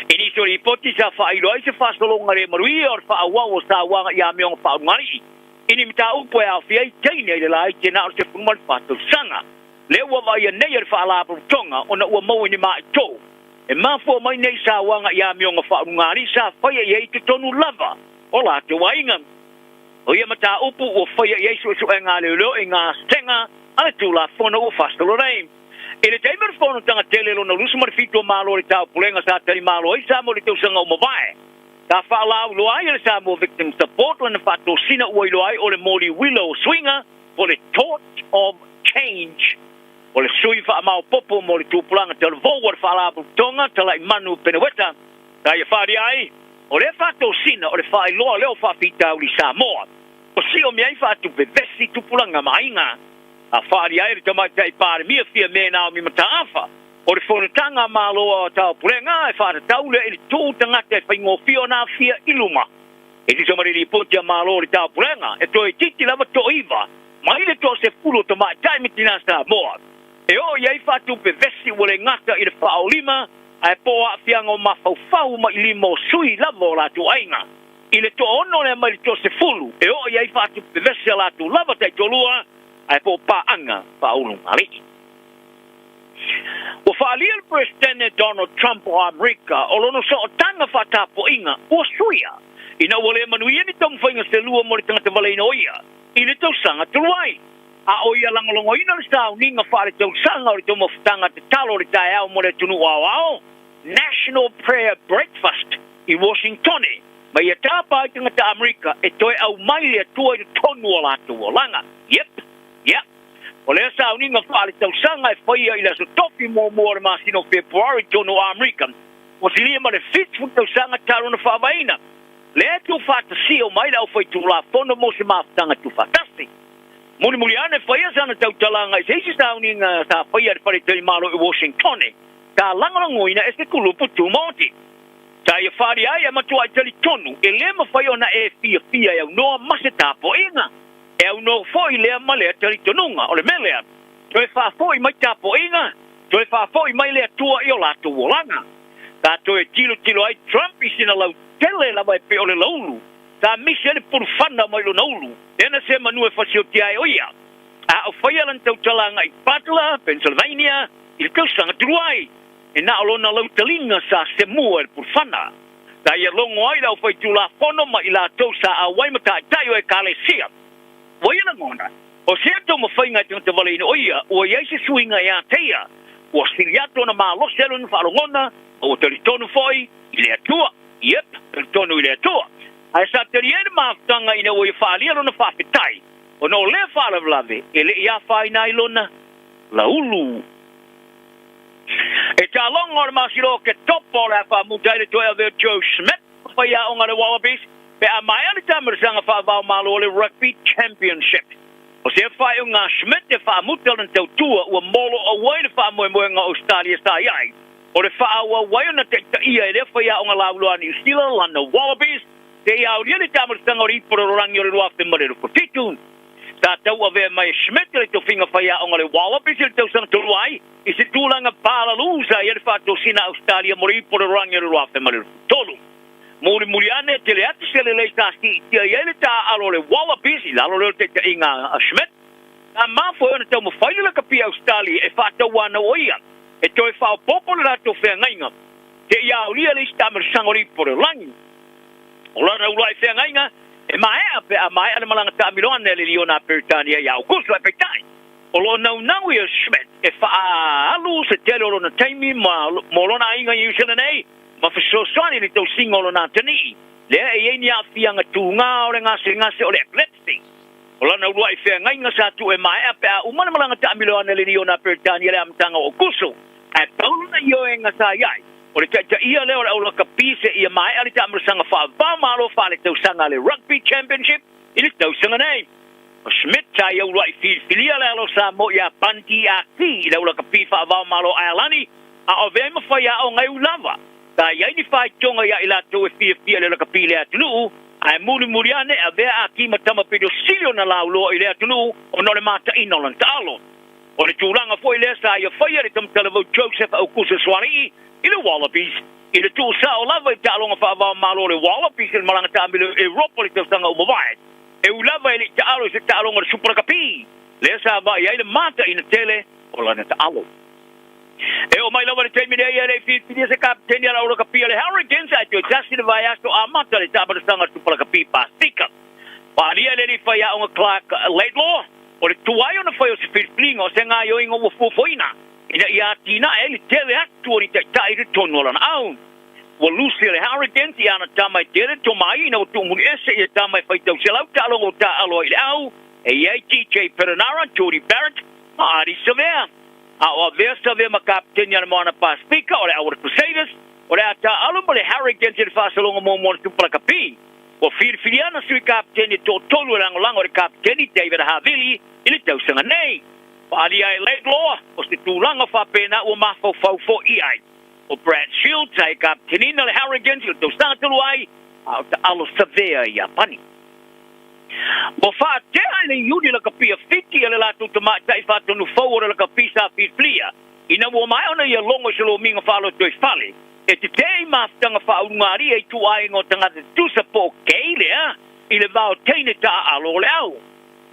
[SPEAKER 11] I nisi o lipoti sa faailoa ai se faasologa le maluia o le faaauau o sauaga i amioga faaulugalii i ni mataupu e aofia ai teine i le laiti e na o le 14 tausaga. Lea ua vaaia nei e le Faalapotopotoga ona ua maua i ni maaitou e mafua mai nei sauaga i amioga faaulugalii sa faia i ai i totonu lava o latou aiga. O ia mataupu ua faia i ai suesuega a leoleo i gasega a le Tulafono ua faasolo nei. I le taimi o le Fonotaga tele lona 27 o Malo o le Taupulega sa talimalo ai Samoa i le tausaga ua mavae, sa faalauiloa ai e le Samoa Victim Support lana faatosina ua iloa ai o le moli uila o suiga po o le Torch of Change. O le sui faamaopoopo mo le tupulaga talavou a le Faalapotopotoga Talaimanu Peneweta, sa ia faaalia ai, o lea faatosina o le faailoa lea o faafitauli i Samoa, o sio mea ai faatupe vesi tupulaga ma aiga. A faaalia ai le Tamaitai Palemia Fiame Naomi Mataafa, o le fonotaga a Malo a Taupulega e faatatau lea i le tuu tagata e faigofie ona afia i luma. E tusa ma le lipoti a Malo o le Taupulega, e toeitiiti lava toaiva mai le toasefulu o tamaitai ma tinā Samoa e oo i ai faatupe vesi ua le gata i le faaolima ae po o aafiaga o mafaufau ma i lima o sui lava o latou aiga. I le toaono lea mai le toasefulu e oo i ai faatupe vesi a latou lava taitoalua ae po o paaga faaulugalii. Ua faaalia le Peresetene Donald Trump o Amerika o lona sootaga faatapuaiga ua suia ina ua le manuia ni taumafaiga selua mo le tagata valeina o ia i le tausaga talu ai. A o ia lagolagoina le sauniga faaletausaga o le taumafataga tatalo o le taeao mo le atunuu aoao, National Prayer Breakfast, i Washingtone, ma ia tapa ai tagata Amerika e toe aumai le Atua i totonu o latou olaga. Yep. Yep. O lea sauniga faaletausaga e faia i le aso tofi muamua o le masina o Fepuari tonu o Amerika, ua silia ma le 70 tausaga talu ona faavaeina. Lea e tuufaatasia uma ai le aufaitulafono mo se mafutaga tuufaatasi. Mulimuli ane faia sana tautalaga i se isi sauniga sa faia i le Faletalimalo i Washingtone, sa lagolagoina e se kulupu tumaoti. Sa ia faaalia ai e matuai talitonu e le mafai ona e fiafia e aunoa ma se tapuaiga. E aunoa foi lea ma lea talitonuga. O le mea lea, toe faafoi mai tapuaiga, toe faafoi mai le Atua i o latou olaga. Sa toe tilotilo ai Trump i sina lautele lava e pei o le laulu, sa misi ai le pulufana mai lona ulu, lea na se manu e fasioti ai o ia. A o faia lana tautalaga i Butler, Pennsylvania, i le tausaga talu ai, e na o lona lautaliga sa semua i le pulufana. Sa ia logo ai le aufaitulafono ma i latou sa auai ma taitai o Ekalesia. Ua ia lagona, o se atu mafaiga e tagata valeina o ia, ua i ai se suiga ia te ia, ua sili atu ona malosi ai lona faalogona, ma ua talitonu foi i le Atua. Yep, talitonu i le Atua. Ae sa tali ai le mafutaga ina ua ia faaalia lona faafetai, ona o lea faalavelave e le i afaina ai lona laulu. E taaloga o le masina o Oketopa o le a faamuta ai le toe ave o Joe Schmidt ma faiaoga a le Wallabies pe a maea le taamilosaga faava-o-Malo o le Rugby Championship. O se faaiuga a Schmidt e faamuta lana tautua ua moloau ai le faamoemoega o Ausetalia sa i ai o le faaauau ai ona taitaia e lea faiaoga lauiloa a Niu Sila lana Wallabies seia aulia le taamilosaga o le Ipu Lalolagi o le 2027. Sa tauavea mai e Schmidt le tofiga faiaoga o le Wallabies i le tausaga talu ai i se tulaga palalu sa i ai le faatosina a Ausetalia mo le Ipu Lalolagi o le 2023. Mulimuli ane, tele atu se lelei sa siitia i ai le taaalo o le Wallabies i lalo lea o le taitaiga a Schmidt. Sa mafua ai ona taumafai le lakapi a Ausetalia e faatauanau o ia e toe faaopoopo le latou feagaiga seia aulia le isi taamilosaga o le Ipu Lalolagi. O lana uluai feagaiga e maea pe a maea le malaga taamilo ane a le Liona a Peretania ia Aokuso, ae peitai, o lo o naunau ia Schmidt e faaalu se tele o lona taimi mo lona aiga i Niu Sila nei ma fesoasoani i le tausiga o lona atalii, lea e i ai ni aafiaga tuga o le gasegase o le epilepsy. O lana uluai feagaiga sa tuu e maea pe a uma le malaga taamilo ane a le Liona a Peretania i le amataga o Aokuso, ae pau lona ioega sa i ai, O le taitaia lea o le aulakapi seia maea le taamilosaga faava-o-Malo faaletausaga a le Rugby Championship i le tausaga nei. O Schmidt sa ia uluai filifilia le alo Samoa ia Bundy Aki i le aulakapi faava-o-Malo Aelani, a o avea ai ma faiaoga e ui lava. Sa i ai ni faitoga ia i latou e fiafia i le lakapi i le atunuu, ae mulimuli ane avea Aki ma tama pito sili ona lauloa i le atunuu ona o le mataina o lana taalo. O le tulaga foi lea sa ia faia le tamatalavou Joseph Aukuso Sualii i le Wallabies i le tuusao lava i taaloga faava-o-Malo a le Wallabies i le malaga taamilo i Europa i le tausaga ua mavae. E ui lava e le i taalo i se taaloga o le Super Rakapi, lea sa vaai ai le mataina tele o lana taalo. E oo mai lava i le taimi nei e le i filifilia se kapeteni a le Aurakapi a le Hurricanes ae toe tasi le vaiaso amata le taamalasaga a le Super Rakapi Pasifika. Paalia e le alii faiaoga Clark Laidlaw, o le tuai ona fai o se filifiliga o se gaoioiga ua fuafuaina ina ia atinae ai le tele atu o ni taitai i totonu o lana au. Ua lusi le Hurricanes i ana tama e tele tomai ina ua tuumuli ese ia tama e faitau selau taaloga ua taaalo ai i le au, e i ai TJ Perenara, Jordie Barrett ma Ardie Savea. A o avea Savea ma kapeteni a le Moana Pasifika o le Auala Crusaders, o le a taaalo ma le Hurricanes i le faasologa muamua o le Tupala Kapi. Ua filifili ana sui kapeteni e toatolu e lagolago i le kapeteni David Havili i le tausaga nei. Faaalia ai Laidlaw, o se tulaga faapena ua mafaufau foi i ai. O Brad Shields sa e kapeteniina le Hurricanes i le tausaga talu ai, a o taalo Savea i Iapani. Ua faatea e le iuni lakapi a Fiti a le latou tamaitai faatonu fou o le lakapi sa filifilia ina ua maea ona ia logo i se lomiga faalotoifale e tetee i mafutaga faaulugalia i ituaiga o tagata tutusa po o gay lea i le va o teine taaalo o le au.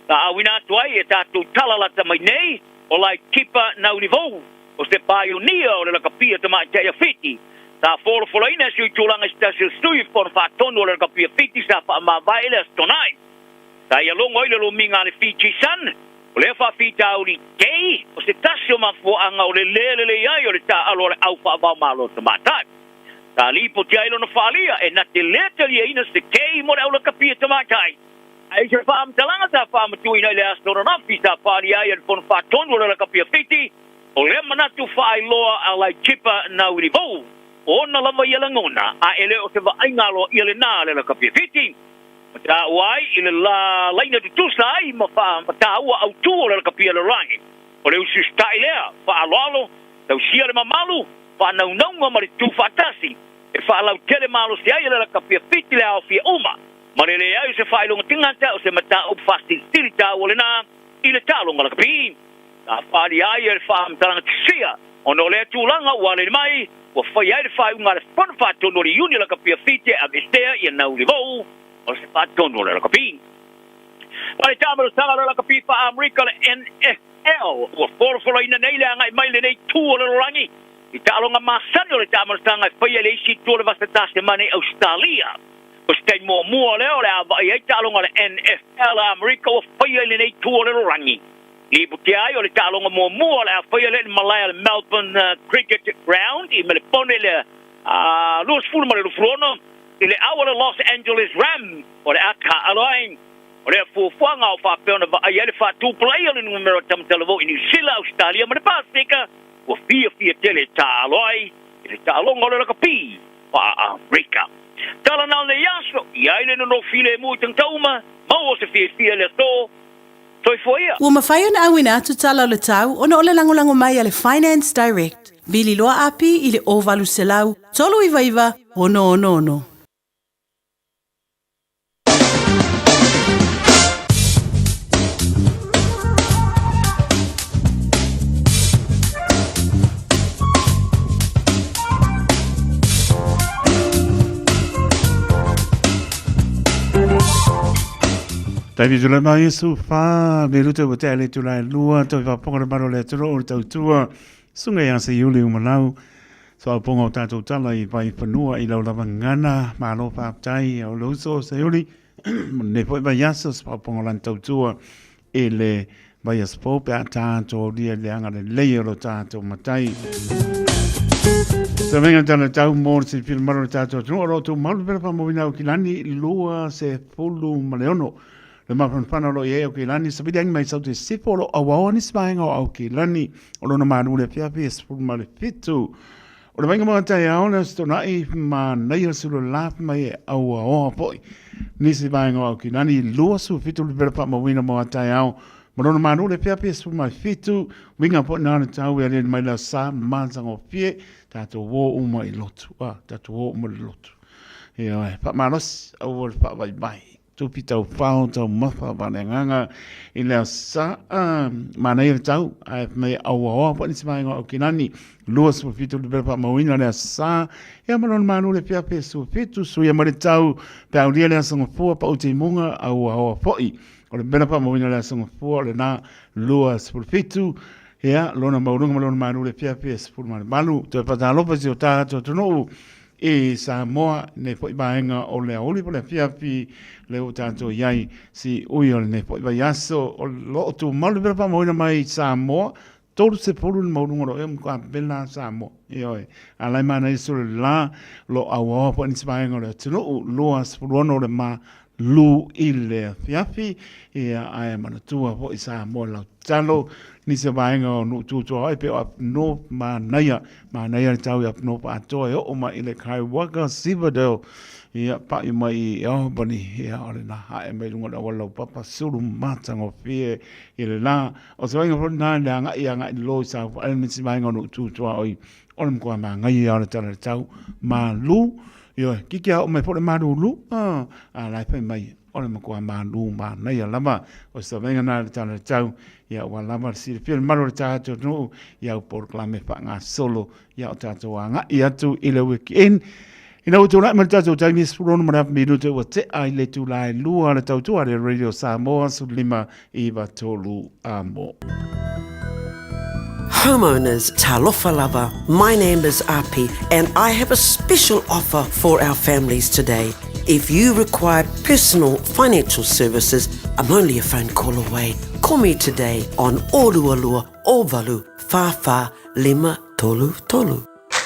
[SPEAKER 11] Sa auina atu ai e tatou tala lata mai nei o Laikipa Naulivou o se paionia o le lakapia tamaitai a Fiti. Sa folafolaina e sui tulaga i se tasi o sui usufono faatonu o le lakapia Fiti sa faamavae i le Aso Toonai. Sa ia logo ai le lomiga a le Fiji Sun, o lea faafitauli gay o se tasi o mafuaaga o le le lelei ai o le taaalo a le au faavaomalo tamaitai. Sa lipoti ai lona faalia e na te le taliaina se gay mo le au lakapia tamaitai. I se faamatalaga sa faamatuuina i le Aso Ananafi sa faalia ai e le Fono Faatonu o le Lakapia Fiti, o lea manatu faailoa a Laikipa Nauilivou, o ona lava ia lagona, a e le o se vaaiga aloaia lena a le Lakapia Fiti. Ma taua ai i le la laina tutusa ai ma faamataua autu o le Lakapia lalolagi. O le usiusita'i lea, faaaloalo, tausia le mamalu, faanaunauga ma le tutu faatasi, e faalautele malosi ai e le Lakapia Fiti le aofia uma. Ma le leai o se faailoga tagata o se mataupu faasilisili taua lena i le taaloga lakapi. Sa faaalia ai e le faamatalaga tusia ona o lea tulaga ua aleli mai, ua faia ai le faaiuga a le Fono Faatonu o le Iuni Lakapi a Fiti e aveesea ia Naulivou o se faatonu o le lakapi. Ma le taamalosaga o le lakapi faa-Amerika o le NFL ua folafolaina nei le agai mai lenei itu o le lalolagi i taaloga masani o le taamalosaga e faia i le isi itu o le vasa Tasemane i Ausetalia. O se taimi muamua lea o le a vaai ai taaloga a le NFL a Amerika ua faia i lenei itu o le lalolagi. Lipotia ai o le taaloga muamua o le a faia lea i le malae a le Melbourne Cricket Ground i Melepone i le 20 ma le 26 i le au a le Los Angeles Rams o le a taaalo ai. O lea fuafuaga o faapea ona vaai ai le faatupulaia o le numera tamatalavou i Niu Sila, Ausetalia ma le Pasefika ua fiafia tele e taaalo ai i le taaloga o le lakapi faa-Amerika. Tala na o nei aso, i ai le nonofo filemu i tagata uma, maua se fiafia i le aso. Soifua ia!
[SPEAKER 1] Ua mafai ona auina atu tala o le tau ona o le lagolago mai a le Finance Direct. Vili loa api i le 0800 399 666.
[SPEAKER 6] Taimi tula mai e su wha, me ruta ua te ale tula e lua, toi whaponga le maro le aturo o le tautua, sunga i asa iuli umalau, so au ponga o tātou tala i vai whanua i lau lava ngana, malo whaptai au le uso o se uli, ne foi vai aso, so au ponga lan tautua i le vaiaso fou pe a tātou aulia i le agalelei o lo tātou Matai. Sa venga tala tau mō le silafia mamalu o le tātou atunuu o lo tou malu pera whamawina au kilani lua se fulu ma le ono. Le mafanafana o lo i ai au kilani sa vili angi mai sau te sifo o lo auaoa nisi vaenga o au kilani o lona malu le afiafi e sefulu ma le fitu. O le vaaiga mo taeao le Aso Toonai manaia le sulu lafi mai e auaoa foi nisi vaega o Aukilani 27 lipera faamauina mo taeao ma lona malu le pea pea 17 winga foi na le tau e aliali mai la sa matagofie tatou o uma i lotu a tatou o uma i le lotu. Ioe, faamalosi aua le faavaivai. Tupi taufao taumafa faaleagaga i le aso Sa manaia le tau ae fai mai auaoa foi nisi vaega o Aukilani. 27 le pela faamauina le aso Sa ia ma lona malu le afiafi e 17 suia mai le tau pe aulia le aso Gafua pau timuga auaoa foi. O le pela faamauina le aso Gafua o lena 27 ia lona maualuga ma lona malu le afiafi e 18. Toe faatalofa i si o tatou atunuu i Samoa, lenei foi vaega o le aoauli po o le afiafi lea ua tatou i ai siui o lenei foi vaiaso. O lo o tumau le mea faamauina mai i Samoa, 30 le maualuga o lo o ea matua vela Samoa. Ioe, a la e manaia solo le la, o lo o auaoa foi nisi vaega o le atunuu, 26 le ma lu i le afiafi, ia ae manatua foi Samoa i lau tatalo, nisi o vaega o nuu tu tuaoi pei o Up North, manaia, manaia le tau i Up North atoa e oo mai i le Kaiwaka Citadel, ia pa'i mai i Albany, ia o lena ae mai luga o le auala laupapa sulu matagofie i le la. O se vaega foi lena i le agai agai i lalo i South Island nisi vaega o nuu tu tuaoi o le matua manaia o le tala i le tau malu. Ioe, kiki a oo mai foi le malulu, a la e fai mai o le matua malu manaia lava. O se tavaiga na le tala tau, ia ua lava le silafia le malu o le tatou atunuu, ia au polokalame faagasolo, ia o tatou agai atu i le weekend. Ina ua tulai mai le tatou taimi e 16 ma le afa minute ua tea i le itula e 2 le tautua a le Radio Samoa 15 93 amo.
[SPEAKER 16] Homeowners, talofa lava. My name is Api and I have a special offer for our families today. If you require personal financial services, I'm only a phone call away. Call me today on Orualua Ovalu Whawha Lima Tolu Tolu.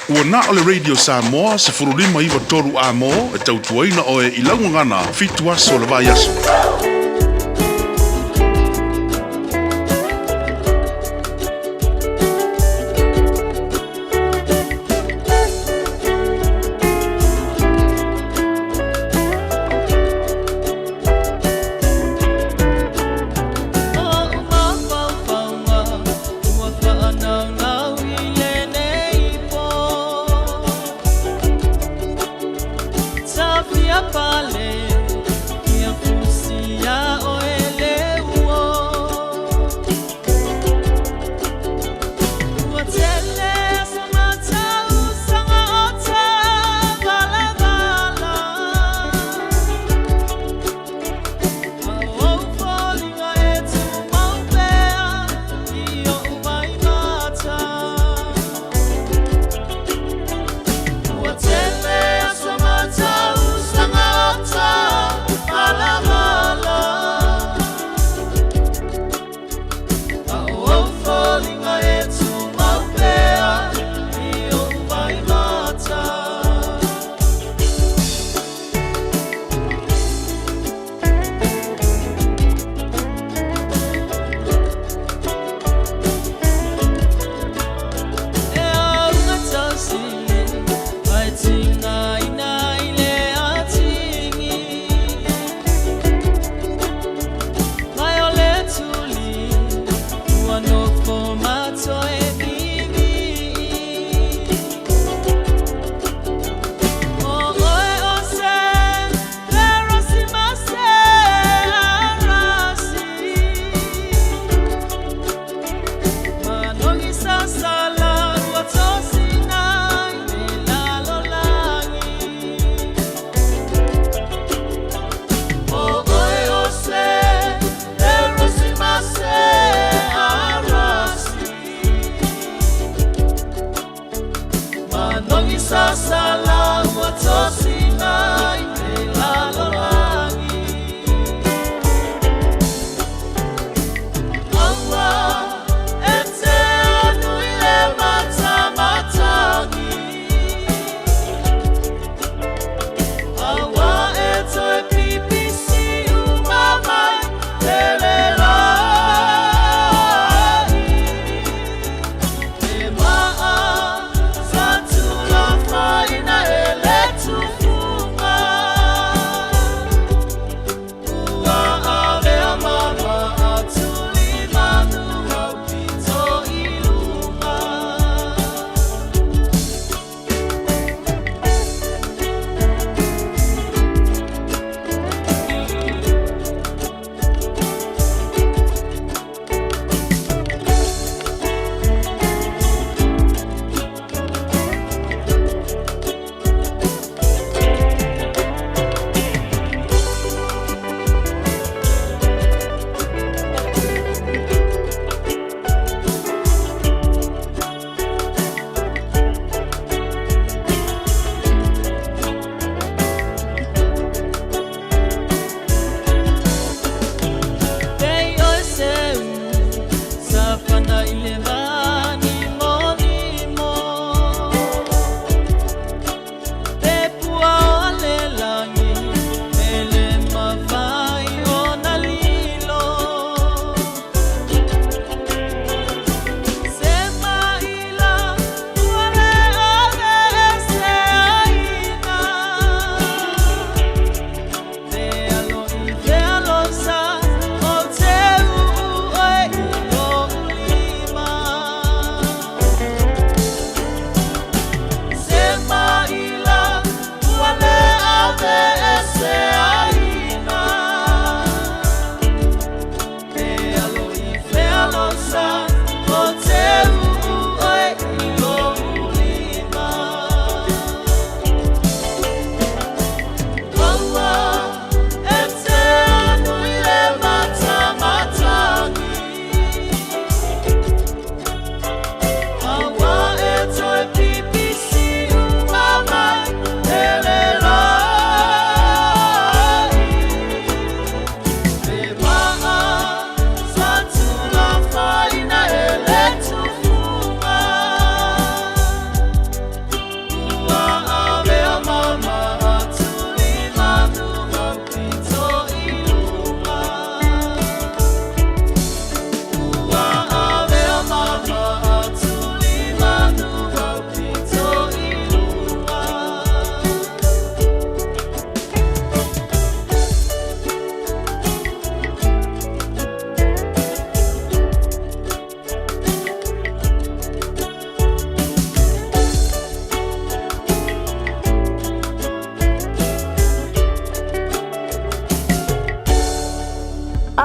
[SPEAKER 5] Ua na o le Radio Samoa 1593 amo e tautuaina oe i lau gagana fitu aso o le vaiaso.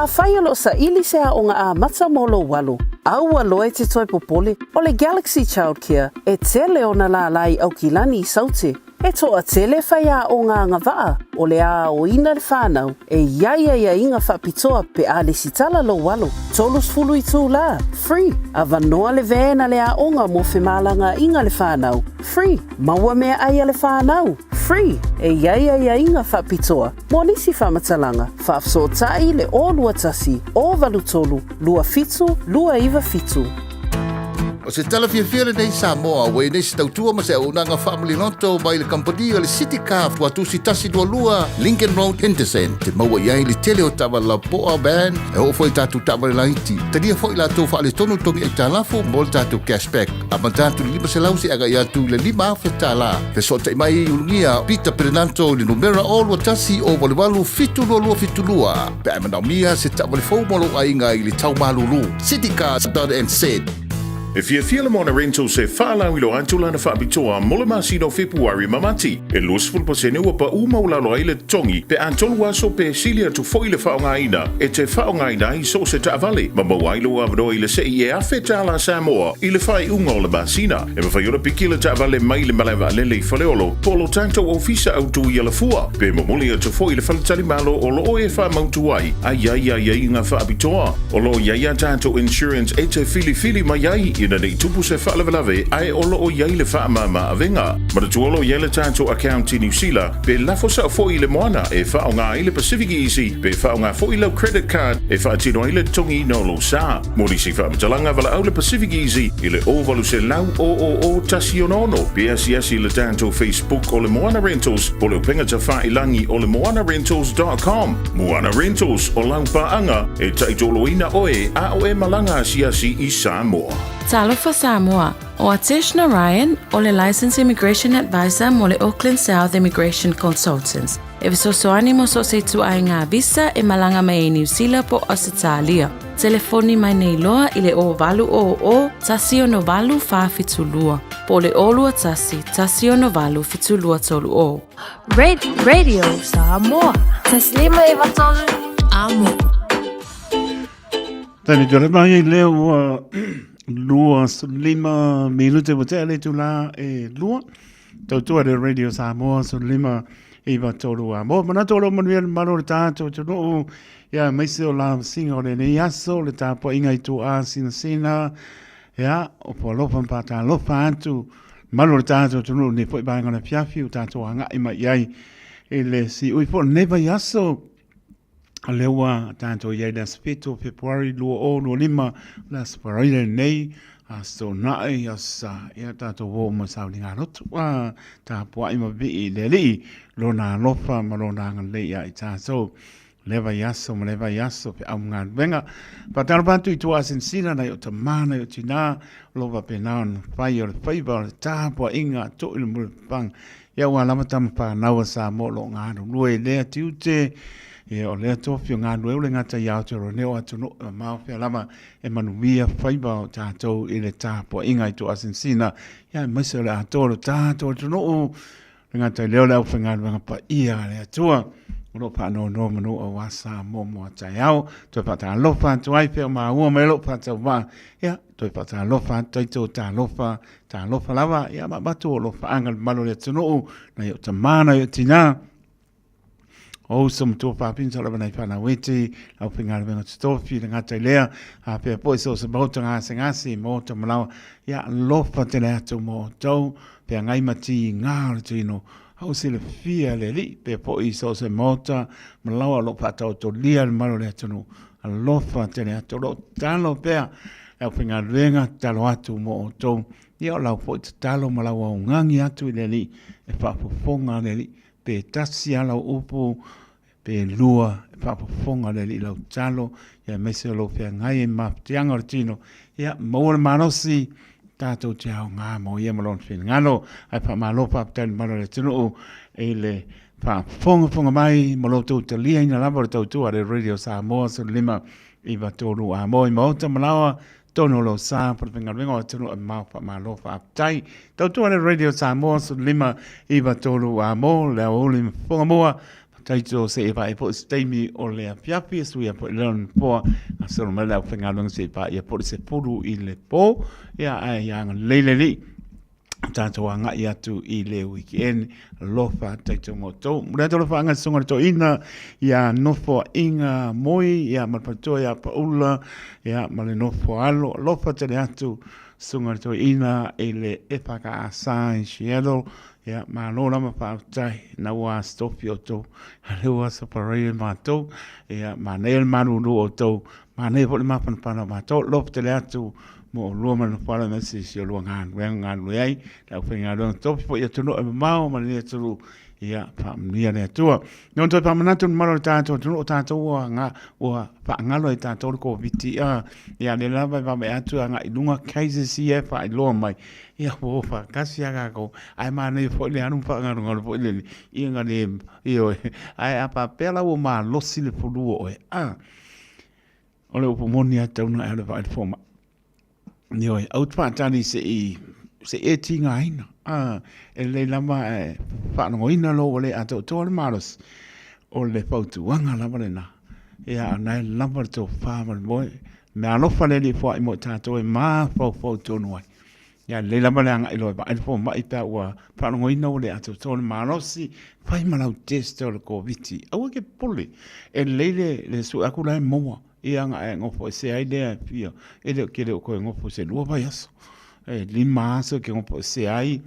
[SPEAKER 8] Afai o loo saili se aoga amata mo lou alo, aua loa e te toe popole, o le Galaxy Childcare e tele ona lālā i Aukilani i Saute. E toatele faiaoga agavaa o le aoina le fanau e i ai aiaiga faapitoa pe a lesitala lou alo. 30 itulā, free, avanoa le van a le aoga mo femalagaaiga le fanau, free, maua meaai a le fanau, free, e i ai aiaiga faapitoa mo nisi faamatalaga, faafesootai le 021 083 27 297.
[SPEAKER 17] O se tala fiafia lenei Samoa ua i nei se tautua ma se auaunaga faamaliloto mai le kamupani o le City Car Tuatusi 122 Lincoln Road Henderson. Te maua i ai le tele o taavale lapoa van e oo foi i tatou taavale laiti. Talia foi latou faaletonu togi aitalafu mo le tatou cashback. Amata atu i le 500 seia agai atu i le 5,000 tala. Fesootai mai i Ulugia Peter Perenanto i le numera 021 088 722 pe a e manaomia se taavale fou mo lou aiga i le tau malulu. Citycars.nz.
[SPEAKER 5] E fiafia le Moana Rentals e faalauiloa atu lana faapitoa mo le masina o Fepuari ma Mati. E 20% ua paʻu maualalo ai le totogi pe a tolu aso pe sili atu foi le faaaogaina e te faaaogaina ai so o se taavale ma maua ai lou avanoa i le sei e $1,000 Samoa i le faaiuga o le masina. E mafai ona piki le taavale mai le malae vaalele i Faleolo po o lo tatou ofisa autu i Alafua pe momoli atu foi i le faletalimalo o lo o e faamautu ai a i ai aiaiga faapitoa. O lo o i ai a tatou insurance e te filifili mai ai ina ne i tupu se faalavelave ae o lo o i ai le faamama avega. Manatua o lo o i ai le tatou account i Niu Sila pe lafo sao foi i le moana e faaaoga ai le Pacific Easy pe faaaoga foi lau credit card e faatino ai le totogiina o lou sa. Mo nisi faamatalaga valaau le Pacific Easy i le 0800 000 166 pe asiasi i le tatou Facebook o le Moana Rentals po o le upega tafailangi o le moanarentals.com. Moana Rentals, o lau paaga e taitoloina oe a o e malaga asiasi i Samoa.
[SPEAKER 3] Talofa Samoa, o Atesh Narayan o le Licensed Immigration Advisor mo le Auckland South Immigration Consultants. E fesoasoani mo so o se ituaiga visa e malaga mai ai Niu Sila po o Ausetalia. Telefoni mai nei loa i le 0800 168 472 po o le 021 168 7230.
[SPEAKER 18] Radio Samoa. Taslima e vatolu. Amo.
[SPEAKER 6] Tani tole mai le ua lua lima minute ua tea le tula e lua. Tautua le Radio Samoa so lima i vatolu a mo. Manatu o lo manuia le malo le tātou atunuu ia maise o la singa o lenei aso le tapuaiga i tuā sinasina ia o po alofa ma faatalofa atu malo le tātou atunuu nei foi vaega o le afiafi ua tātou agai mai i ai i le siui foi o lenei vaiaso. O lea ua tātou i ai le aso 7 o Fepuari 2025, le aso Faraire lenei, aso Toonai, aso Sa, ia tātou o ma sauliga lotu, a tapuai ma vii i le Alii, lona alofa ma lona agalelei ia i tātou. Le vaiaso ma le vaiaso feau ma galuega. Faatalofa atu i tua silasila nai o tamā nai o tinā, o lo o faapena ona fai o le faiva o le tapuaiga a toi le mulipapaga. Ia ua lava tama whanau a Samoa o lo o galulue i lea tiute, ia o lea tofi o galulue o le gata i Aotearoa nei o atunuu e mamao fea lava e manuia faiva o tatou i le tapuaiga i Tuasinsina, ia aemaise o le atoa o le tatou atunuu, le gata i lea o le aufaigaluega paia a le Atua o lo o faanonoa manu aua Samoa mo a taeao. Toe faatalofa atu ai pea o maua mai lou faatauvaa, ia toe faatalofa atu taito talofa Talofa lava, ia ma avatu o alofaaga i le mamalu o le atunuu, nai o tamā, nai o tinā, o uso ma tuafafine sa lava nai fanau iti, lau faigaluega totofi, le gata i lea, a pea foi so o se maota gasegase, maota malaoa, ia alofa tele atu mo outou, feagai ma tiga o le tino, a ua silafia e le Alii, pea foi so o se maota malaoa o lo o faataotolia i le mamalu o le atunuu, alofa tele atu, o lo o tatalo pea le aufaigaluega, tatalo atu mo outou. Ia o lau foi tatalo ma lau augani atu i le Alii, e faafofoga le Alii, pe tasi lava lau upu, pe lua, e faafofoga le Alii i lau tatalo, ia aemaise o lou feagai ai ma mafatiaga o le tino. Ia maua le malosi, tatou te aoga mo ia ma lona finagalo. Ae faamalo faafetai i le mamalu o le atunuu i le faafogafoga mai ma lo outou taliaina lava o le tautua a le Radio Samoa 15 93 a moe maota malaoa tonu o lo sa faigaluega o atunuu e mamao faamalo faafetai. Tautua le Radio Samoa 15 93 a mo le aoauli ma fofoga mua. Taito se e vae po se taimi o le afiafi e suia po i le nofoa gasolo mai le aufaigaluega se i paia po le 10 i le po. Ia ae ia agalelei le Alii tatou agai atu i le weekend. Alofa taito ma outou. Momoli atu alofaaga i le susuga i le toeaina ia Nofoaiga Moi ia ma le faletua ia Paula ia ma le nofo alo. Alofa tele atu susuga i le toeaina i le EFKS i Seattle. Ia malo lava faafetai na ua asitofi outou a lea ua separate matou. Ia manaia le malulu o outou, manaia foi le mafanafana o matou. Alofa tele atu mo oulua ma le nofo alo aemaise si olua galuega galulue ai le aufaigaluega tofi foi i atunuu e mamao ma lenei atunuu. Ia faamanuia le Atua. Ona toe faamanatu le mamalu o le tatou atunuu, o tatou ua, ga, ua faagalo e tatou le Koviti. Ia lea lava e vaavaai atu agai i luga cases ia e faailoa mai. Ia ua o faatasi lava tatou. Ae manaia foi le alu ma faagalugalu foi lele, ia na le, ioe. Ae a faapea la ua malosi le fulu o oe, o le upu moni lava e tatau ona e alu e vaai i le fomai. Ioe, aua te faatali se i se i e tigaina. E lelei lava ae faalogoina lou ua le atoatoa le malosi, o le fautuaga lava lena. Ia, a o lena e lava le tofa ma le moe. Mea alofa le Alii e foai mo i tatou e mafaufau tonu ai. Ia, lelei lava le agai loa e vaai le fomai pe a ua faalogoina ua le atoatoa le malosi, fai ma lau test o le Koviti. Aua e te popole, e lelei le, le sue atu la e maua. Ia na e nofo ese ai lea e fia, e le o te le o toe nofo se 2 vaiaso. E 5 aso e te nofo ese ai,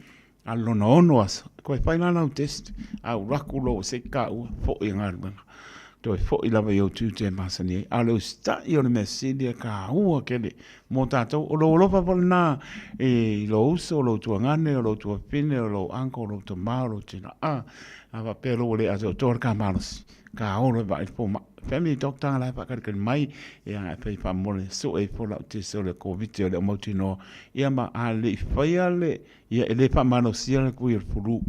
[SPEAKER 6] a lona 6 aso, toe fai la lau test, a ulu atu loa ua seki taua, foi i galuega. Toe foi lava i ou tiute e masani ai. A o le usitai o le mea sili e taua tele mo tatou. O lou alofa foi lena i lou uso, o lou tuagane, o lou tuafafine, o lou uncle, o lou tama, o lou tina. A faapea loa ua le atoatoa le ta malosi, ta olo e vaai le fomai. Family doctor la e faakalikali mai, ia e fai faamole sue ifo lau test o le Koviti o le o mautinoa. Ia ma a le i faia le, ia e le faamalosia le tui o le fulu.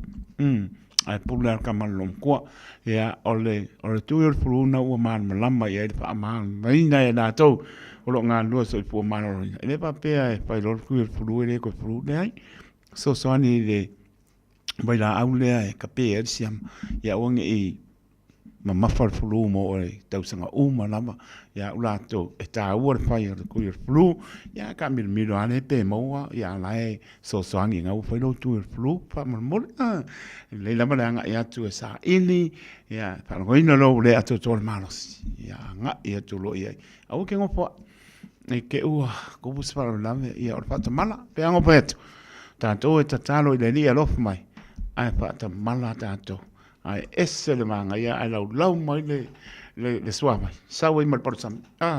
[SPEAKER 6] Ae pule lava le tama a le loomatua. Ia o le, o le tui o le fulu na ua malamalama i ai le faamalamalamaina e latou o lo o galulue soifua maloloina. E le faapea e fai loa le tui o le fulu e le toe fulu, leai. Fesoasoani i le vailaau lea e kape ai le siama, ia aua ne i mamafa le flu mo oe i tausaga uma lava. Ia au latou, e taua le fai o le tui o le flu, ia taamilomilo lava lea pe maua, ia a o la e fesoasoani ina ua fai lou tui o le flu, faamolemole. E lelei lava le agai atu e saili, ia faalogoina loa ua le atoatoa le malosi, ia agai atu loa i ai. Aua e te nofoai, ne i te i ua tupu se faalavelave, ia o le faatamala. E pei lava ona ou fai atu, o tatou e tatalo i le Alii e alofa mai, ae faatamala tatou. Ae ese le manaia ae laulau mai le, le, le suavai. Sau ai ma le palusami. Ah.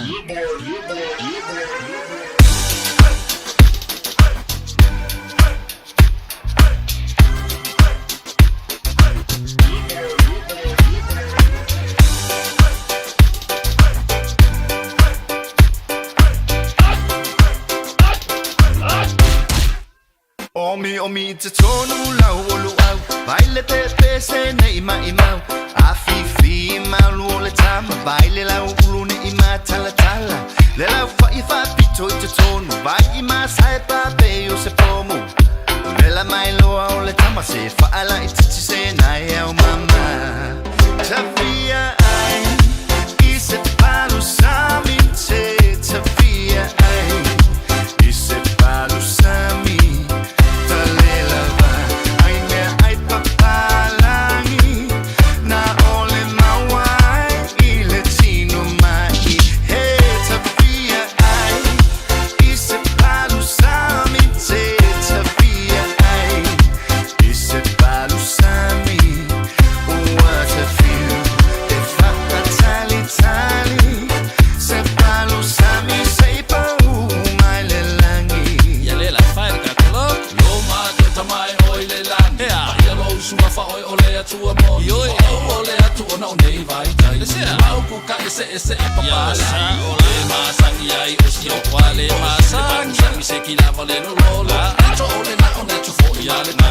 [SPEAKER 7] Omi omi i totonu lau o luau Vai le pepe se nei mai mau A fifi malu o le tama Vai le lau ulu ne i matalatala Le lau whai whapito i totonu Vai i masae pape o se pomu Vela mai loa o le tama Se whaala i titi se nai au mama Tawhia ai I se palu sami te Tawhia ai I se palu sami Talela va Ai mea ai papalangi Na ole maua ai I le tino mai He tawhia ai I se palu sami te Tawhia ai I se palu sami Ua te fiu E whakatalitali Se palu sami se i pau mai le langi
[SPEAKER 19] Ia le la fai le kakolo Lo ma te tamai oi le lani Ea Ia lo usu ma fa oi o le atua moni Ioi O o le atu o na o nei vai tai Le mau ku ka ese ese e papa la Le ma sangi ai o si o kwa le ma sangi Le se ki lava le lo lo lo To o le na o na tu fo ia le na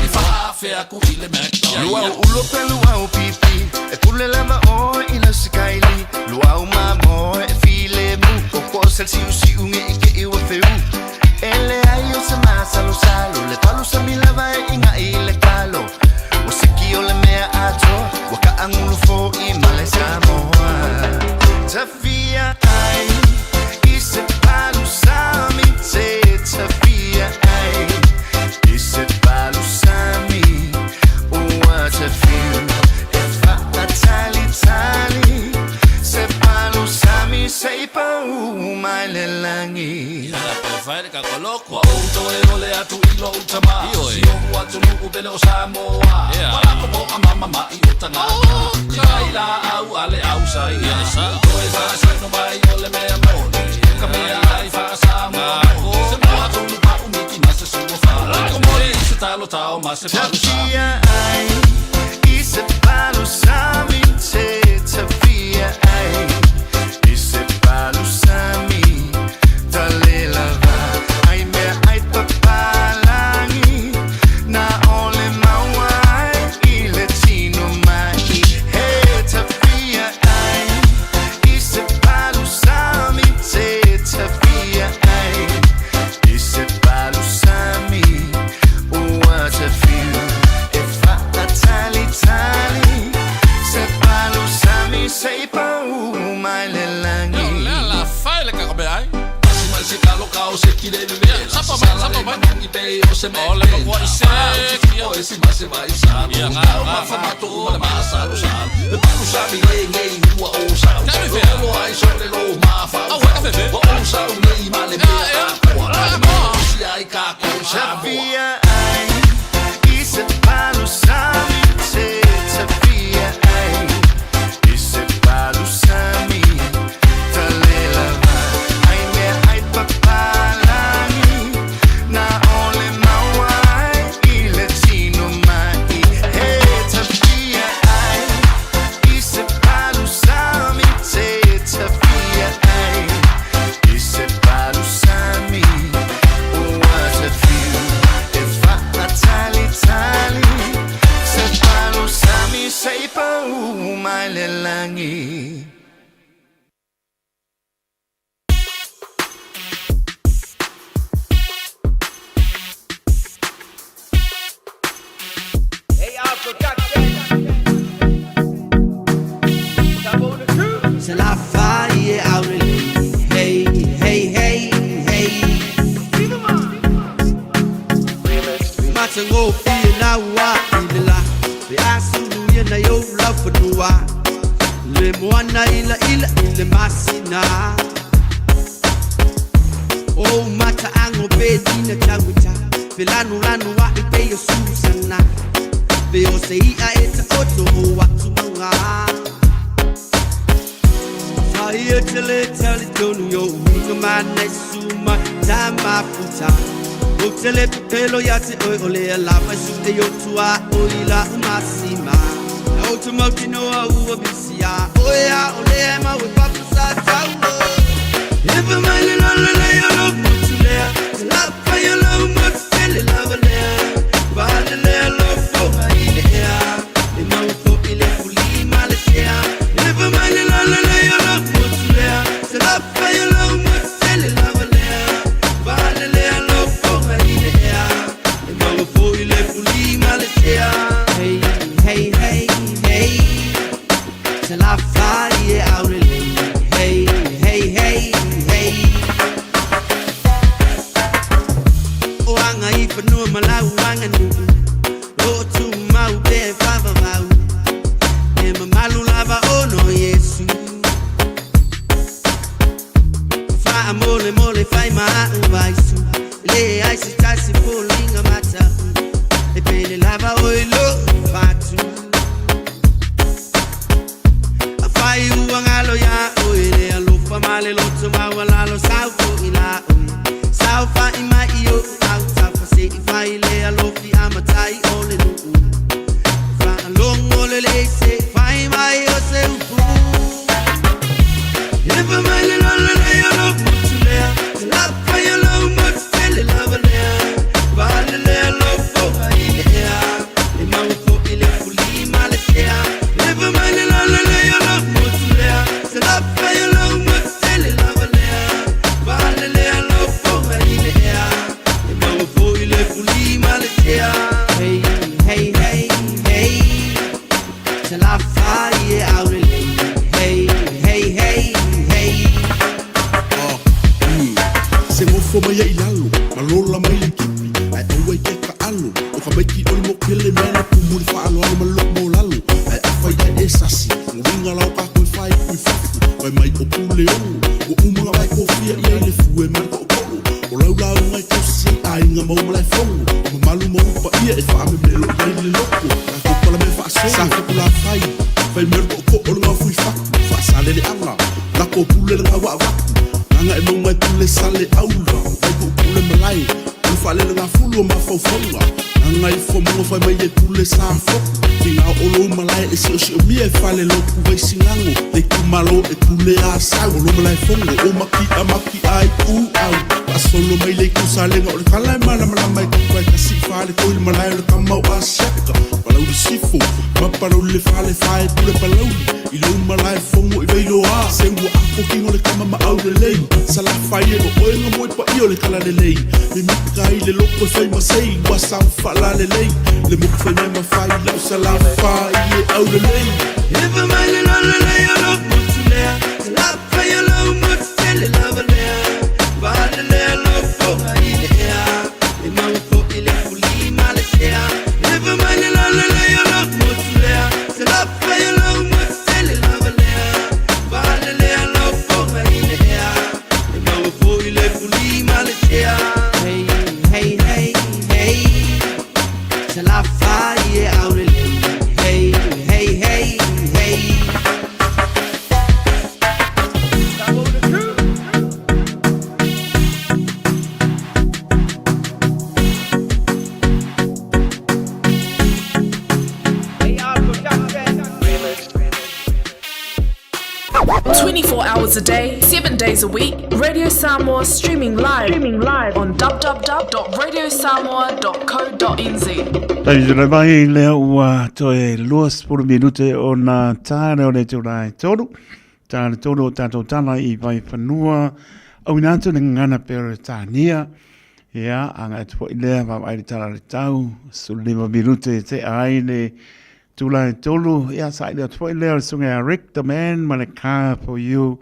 [SPEAKER 19] I fa afe aku i le McDonald's
[SPEAKER 7] Luau ulo pe luau pipi E pule lava oe i lau sikaili Luau mamoe e file mu Koko sel siu siu nge i ke iwa feu E le ai o se masalo salo Le palu sa mi lava e inga i le kalo O siki o le mea atoa Ua ka angulu pau mai le lagi.
[SPEAKER 19] Fai le kakoloko Ua ou toe ole atu i lou tama Si ohu atunuu pele o Samoa Walako po a mama mai o tagata I kai la au a le au sa ia Toe faasino mai o le mea moni Ka mea ai faa-Samoa moni Se moa tonu pa umiki ma se sua fa Lako moli i se talo tao ma se palu sa
[SPEAKER 7] Tafia ai i se palu sami te tafia ai i se palu sami talelava ai mea ai papalangi na ole maua ai i le tino mai he tafia ai i se palu sami te tafia ai i se palu sami ua tafiu e faatalitali se palu sami sei pau mai le lagi.
[SPEAKER 19] La fai le kakomea ai Asi mai se kalo kao se kile le Sapa mai, sapa mai Mangi pe o se me O le makua i se O e si ma se vai sa Au ma fa mato uma le masa lo sa Le palu sa mi le ngei ua o sa Lo lo ai so le lo ma fa O o sa u nei ma le mea a koa Le mo si ai ka ko sa
[SPEAKER 7] Tafia ai i se palu sami te tafia ai i se palu sami talelava ai mea ai papalangi na ole maua ai i le tino mai he tafia ai i se palu sami te tafia ai i se palu sami ua tafiu e faatalitali se palu sami sei pau mai le lagi.
[SPEAKER 20] Se la fai e aureli. Hey, hey, hey, hey. Matango fi na wa ila. Pe asulu ia na yo la fanua. Le moana ila ila ile masina. O mata ango pe dina tawita. Pe lanu lanu wa i pe yo susana. Pe o se ia e ta oto o atu manga. Fire tele tele tonu yo winga mana suma tama puta. O tele pelo ya te oi ole a lava su te yo tua o ila umasima. O te mauti no a ua bisia. O ea ole e ma we papu sa taulo. Epa mai le lo le le yo lo mutu lea. Te la pa yo lo mutu tele lava lea. Pa le lea lo fo ma ile ea. E mau fo ile fuli ma le sea. Epa mai le lo le le yo lo mutu lea. Te la pa yo lo mutu tele lava lea. Pa le lea lo fo ma ile ea. E mau fo ile fuli ma le sea. Hey, hey, hey, hey. Te la fa ye aurele. Hey, hey, hey, hey. O anga i whanua malau anga nuu. O tu mau pe whawawau. E mamalu lava ono Yesu. Wha mole mole whai maa vaisu. Le ai se tasi polinga mata. E pele lava oi lo fatu. A whai ua ngalo ya oi le alofa male loto maua lalo sau fo i la oi. Sau fa i mai i o au tau fa se i fai le alofi a matai o le nuu. Fa alongo le le se fai mai o se upu. Epa mai le lo le le yo lo mutu lea. Te la pa yo lo mutu tele lava lea. Pa le lea lo fo a i le ea. E mau fo i le fuli ma le sea. Epa mai le lo le le yo lo mutu lea. Te la pa yo lo mutu tele lava lea. Pa le lea lo fo a i le ea. E
[SPEAKER 21] mai o Puleono. Ua uma ona vae kofia i ai le fue ma le tootoo. O lau lauga e tausi ai aiga ma ou malaefono. O mamalu ma ou paia e faamemelo i ai le loto. Tatou palamea faasolo. Sa Fetulafai, fai mai o le tootoo o le gaofui fatu. Faasaleleaga, lako o pule le gaua avatu. Gagaemauga e pule Saleaula, Vaituupule malae. O le faalelegafulu o mafaufauga. Gagaifomauga fai mai e pule Safotu. Tiga o lou malae e siosiomia e falelotu Vaisigano. Le itumalo e pule Asau. O lou malaefono o Makia Makia i Ūau. Faasolo mai le itu Salega o le tala e malamalama e tapu ai tasi i Faletoi le malae o le tama o Asiata. Palauli Sifo ma Palauli le Falefa e pule Palauli i lou malaefono i Vailoa. Se ua apo kino le tama ma Aulelei. Salafai e o oe nga moe paia o le talalelei. Mimita i le loko e fai ma sei ua sau faalalelei. Le moku fai mea ma fai lau Salafai e Aulelei.
[SPEAKER 20] Efa mai le lolo lei o lou motu lea Salafai o lou motu tele lava lea Vale lea lou foga i le ea E maua foi le fuli ma le sea Efa mai le lolo lei o lou motu lea Salafai o lou motu tele lava lea Vale lea lou foga i le ea E maua foi le fuli ma le sea Hey, hey, hey, hey Salafai e aulelei Hey, hey, hey, hey
[SPEAKER 22] 24 hours a day, 7 days a week, Radio Samoa streaming live, streaming live on www.radiosamoa.co.nz.
[SPEAKER 6] Taimi tulai mai lea ua toe 20 minute ona tā lea o le itula e tolu. Tā le tolu o tātou tala i Vaifanua. Auina atu le gagana Peretania. Ia, agai atu foi lea, vaavaai le tala o le tau, 15 minute e tea ai le Tula e tolu, ia saili atu foi lea o le susuga ia Rick the Man ma le Car for You,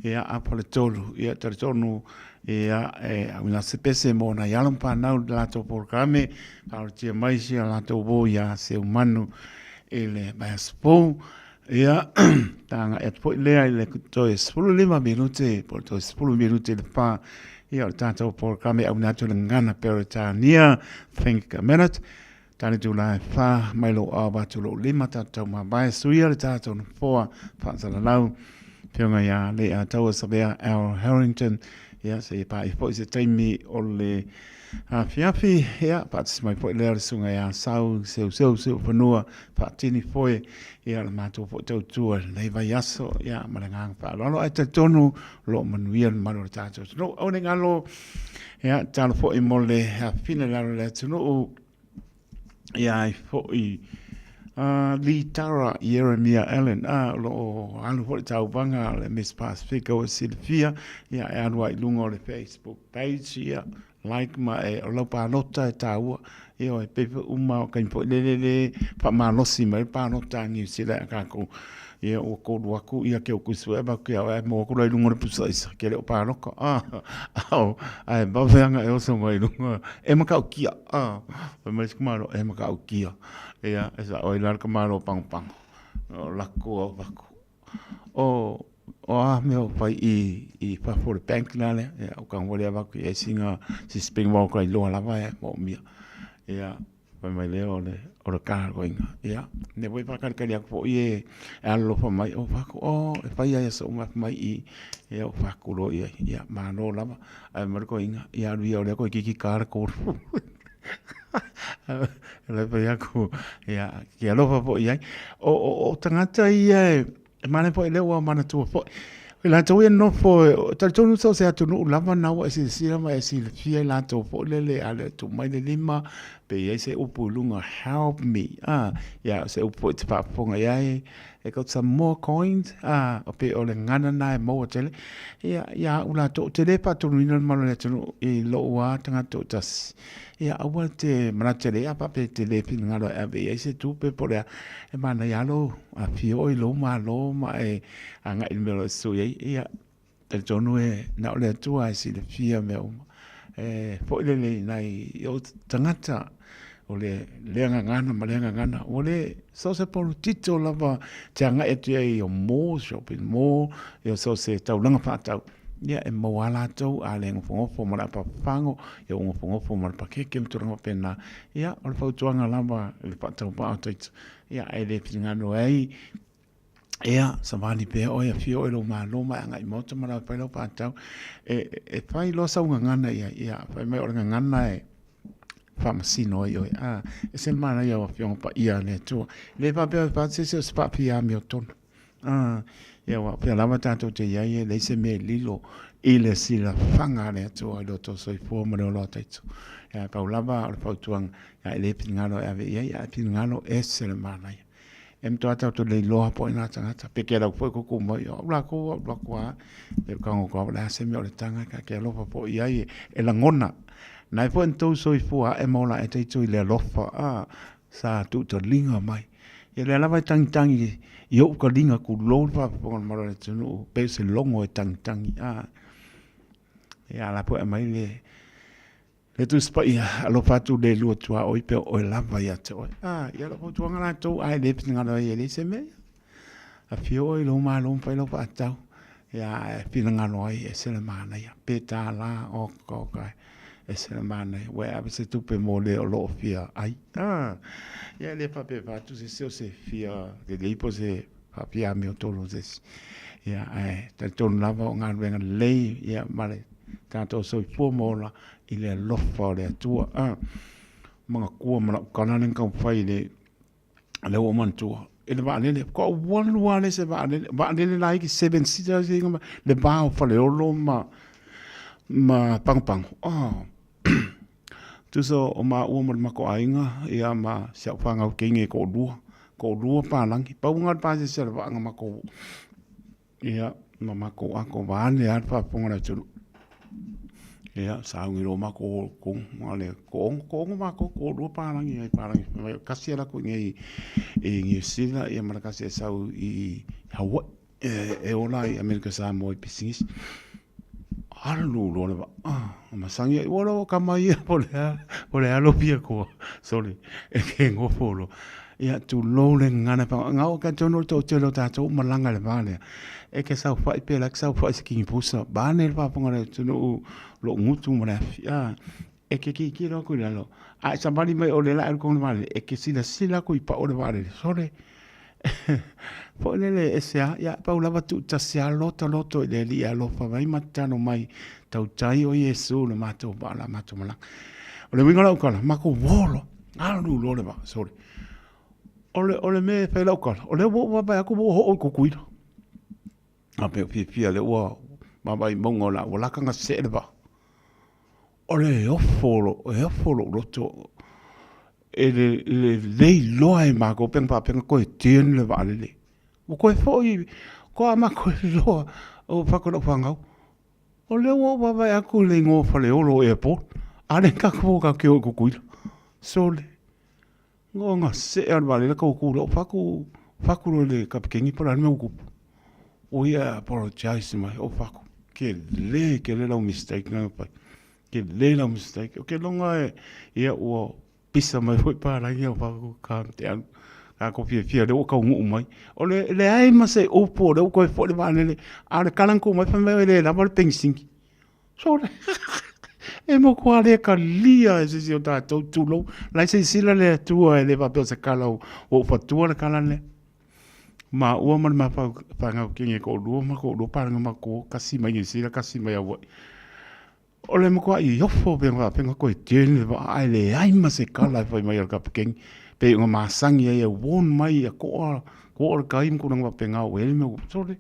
[SPEAKER 6] ia apa le tolu, ia talitonu, ia e auina se pese mo nai alo ma whanau le latou polokalame, whaoritia mai si a latou wō ia Seumanu i le Vaiaso ia tānga e atu foi lea i le toe 15 minute, po o le toe 10 minute i le whā, ia o le tātou polokalame auina atu le ngana Peretania, Think a Minute, Tane tū la e whā, mai lou ao atu lou lima tātou mavae, suia le tātou nofoa faasalalau, Whionga ia le a taua Savea Al Harrington, ia se i pā i foi se taimi o le afiafi, ia paatasi mai foi lea le susuga ia Sau seu seu seu whanua whaatini foe, ia le mātou foi tautua lenei vaiaso, ia ma le agaga faaaloalo ae talitonu o lo o manuia le mamalu o le tātou atunuu. Aua ne i galo, ia talo foi mo le afifina i lalo o le atunuu, ia ai foi Lee Tara Ieremia Allen, o lo o alu foi le tauvaga a le Miss Pasifika ua silafia, ia e alu ai i luga o le Facebook page, ia like ma e o lau palota e tāua, ia e pei foi uma o taimi foi lele le faamalosi mai le palota a Niu Sila ia kākou. Ia ua kolu aku ia ke oku sue va ke au e mo aku lai lunga le pusa isa ke le o paloka a ao ae vave anga e oso mai lunga e makau kia a fai mai se malo e makau kia ia e sa oi la ka malo pango pango o lako au vaku o o a mea o fai i i fafo le bank la le ia o ka ngole vaku e singa si spring walk lai loa lava e mo mia ia Fai mai lea o le, o le kākoinga. Ia, ne foi whakarekare aku foi e, e alolofa mai, o whaku, o, e whai ai aso uma mai i, ia, o whaku ro ia, ia, mānō lava, ai mai ko inga, ia alu ia o lea koe kiki kāra kōru. E lai whai aku, ia, ki alofa foi ai. O, o, o tangata ia e, E manaia foi lea ua manatua foi. I latou ia nofo, talitonu so o se atunuu lava na ua e silasila ma e silafia i latou foi lele a le tuu mai le lima pe i ai se upu i luga help me ah ia o se upu foi e te faafofoga i ai e got some more coins ah o pe o le gagana na e maua tele ia ia au latou ou te le faatonuina le mamalu o le atunuu i lou a tagata toatasi Ia, aua te manatu tele ia faapea te le finagalo e ave i ai se tupe po o le a, e manaia lava lou afio i lou malo ma e agai i le mea o lo o e sui ai. Ia, talitonu e na o le Atua e silafia mea uma. E foi lele i nai ou tagata. O le lea gagana ma lea gagana, ua le so o se polotito lava te agai atu i ai i o mall, shopping mall, ia so o se taulaga faatau, ia e maua lava latou, a le nofonofo ma le apapapago, ia ua nofonofo ma le pakeke ma tulaga faapena. Ia, o le fautuaga lava i le faatauvaa o taita, ia e le finagalo ai, ia savali pea oe, afio oe i lou malo ma e agai i maota ma lawe fai lau faatau. E fai loa sau gagana i ai, ia fai mai o le gagana e faamasino ai oe. A, e se manaia o Afioga Paia a le Atua. E le faapea e fai se isi o se faafia amiotonu. A, ia aua o fea lava tatou te i ai e leai se mea e lilo i le silafaga a le Atua i lo outou soifua ma le ola o taito. Ia, pau lava o le fautuaga, ia e le finagalo e ave i ai, ae finagalo e ese le manaia. E matua tatou le iloa po o ai na tagata. Pe ke lau foi kuku mai, o au lakou, au lakou a. E kago kau le ase me o le tanga ka ke alofa po i ai e langona. Nai foi na tou soifua ae ma ola e taito i le alofa a sa tuutalinga mai. Ia lea lava e tangitangi i ou kaliga kulou le faafofoga o le mamalu o le atunuu pei o se logo e tangitangi a. Ia a la foi e aumai le Le Tusi Paia, alofa atu le lua tuaoi pe o oe lava ia te oe. Ah, ia lou fautuaga latou, a e le finagalo ai e leai se mea ia. Afio oe i lou malo ma fai lau faatau. Ia, e finagalo ai e ese le manaia. Pe tālā, oka, oka, ese le manaia. Ua e ave se tupe mo le o lo o fia ai. Ah, ia e le faapea atu se isi o se fia lelei po o se faafia amiotonu o se isi. Ia, ae talitonu lava o galuega lelei, ia, ma le tatou soifua ma ola i le alofa o le Atua. A, manatua ma lau tala lea na taumafai i le, lea ua ou manatua, i le vaalele, faatoa ou alu lava lea i se vaalele, vaalele laiti seven seater le va o Faleolo ma Pagopago. Tusa o maua ma le matou aiga ia ma si au fanau teine e toalua, toalua palagi. Pau lena o le pasese a le vaa na matou ia ma matou ato vaeane lava le faafofoga a le atunuu. Ia sauni loa matou o i totonu na o le toaono, toaono matou, toalua palagi nai palagi fai mai tasi e alu atu i inei i Niu Sila ma le tasi e sau i Hawaii e ola i Amerika Samoa i pisinisi. Alu loa le vaa, masani ai, ua loa tama ia po o le a lou fia koa, sole, e ke nofo loa. Ia tulou le gagana e whanga, ngā o ka tonu o le toatele o tātou malaga i le vā lea. E ke saofai pēlā, ke saofai se kingi pusa, vaeane le faafofoga a le atunuu lou gutu ma le afi. A, e ke kikilo aku i lalo, a e savali mai ʻo le la e alu i le vaalele, e ke silasila aku i pao o le vaalele, sole, Foi lele e ese a, ia pau lava tuutasi a loto loto i le Alii e alofa mai ma tatalo mai, tautai o Iesu le matou vaa la matou malaga. O le uiga o lau tala, matou uo loa, alu loa le vaa, sole. O le, o le mea e fai lau tala, o lea ua ou vaavaai atu ua ou oo i Tutuila. A pe o fiafia lea ua vaavaai i mauga o la ua laka ona see le vaa. O le ofo, e ofo lou loto e le le iloa e matou pe ana faapea na toe turn le vaalele. Ua toe foi, faatoa matou iloa, ou fai atu i lau fanau, o lea ua ou vaavaai atu i le igoa o Faleolo Airport, a o lea tatou te o i Tutuila. Sole, ona see lava o le vaalele tou tu loa, ou fai atu, fai atu loa i le kapikeni po o le a le mea ua tupu. Oi e apologise mai, ou fai atu, tele tele lau mistake lena na fai. Tele lau mistake. Ou te iloga e, ia ua pisa mai foi palagi au fai atu ka te alu. Tatou fiafia o lea ua taunuu mai. O le leai ma se upu o lea ua toe foi le vaalele, a o le tala na tuu mai fai mai e le lava le penisini. Sole! E matua le talia e se isi o tatou, tulou. La e silasila le Atua e le faapea o se tala ua ou fatua le tala lea. Maua ma le ma fanau kini e toalua ma toalua palagi matou, tasi mai Niu Sila, tasi mai Hawaii. O le matuai ofo pe faapea na toe turn le vaa ae leai ma se tala e fai mai a le kapikeni pei ona masani ai e warn mai ia toa, toa le tai ma tulaga faapena ua i ai le mea ua sole.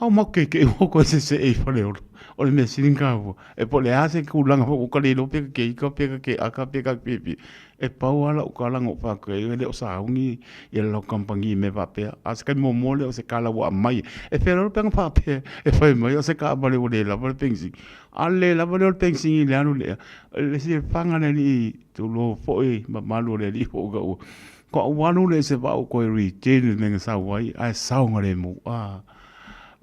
[SPEAKER 6] Ao matou kekeʻi ua toe sesee i Faleolo. O le mea sili ona taua, e po o le a se tulaga foi ua ta le iloa pe ta te ika pe ta te aka pe ta te piapia, e pau lava lau tala na ou fai atu ai, e le o sauni le latou kamupani i mea faapea. A o se taimi muamua lea o se kala ua aumai, e fealualu pe ana faapea e fai mai o se taavale ua le lava le penisini. A o le le lava lea o le penisini i le alu i le ea, o le silafaga a le alii, tulou foi mamalu o le alii ua ou taua, Faatoa ou alu lea i se vaa ua toe return le mea na sau ai ae saogalemu.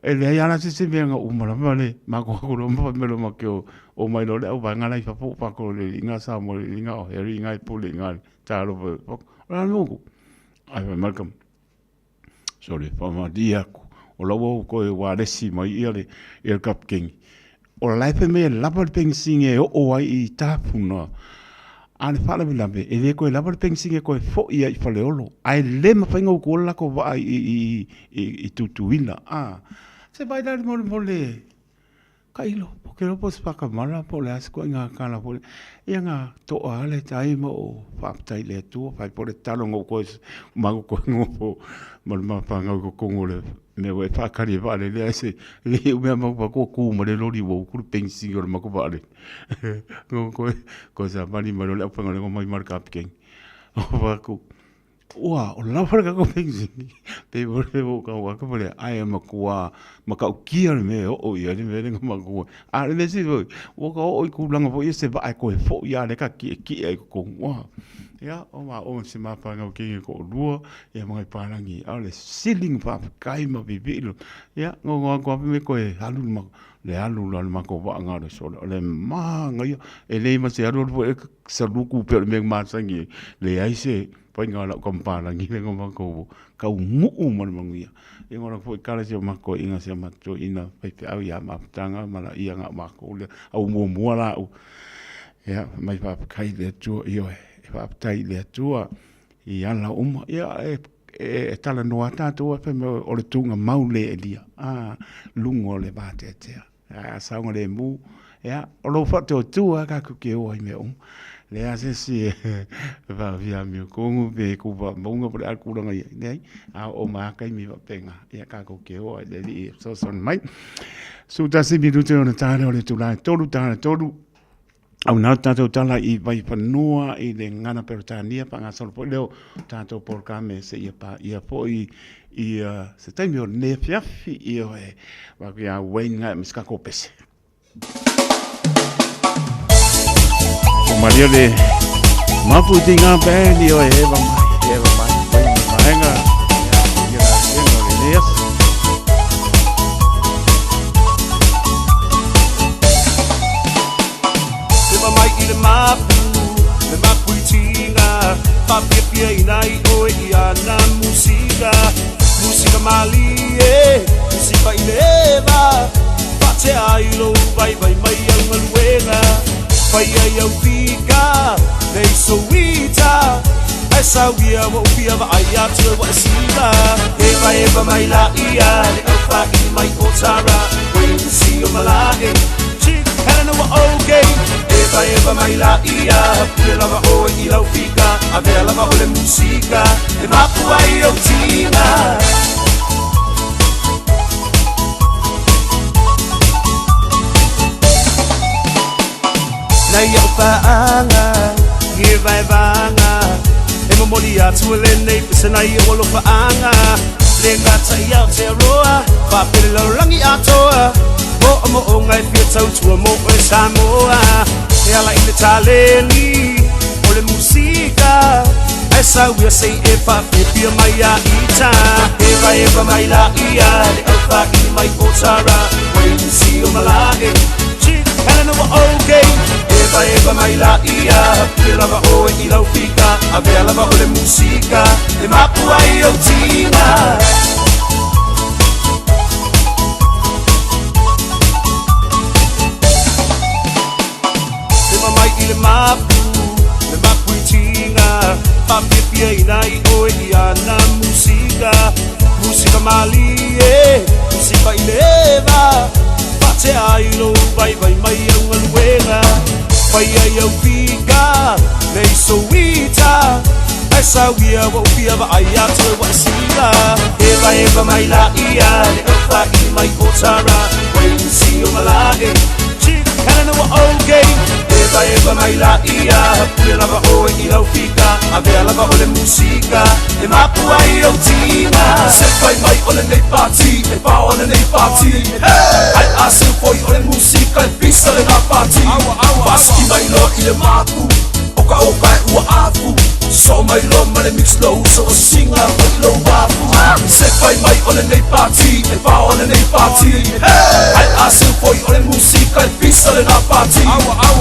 [SPEAKER 6] E leai lava la se isi mea na uma lava le magomago ma fai mai loa ma ke o mai loa le auvaega la i fafo ua faatolo i le alii na Samoa le alii na o Harry na e pule i ina i le talofa o le a le mea ua tupu? Ae fai mai le tama, sole faamalie atu o la ua ou toe ualesi mai ia le kapikeni o la e fai mai e lava le penisini e oo ai i Tafuna a o le faalavelave e le toe lava le penisini e toe foi ai i Faleolo ae le mafai ona utua le latou vaa i Tutuila. Se vaai la mo le tailo ou te iloa po o se faatamala po o le a se ituaiga tala foi lea. Ia na toa lava le tai ma ou faafetai i le Atua, fai foi le tatalo na ou toe matou toe nofo ma le ma fanau i totonu o le mea foi e faatali ai vaalele ae se le mea matou te tu ma le loli ua utu le penisini o le matou vaalele. Toe savali mai loa le aufaigaluega omai ma le kapikeni. Ou fai atu, Ua lava le tatou penisini. Pei foi lea ua ou tau atu ae matua matautia le mea e oo i ai le mea lea na matou. A o le mea sili foi, ua ta oo i tulaga foi ia se vaa e toe foi lava lea ta tietie ai i totonu. Ia, o maua ma si ma fanau teine e toalua, ia ma nai palagi, a o le sili ona faafetai ma pipii loa. Ia, nono atu lava fai mai toe alu le le alu la o le matou vaa na o le sole, o le manaia, e leai ma se alualu foi salutu pei o le mea na masani ai, leai se faiga o lau tama palagi lea na matou taunuu ma le manuia. Ia na o foi tala si o matou toeaina si o matou toeaina faifeau ia Mafutaga ma Laia na o matou lea, au muamua laua. Ia fai mai faafetai i le Atua, ioe, faafetai i le Atua i ala uma. Ia e talanoa lava tatou ae fai mai o le tuugamau le elia, a, luga o le vateatea. Ae a saogalemu, ia, o lou faatuatua lava tatou te o ai i mea uma. E leai lava se isi e faafia amiotonu pe tu faamauga po o le a le tulaga e i ai, leai. A oo mai lava taimi faapena, ia tatou te o lava i le Alii e fesoasoani mai. 11 minute ona ta lea o le itula e 3, ta le 3. Au nā tātou tala i Vaifanua i le gagana Peretania faagasolo foi lea o tātou polokalame seia paia foi i se taimi o lenei afiafi ioe vaeatu ia Wayne Ngae ma se tatou pese. O Maria le mapu i ngā band ioe e va mai, e va mai, mai mai maenga ia la tenga o lenei aso.
[SPEAKER 7] Eva mai i le mapu, le mapu i tinga Whaapiapia ina i oe i ana musika Musika malie, musika i le eva Whaatea i lou vaivai mai au galuega Whai ai au pika, nei souita Ae sauia ua upia vaai atu e ua e siva Eva eva mai la ia le au whaini mai o Tara Wayne si o Malae Chief Helena ua okay Eva eva mai la ia Pule lava oe i lau fika Avea lava o le musika E mapu ai ou tiga Nei au paaga Ngi vaevaga E momoli atu e lenei pese nai ou alofaaga Le gata i Aotearoa Faapele lalolagi atoa Moomooga e fia tautua mo oe Samoa E ala i le taleni O le musika Ae sauia sei e faafiafia mai a ita Eva eva mai la ia Le au faili mai o Tara Wayne si o Malae Chief Helena ua okay Eva eva mai la ia Pule lava oe i lau fika Avea lava o le musika E mapu ai ou tiga Eva mai i le mapu Le mapu i tiga Faafiafia ina i oe i ana musika Musika malie Musika i le eva Faatea ai lou vaivai mai au galuega Fai ai au fika Nei souita Ae sauia ua ou fia vaai atu e ua e siva Eva eva mai la ia Le au faili mai o Tara Wayne si o Malae Chief Helena ua okay Eva eva mai la ia Pule lava oe i lau fika Avea lava o le musika E mapu ai ou tiga Se fai mai o lenei pati E pao lenei pati Ai a se foi o le musika E pisa lena pati Pasiki mai loa i le mapu O ka oka e ua afu So mai
[SPEAKER 19] mai loa ma le mix lou uso o sisiga foi lou afu. Se fai mai o lenei pati e pao lenei pati, ai a seu foi o le musika e pisa lena pati.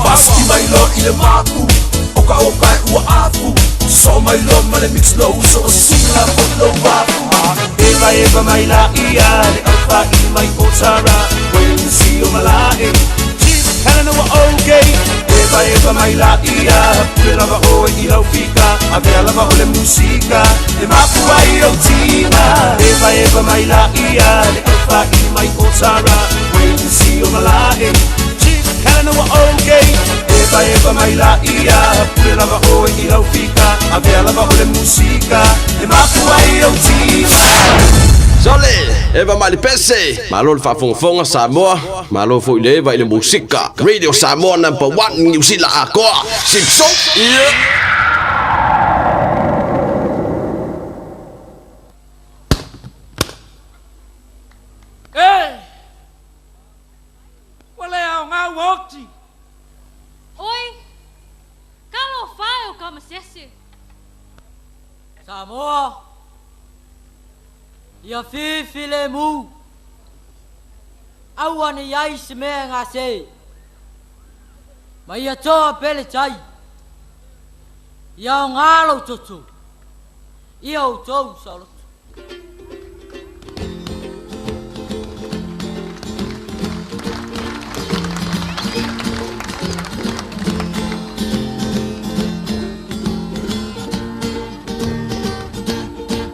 [SPEAKER 19] Pasiki mai loa i le mapu o ka oka e ua afu. Sosoo mai loa ma le mix lou uso o sisiga foi lou afu.
[SPEAKER 20] Eva eva mai la ia le au i mai o tara Wen si o malae Helena wa okay. Eva eva mai la ia pule lava o i lau fika A vea lava o le musika E mapu ai o tina. Eva eva mai la ia le au i mai o tara Wen si o malae Helena wa okay. Eva eva mai la ia pule lava o i lau fika A vea lava o le musika E mapu ai o tina.
[SPEAKER 15] Sole, eva mai le pese. Malo le faafogafoga Samoa. Malo foi le eva i le musika. Radio Samoa number 1 New Zealand atoa. Simpson. Yeah.
[SPEAKER 2] E! Ua le aogā ua oti.
[SPEAKER 4] Oi, talofa e o Kamasese.
[SPEAKER 2] Samoa, ia fifi le mu. Aua ne iai se mea e gase. Ma ia toa pele tai. Ia aogā lou toto. Ia outou saoloto.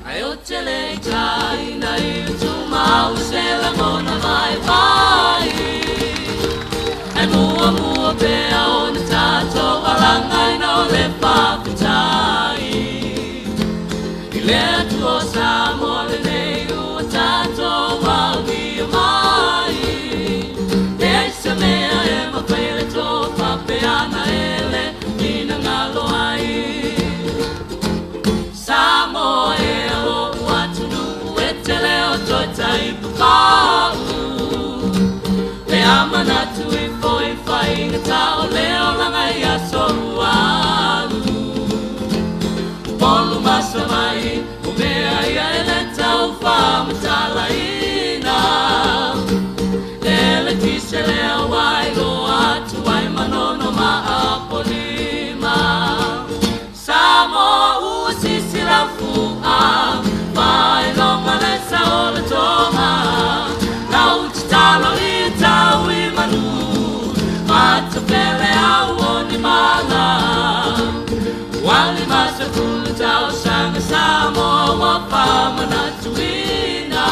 [SPEAKER 2] Ai o te le tai na i tu mau se la ngona mai vai. Ai mua mua pe a o na tātou walangai na o le whakatai. I le atua o Samoa le nei ua tātou waunia mai. Te ai se mea e mawhai le tō papeana e le ina ngalo ai. Samoa e o atunu e te leo toi tai papau. Le amanatu i foi whainga tao leo langa ia sorualu. Polu masa mai o mea ia e le tau whamatalaina. Le le tise lea wai lo atu ai manono ma apolima. Samoa usisi la fua, vai longa le sao le tonga. Lau titalo i tau i manu, matapele au o ni mana. Wali masa kulu tau sanga Samoa wa whamanatuina.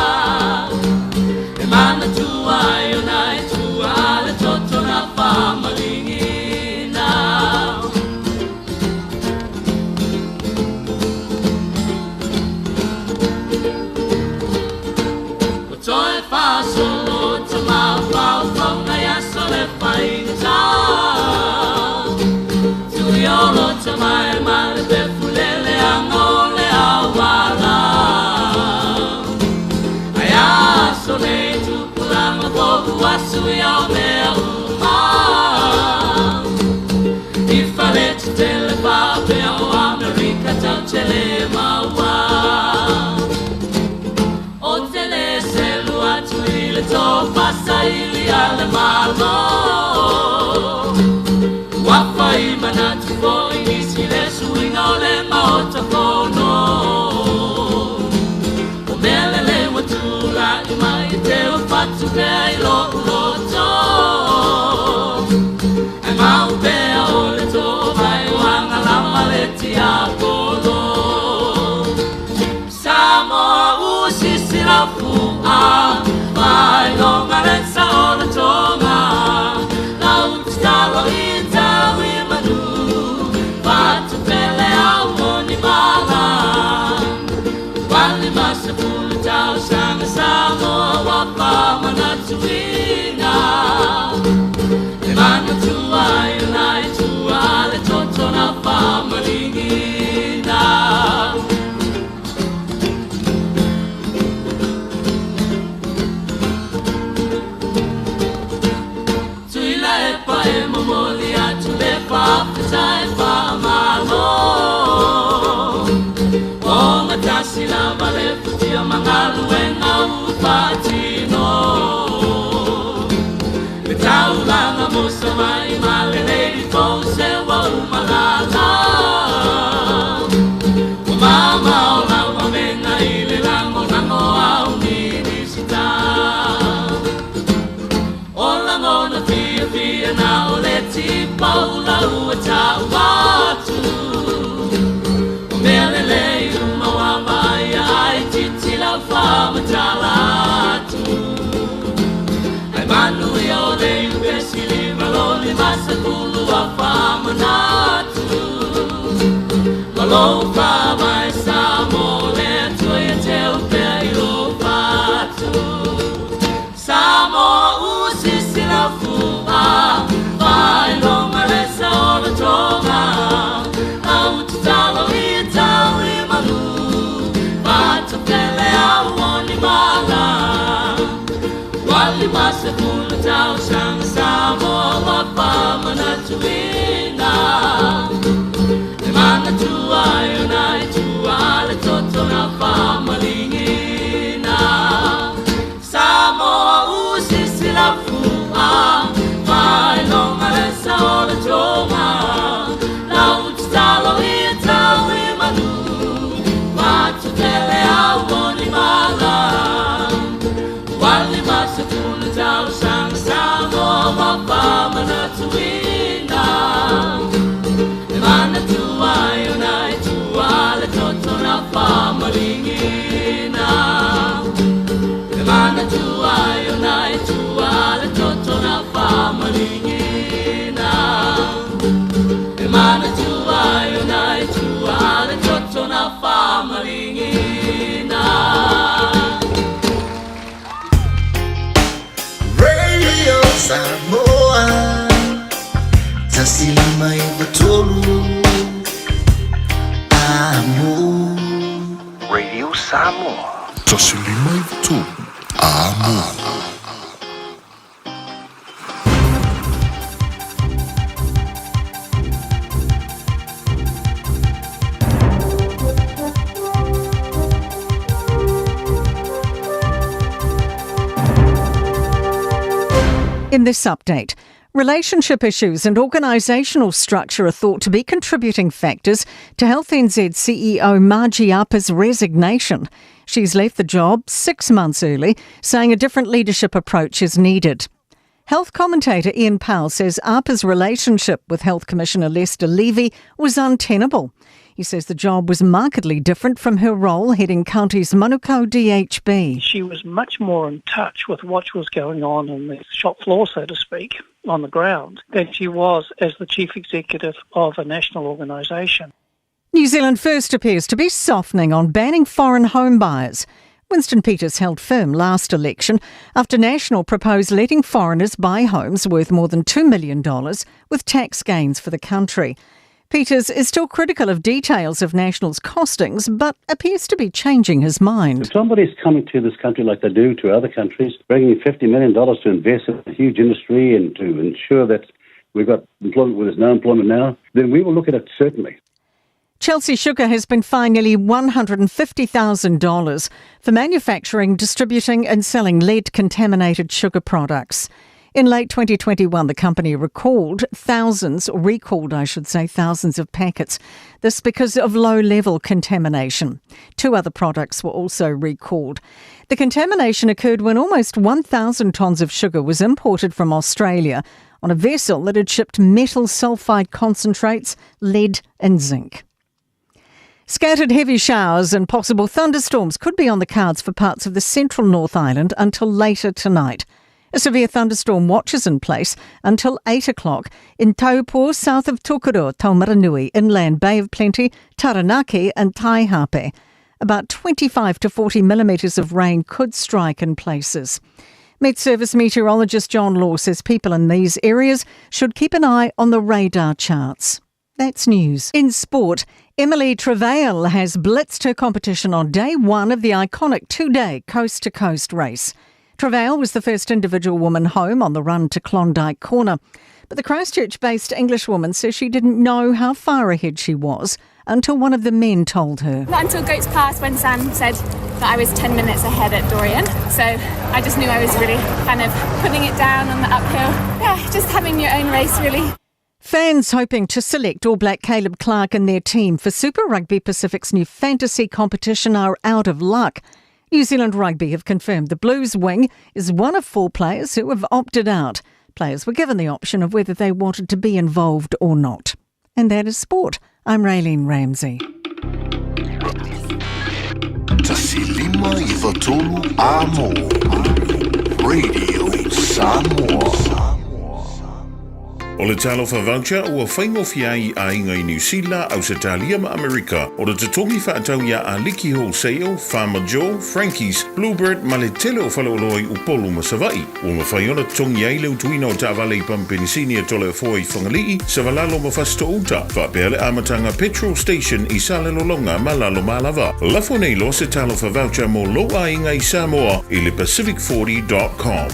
[SPEAKER 2] E mana tua ai o nai tua le toto na whamalingina. O toi whasolo te mawhau whaunga ia sole whainga. Tui olo te mai male te fulele anga o le awala. Ai aso nei tupulanga pohu asu ia o mea uma. I whare te tele pāpea o Amerika tau tele maua. O tele selu atu i le tō whasaili a le malo. Wafa i manatu foi nisi le suiga o le maota fono. O mele le watura i mai te o whatu pea i lo uloto. Ai mau pea o le tō vai o anga lama le tiapolo. Samoa usisi la fua, vai longa le sao le tonga. Lau titalo i tau i manu, whatu pele au o ni mana. Wali masa pulu tau sanga Samoa wa whamanatuina. E mana tua i lai tua le toto na whamalingina. Tuila e pa e momoli atu le whawhitai whamalo. tipaula ua tau atu. O mea lelei uma ua vaai ai titi lau faamatala atu. Ai manuia o le iupe sili ma lo 50 ua faamanatu. Ma lou faavae Samoa le Atua ia te upea i lou fatu. Samoa usisi lau fua, faailoga le saolotoga. Lau tatalo ia tau i manu, fatafele au o ni mala. Ua 50 tausaga Samoa ua faamanatuina. E manatu ai ona i tua le toto na faamalīgina. Samoa usisi lau fua, faailoga le saolotoga. Lau tatalo ia tau i manu, fatafele au o ni mala. Ua 50 tausaga Samoa ua faamanatuina. E manatu ai ona i tua le toto na faamalīgina. E manatu ai ona i tua le toto na faamalīgina. E manatu ai ona i tua le toto na faamalīgina.
[SPEAKER 9] Radio Samoa 153 Amo.
[SPEAKER 10] Radio Samoa
[SPEAKER 5] 153 Amo.
[SPEAKER 23] In this update, relationship issues and organisational structure are thought to be contributing factors to Health NZ CEO Margie Apa's resignation. She's left the job 6 months early, saying a different leadership approach is needed. Health commentator Ian Powell says Apa's relationship with Health Commissioner Lester Levy was untenable. He says the job was markedly different from her role heading County's Manukau DHB.
[SPEAKER 24] She was much more in touch with what was going on in the shop floor, so to speak, on the ground, than she was as the chief executive of a national organisation.
[SPEAKER 23] New Zealand First appears to be softening on banning foreign home buyers. Winston Peters held firm last election after National proposed letting foreigners buy homes worth more than $2 million with tax gains for the country. Peters is still critical of details of National's costings, but appears to be changing his mind.
[SPEAKER 25] If somebody's coming to this country like they do to other countries, bringing $50 million to invest in a huge industry and to ensure that we've got employment where there's no employment now, then we will look at it certainly.
[SPEAKER 23] Chelsea Sugar has been fined nearly $150,000 for manufacturing, distributing and selling lead-contaminated sugar products. In late 2021, the company recalled thousands of packets. This because of low-level contamination. 2 other products were also recalled. The contamination occurred when almost 1,000 tonnes of sugar was imported from Australia on a vessel that had shipped metal sulfide concentrates, lead and zinc. Scattered heavy showers and possible thunderstorms could be on the cards for parts of the central North Island until later tonight. A severe thunderstorm watch is in place until 8 o'clock in Taupo, south of Tokoroa, Taumaranui, inland Bay of Plenty, Taranaki and Taihape. About 25 to 40 millimetres of rain could strike in places. Met Service meteorologist John Law says people in these areas should keep an eye on the radar charts. That's news. In sport, Emily Trevail has blitzed her competition on day one of the iconic 2-day coast-to-coast race. Trevail was the first individual woman home on the run to Klondike Corner. But the Christchurch-based Englishwoman says she didn't know how far ahead she was until one of the men told her.
[SPEAKER 26] Not until Goats Pass when Sam said that I was 10 minutes ahead at Dorian. So I just knew I was really kind of putting it down on the uphill. Yeah, just having your own race really.
[SPEAKER 23] Fans hoping to select All Black Caleb Clark and their team for Super Rugby Pacific's new fantasy competition are out of luck. New Zealand Rugby have confirmed the Blues wing is one of 4 players who have opted out. Players were given the option of whether they wanted to be involved or not. And that is sport. I'm Raylene Ramsey.
[SPEAKER 10] Tasilima i Vatolu Amo. Radio Samoa.
[SPEAKER 5] O le Talofa Voucher ua faigofie ai i aiga i Niu Sila, Ausetalia ma Amerika o le totogi faatau iā Aliki Wholesale, Farmer Joe, Frankie's, Bluebird ma le tele o faleoloa i Upolu ma Savaii. Ua mafai ona totogi ai le utuina o taavale i pamu penisini e Toleafoa i Fagalii, Savalalo ma Fasitoouta, faapea le amataga petrol station i Salelologa ma Lalomalava. Lafo nei loa se Talofa Voucher mo lou aiga i Samoa i le pacific40.com.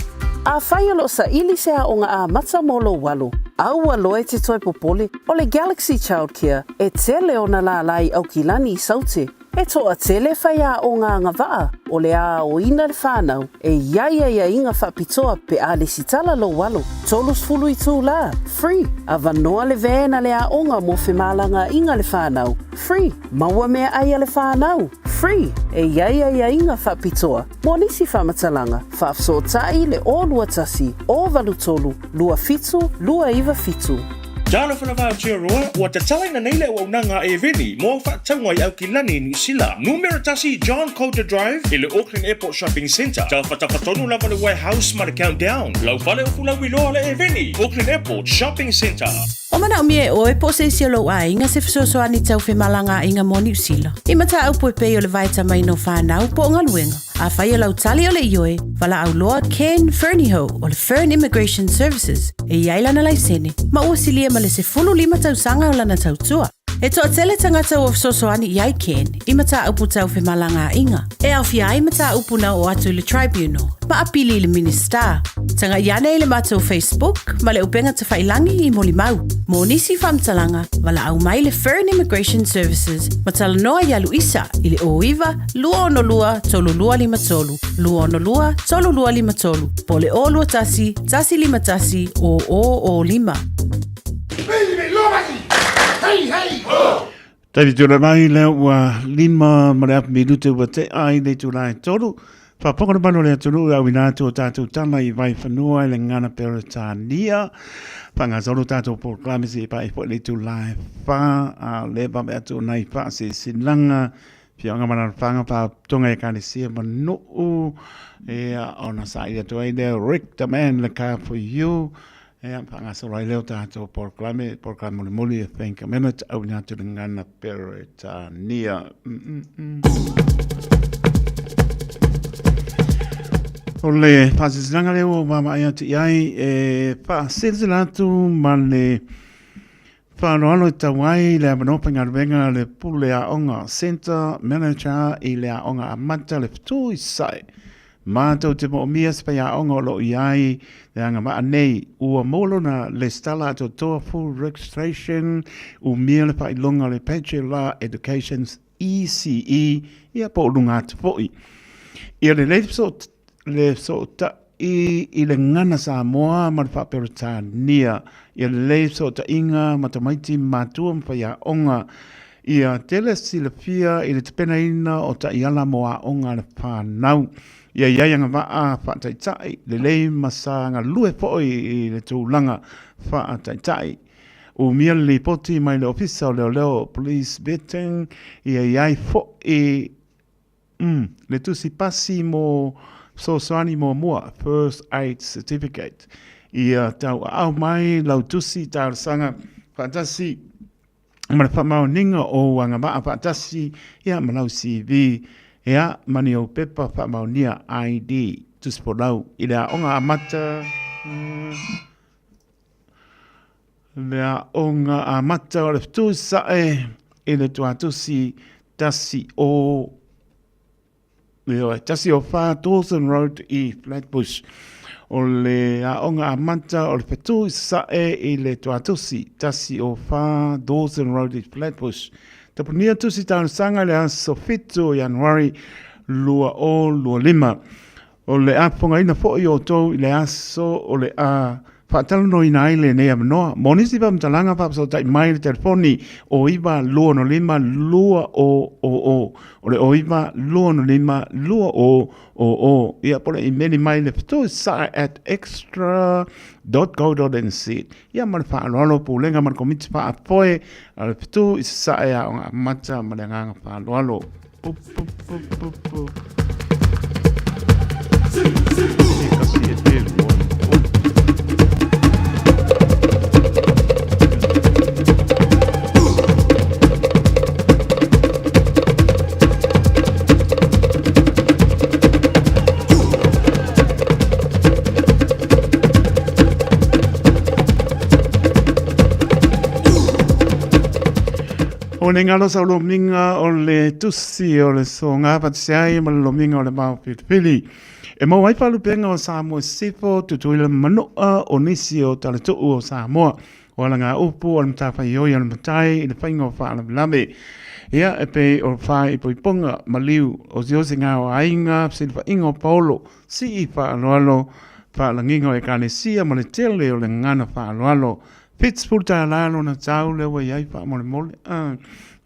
[SPEAKER 8] Afai o lo o saili se aoga amata mo lou alo, aua loa e te toe popole, o le Galaxy Childcare e tele ona lālā i Aukilani i Saute. E toatele faiaoga agavaa o le aoina le whanau e i ai aiaiga faapitoa pe a lesitala lou alo, 30 itulā, free, avanoa le van a le aoga mo femalagaaiga le whanau, free, maua meaai a le whanau, free, e i ai aiaiga faapitoa mo nisi faamatalaga, faafesootai le 021 083 27 297.
[SPEAKER 1] Talofa lava Aotearoa, ua tatalaina nei le auaunaga a Eveni mo au faatauga i Aukilani i Niu Sila. Numera tasi John Coulter Drive i le Auckland Airport Shopping Centre. Tafatafa tonu lava le warehouse ma le Countdown. Lau fale o Fulauiloa le Eveni, Auckland Airport Shopping Centre.
[SPEAKER 3] O manaomia e oe po o se isi o lou aiga se fesoasoani tau femalagaaiga mo Niu Sila. I mataupu e pei o le vaetamaina o fanau po o galuega. Afai o lau tali o le ioe, valaau loa Ken Fernihough o le Fern Immigration Services e i ai lana laisene ma ua silia ma le 15 tausaga o lana tautua. E toatele tagata ua fesoasoani i ai Ken i mataupu tau femalagaaiga, e aofia ai mataupu na oo atu i le Tribunal ma apili i le Minisita. Tagai ane i le matou Facebook ma le upega tafailangi i molimau. Mo nisi faamatalaga, valaau mai le Fern Immigration Services ma talanoa iā Luisa i le 09 262 3253, 262 3253, po o le 021 151 0005.
[SPEAKER 6] Taimi tūra mai lea ua lima ma le apu minute ua te ai le itula e tolu. Whapoko le manu le atunuu e auina atu o tātou tama i Vaifanua i le ngana Peretania. Whangasolo tātou polokalame se i pae fo'i le itula e whā a le vave atu o nai whaasesilaga Whionga ma lana whanga wha tonga e kalesia ma nuu ia ona saili atu ai lea Rick the man the car for you ia whangasolo ai lea o tātou polokalame polokalame mulimuli e think a minute au ina atu le ngana Peretania. O le whaasisilaga lea ua maamaai atu i ai e whaasilasila atu ma le Faaaloalo e tau ai le avanoa faigaluega a le Pule Aoga, Centre Manager, i le Aoga Amata le Fetu i Sasae. Mātou te moomia se faiaoga o lo o i ai le agavaa nei ua maua lona lesitala atoatoa full registration, umia le faailoga o le Bachelor Education ECE ia po o luga atu foi. Ia lelei le fesoota'i i le gana Samoa ma le Faa-Peretania, ia lelei fesootaiga ma tamaiti matua ma faiaoga, ia tele silafia i le tapenaina o taiala mo aoga a le whanau, ia i ai agavaa faataitai, lelei ma sa galue foi i le tulaga faataitai. Umia le lipoti mai le Ofisa o Leoleo Police Vetting, ia i ai foi Umm, le tusi pasi mo fesoasoani muamua, First Aid Certificate. Ia tauaau mai lau tusi talosaga faatasi ma le faamaoniga o ou agavaa faatasi ia ma lau CV, ia ma ni ou pepa faamaonia, ID, tusi folau i le aoga amata, le aoga amata o le fetusae i le tuatusi tasi o ioe, tasi o whā Dawson Road i Flatbush. O le aoga amata o le fetusae i le tuatusi tasi o whā Dawson Road i Flatbush. Tapunia tusi talosaga i le aso 7 o Ianuari 2025. O le afogaina foi o outou i le aso o le a Faatalanoaina ai lenei avanoa. Mo nisi faamatalaga faafesootai mai le telefoni o 9 2 6 5 2 0 0 0. O le o 9 2 6 5 2 0 0 0. Ia po o le imeli mai le fetuisae at xtra.co.nz. Ia ma le faaaloalo Pulega ma le Komiti Faafoe a le Fetu i Sasae Aoga Amata ma le agaga faaaloalo. Pu, pu, pu, pu, pu. E kasi e te lua. O le ngalo sa lomiga o le tusi o le soga faateseai ma le lomiga o le vao filifili. E maua ai faalupega o Samoa Sisifo, Tutuila ma Manua o nisi o talatuu o Samoa. O alagaupu o le matafaioi a le matai i le faiga o faalavelave. Ia, e pei o faaipoipoga, maliu, osiosiga o aiga, fesilafaiga o paolo, sii faaaloalo, faalagiga o ekalesia ma le tele o le gagana faaaloalo. $70 lona tau lea ua i ai faamolemole.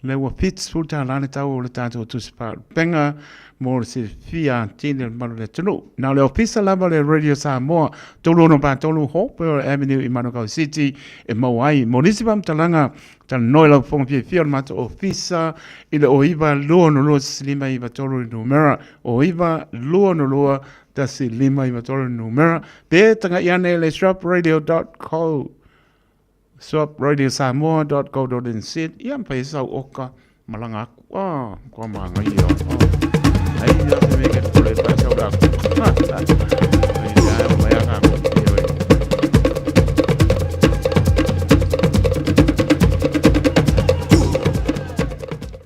[SPEAKER 6] Lea ua $70 le tau o le tatou tusi faalupega mo le silafia atili o le mamalu o le atunuu. Na o le ofisa lava o le Radio Samoa, 3643 Hopewell Avenue i Manukau City e maua ai. Mo nisi faamatalaga, talanoa i lau fofoga fiafia o le matou ofisa i le 09 262 1593 le numera, 09 262 1593 le numera, pe tagai ane i le shopradio.co shopradiosamoa.co.nz ia ma fai ai sau oka malaga aku. Ah, kua māngaia. Ah. Ai ia se mea ke pole pa sau la aku. Ai ia o mai anga aku.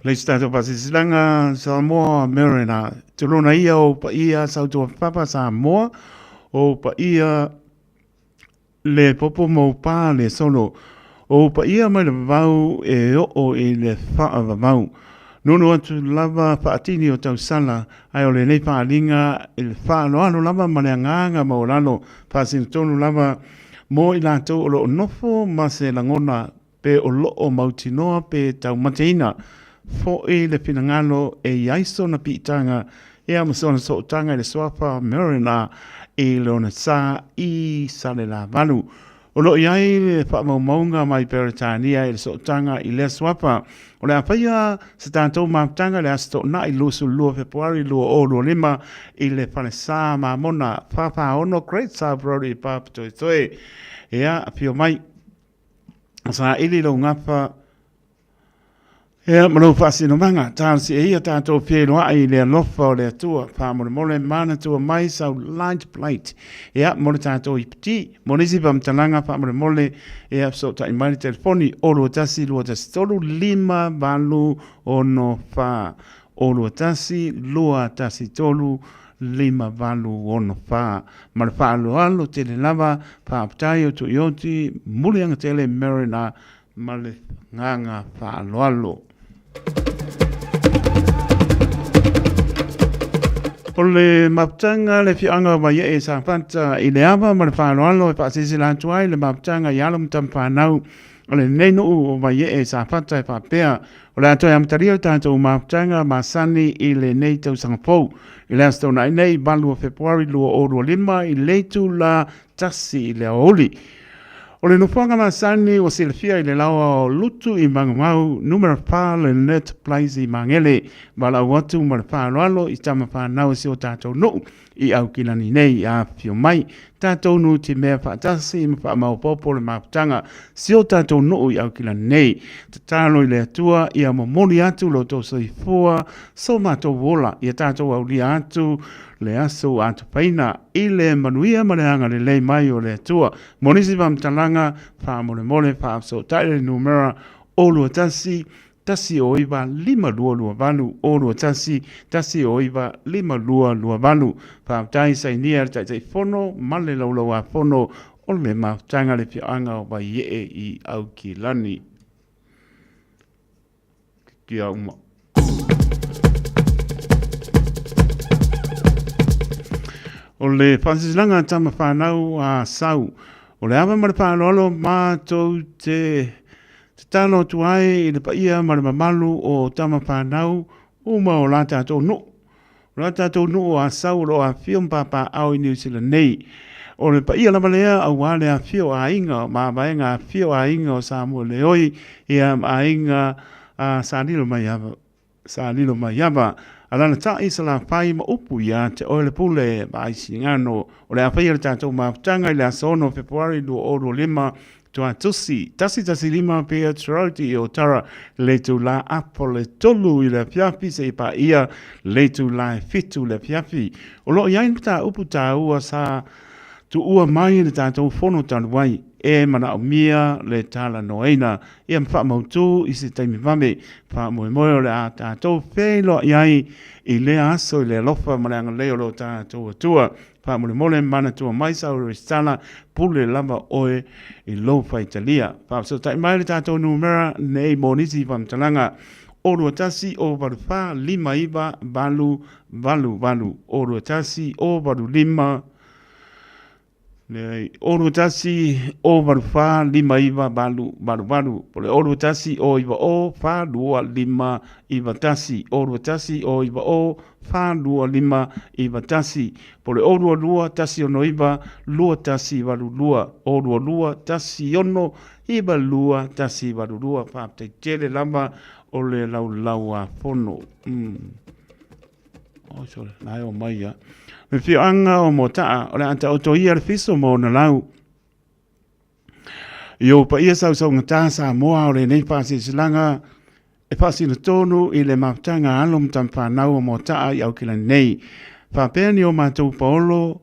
[SPEAKER 6] Le isi tatou faasilasilaga Samoa Mariner, tulona ia o paia sautua papa Samoa, o paia Le popo moupā le solo. O paia mai le vavau e oo i le faavavau. Nunu atu lava faatini o tausala, ae o lenei faaaliga i le faaaloalo lava ma le agaga maualalo, faasinotonu lava mo i latou o lo o nofo ma se lagona pe o lo o mautinoa pe taumateina foi le finagalo e i ai sona piitaga ea ma sona sootaga i le suafa Mariner i lona sa i Salelavalu. O lo o i ai le faamaumauga mai Peretania i le sootaga i lea suafa. O le a faia se tatou mafutaga i le Aso Toonai 22 Fepuari 2025 i le Falesa Mamona 446 Great South Road i Papatoetoe. Ea, afio mai. Saili lou gafa Ea ma lou faasinomaga, talosia ia tatou feiloai i le alofa o le Atua, faamolemole manatua mai sau light plate, ea mo le tatou ipiti, mo nisi faamatalaga faamolemole, ea fesootai mai le telefoni o 21 213 5 8 6 4, o 21 213 5 8 6 4. Ma le faaaloalo tele lava, faafetai o Tuioti, muliaga tele Marina ma le agaga faaaloalo. O le mafutaga le afioaga o Vaiee i Safata i le ava ma le faaaloalo e faasilasila atu ai le mafutaga i alo ma tama fanau o lenei nuu o Vaiee i Safata e faapea, o le a toe amatalia le tatou mafutaga masani i lenei tausaga fou i le Aso Toonai nei 8 o Fepuari 2025 i le itula 1 i le aoauli. O le nofoaga masani ua silafia i le laoa o Lutu i Magumau, numera 4 le Net Place i Magele, valaau atu ma le faaaloalo i tama fanau a si o tatou nuu i Aukilani nei i afifio mai. Tatou nutimea faatasi ma faamaopoopo le mafutaga si o tatou nuu i Aukilani nei. Tatalo i le Atua ia momoli atu lo outou soifua so matou ola, ia tatou aulia atu le aso ua atupaina i le manuia ma le agalelei mai o le Atua. Mo nisi faamatalaga, faamolemole faafesootai le numera o 21 109 5228 o 21 109 5228. Faafetai sainia le Taitaifono ma le Laulauafono o le Mafutaga le Afioaga o Vaiee i Aukilani. Kia uma. O le faasilasilaga a tama fanau a Sau. O le ava ma le faaaloalo matou te tatalo atu ai i le paia ma le mamalu o tama fanau uma o la tatou nuu. O la tatou nuu o Asau o lo o afifio ma papaaao i Niu Sila nei. O le paia lava lea aua le afifio o aiga ma vaega afifio o aiga o Samoa Leoi ia ma aiga a Salilo Maiava. Sa lilo mai ava, alalatai Salafai ma upu ia te oe le pule Vaaisiligano. O le a faia le tatou mafutaga i le aso 6 o Fepuari 2025, Tuatusi, 115 Beach Road i Otara, le itulā apo le 3 i le afiafi seia paia le itulā e 7 i le afiafi. O lo o i ai le mataupu taua sa tuua mai i le tatou fono talu ai e manaomia le talanoaina ia ma faamautu i se taimi vave. Faamoemoe o le a tatou feiloai ai i lea aso i le alofa ma le agalelei o lo tatou Atua. Faamolemole manatua mai sau resitala, pule lava oe i lou faitalia. Faafesootai mai le tatou numera nei mo nisi faamatalaga, 0 21 0 84 59 8 8 8, 0 21 0 85 Leai, 0 21 0 84 59 8 8 8, po o le 0 21 0 90 4 2 5 9 1, 0 21 0 90 4 2 5 9 1, po o le 0 22 1 6 9 2 1 8 2, 0 22 1 6 9 2 1 8 2. Faafetai tele lava o le laulauafono. Oh, sorry, la e o mai ia. Le fioanga o Motaa, o le a taoto ia le fiso ma ona lau. I o paia sausaugata Samoa o lenei faasilasilaga e faasino tonu i le mafutaga a alo ma tama fanau o Motaa i Aukilani nei. Faapea ni o matou paolo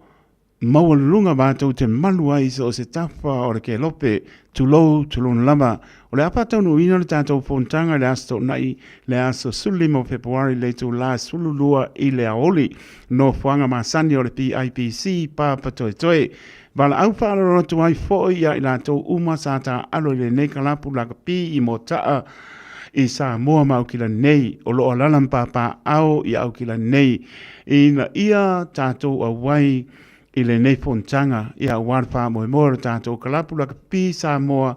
[SPEAKER 6] maualuluga matou te malu ai i so o se tafa o le kelope, tulou, tulona lava. O le a faataunuuina le tatou fonotaga i le Aso Toonai, le aso 15 o Fepuari i le itula 12 i le aoauli. Nofoaga masani o le PIPC, Papatoetoe. Valaau faaaloalo atu ai foi ia i latou uma sa taaalo i lenei kalapu lakapi i Motaa i Samoa ma Aukilani nei, o lo o alaala ma papaaao i Aukilani nei, ina ia tatou auai i lenei fonotaga, ia aua le faamoemoe o le tatou kalapu lakapi Samoa,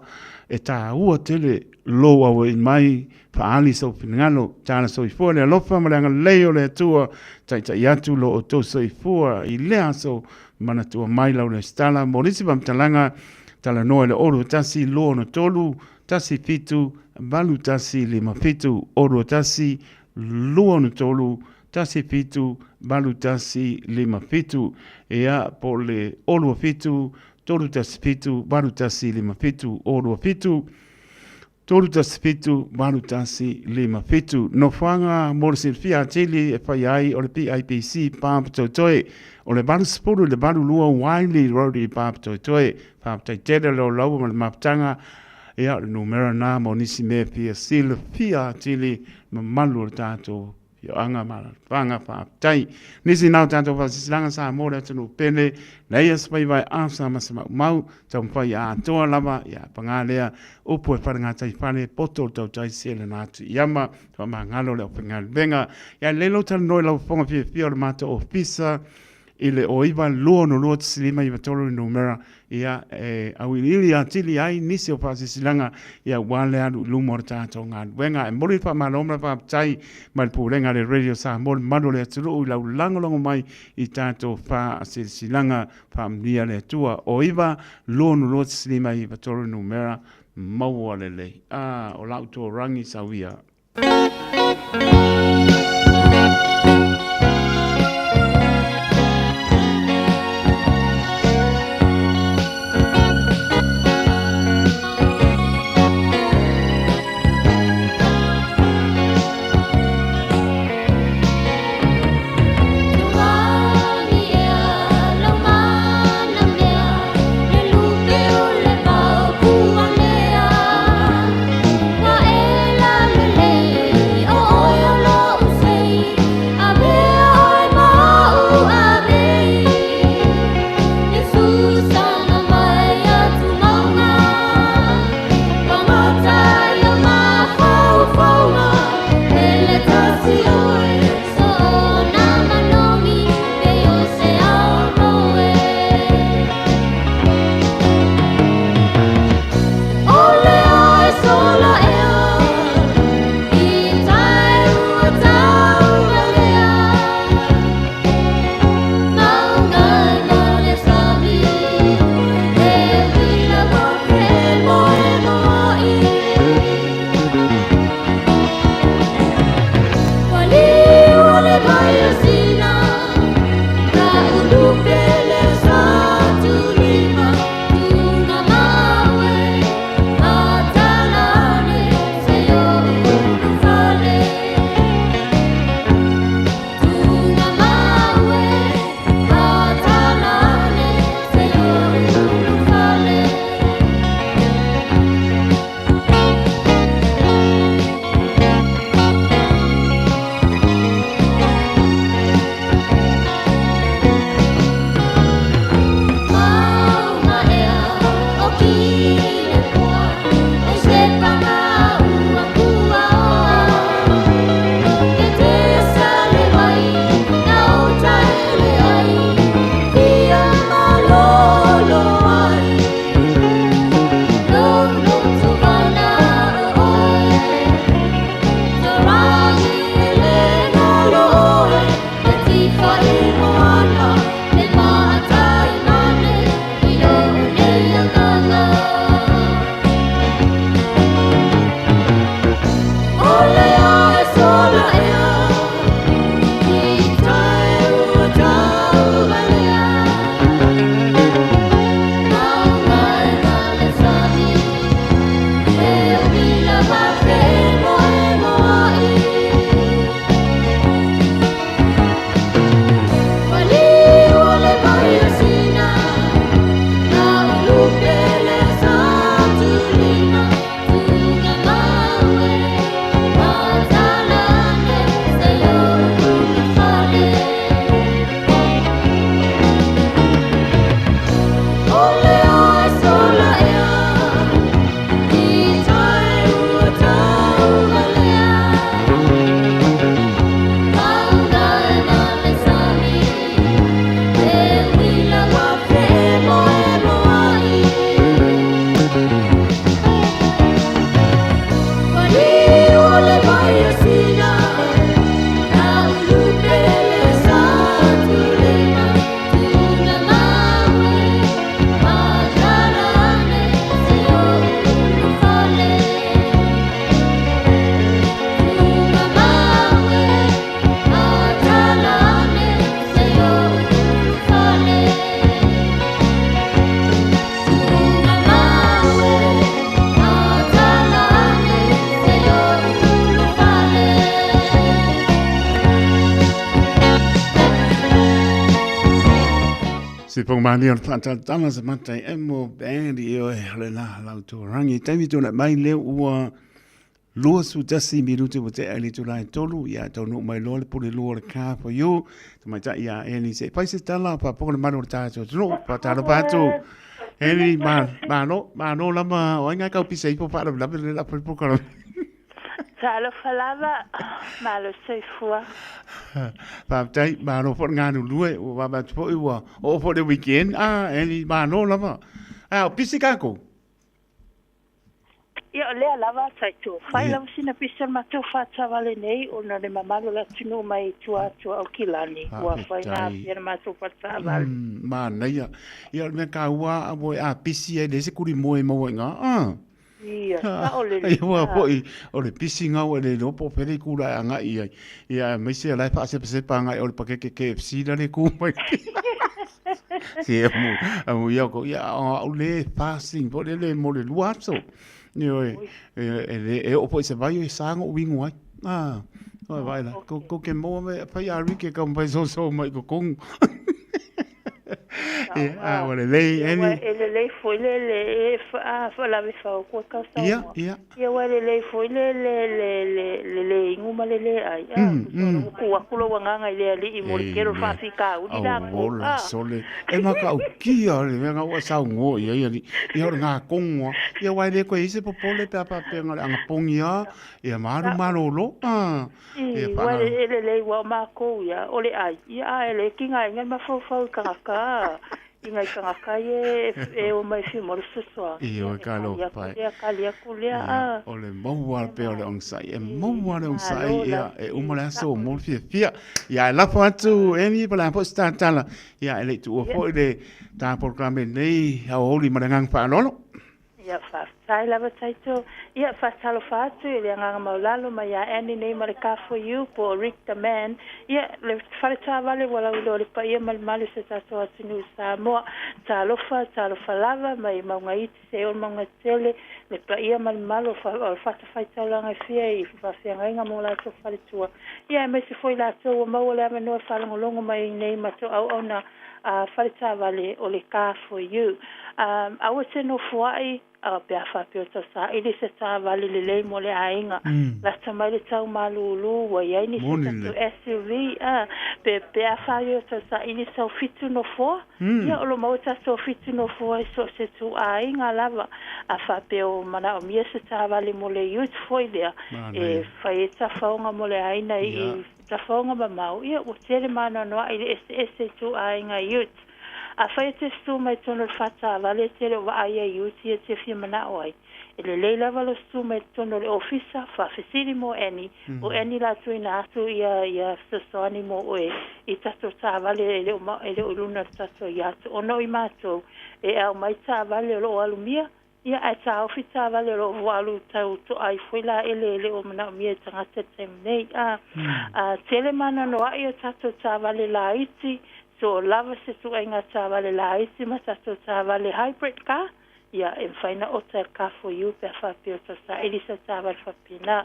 [SPEAKER 6] e taua tele lou auai mai, faaali sou finagalo, tala soifua le alofa ma le agalelei o le Atua, taitai atu lo outou soifua i lea aso, manatua mai lau resitala mo nisi faamatalaga, talanoa i le 0 1 2 6 3 1 7 8 1 5 7, 0 1 2 6 3 1 7 8 1 5 7, ia, po o le 0 2 7 3 1 7 8 1 5 7, 0 2 7 3 1 7 8 1 5 7. Nofoaga mo le silafia atili e fai ai o le PIPC Papatoetoe, o le 80 i le 82 Wiley Road i Papatoetoe. Faafetai tele le olaua ma le mafutaga. Ia, o le numera na mo nisi mea fia silafia atili mamalu o le tatou afioaga ma alaalafaga. Faafetai. Nisi na o tatou faasilasilaga Samoa le atunuu pele, leai se faiva e asa ma se maumau, taumafai ia atoa lava, ia paga lea, upu e falegatai fale, poto o le tautai selena atu i ama, faamagalo le aufaigaluega. Ia lelei lou talanoa i lau fofoga fiafia o le matou ofisa, i le 09 262 593 le numera ia e auiliili atili ai nisi o faasilasilaga ia aua le alu i luma o le tatou galuega. E momoli le faamalo ma le faafetai mai le Pulega a le Radio Samoa le mamalu o le atunuu i lau lagolago mai i tatou faasilasilaga. Faamanuia le Atua. 09 262 593 le numera maua lelei. Ah, o lau tuarangi sauia. Se pong mani o le whaatalatala se matai e mo band i oe o le la lau tōrangi. Taimi tōna mai leo ua 21 minuti ua tea i le itula e tolu, ia e taunuu mai loa le pule lua o le Car for You, tamaitai ia Annie se i fai se tala faafofoga le malu o le tatou atunuu, faatalofa atu. Annie, ma, malo, malo lava, o ai ngai kau pisa ifo faalavelave le la fai polokalame.
[SPEAKER 11] Talofa lava, malo soifua.
[SPEAKER 6] Faafetai, malo foi le galulue, ua vaavaai atu foi ua oo foi le weekend, ah, Annie, malo lava. Ah, o pisi kākou?
[SPEAKER 11] Ia, o lea lava sa i tua. Fai lava sina pisa o le matou faatavale nei ona o le mamalu o le atunuu mai tua atu o Aukilani ua fai na afia le matou faatavale.
[SPEAKER 6] Manaia. Ia, o le mea taua a moe a pisi ai leai se kuli moe e maua i ina. Ah.
[SPEAKER 11] Ia, sao lelei.
[SPEAKER 6] Ia, aua foi o le pisi ga ua le iloa po o fea le itu la e agai i ai. Ia, aemaise o la e faasepasepa agai o le pakeke KFC la le tu mai. Se amu, amu ia ko ia au le fasting po le le mo le lua aso. Ioe, e, e, le, e oo foi se vai e sa ngo wingu ai. Ah, oi vai la. Ko ko ke mo me pai a rike ka mai so so mai ko kong. E a wa le lei
[SPEAKER 11] eni. E le lei foi le le e a fa la ve fa ko ka sa.
[SPEAKER 6] Ia, ia.
[SPEAKER 11] Ia ua lelei foi le le le le le le igu ma le le ai. Ah, ua kū aku lou agaga i le Alii mo le tele o le faafitauli la
[SPEAKER 6] ko. Ola sole. E matautia le mea ua saunoa i ai alii. Ia o le gakogoa. Ia aua e le toe i ai se popole pe a faapea na o le agapogi lava ia ma alu malolo. Ah.
[SPEAKER 11] Ia ua e lelei ua o makou ia o le ai. Ia a e le tigaina le mafaufau i tagata. I nai tagata ia e o mai fia mo le fesoasoani.
[SPEAKER 6] Ioe, ka alofa e.
[SPEAKER 11] Lea, kali atu lea, a.
[SPEAKER 6] O le maua pea o le onosai. E maua le onosai, ia, e uma le aso mo le fiafia. Ia, e lafo atu, Amy, po o le a foi se tatala. Ia, e le i tuua foi le ta polokalame nei aoauli ma le agaga faaaloalo.
[SPEAKER 11] Ia, faafetai lava Taito. Ia, faatalofa atu i le agaga maualalo mai ia Annie nei ma le Car4U po o Rick the Man. Ia, le fale taavale ua lauiloa le paia ma le malu o si o tatou atunuu Samoa. Talofa, talofa lava mai Mauga Iti seia oo i Mauga Tele, le paia ma le mamalu o fatafaitaulaga e fia i faafeagaiga ma o latou faletua. Ia, aemaise foi latou ua maua le avanoa e faalogologo mai ai nei matou auauna a fale taavale o le Car4U. Aua te nofoai pe a faapea o tau saili se taavale lelei mo le aiga. Lata mai le tau malūlū ua i ai nisi o tatou SUV pe pe a faapea o tau saili sau fitu nofoa, ia o lo o maua tatou fitu nofoa i so o se ituaiga lava. A faapea o manaomia se taavale mo le ute foi lea e fai ai tafaoga mo le aiga i Tafaoga mamao, ia ua tele maanoanoaʻi i le eseese ituaiga ute. Afai e te susu mai totonu o le faataavale e te le o vaai ai ute ia te fia manao ai. E lelei lava lou susu mai totonu o le ofisa, faafesili mo Annie, o Annie la tuuina atu ia ia fesoasoani mo oe i tatou taavale e le o e le o i luna o le tatou yacht ona o i matou e aumai taavale o lo o alumia Ia, ae taofi taavale o lo o alu tau toai foi la ele e le o manaomia e tagata i le taimi nei. A, a tele maanoanoaʻi o tatou taavale laiti, so o lava se ituaiga taavale laiti ma tatou taavale hybrid car, ia, e mafai ona ota e le Car4U pe a faapea o tau saili sau taavale faapena.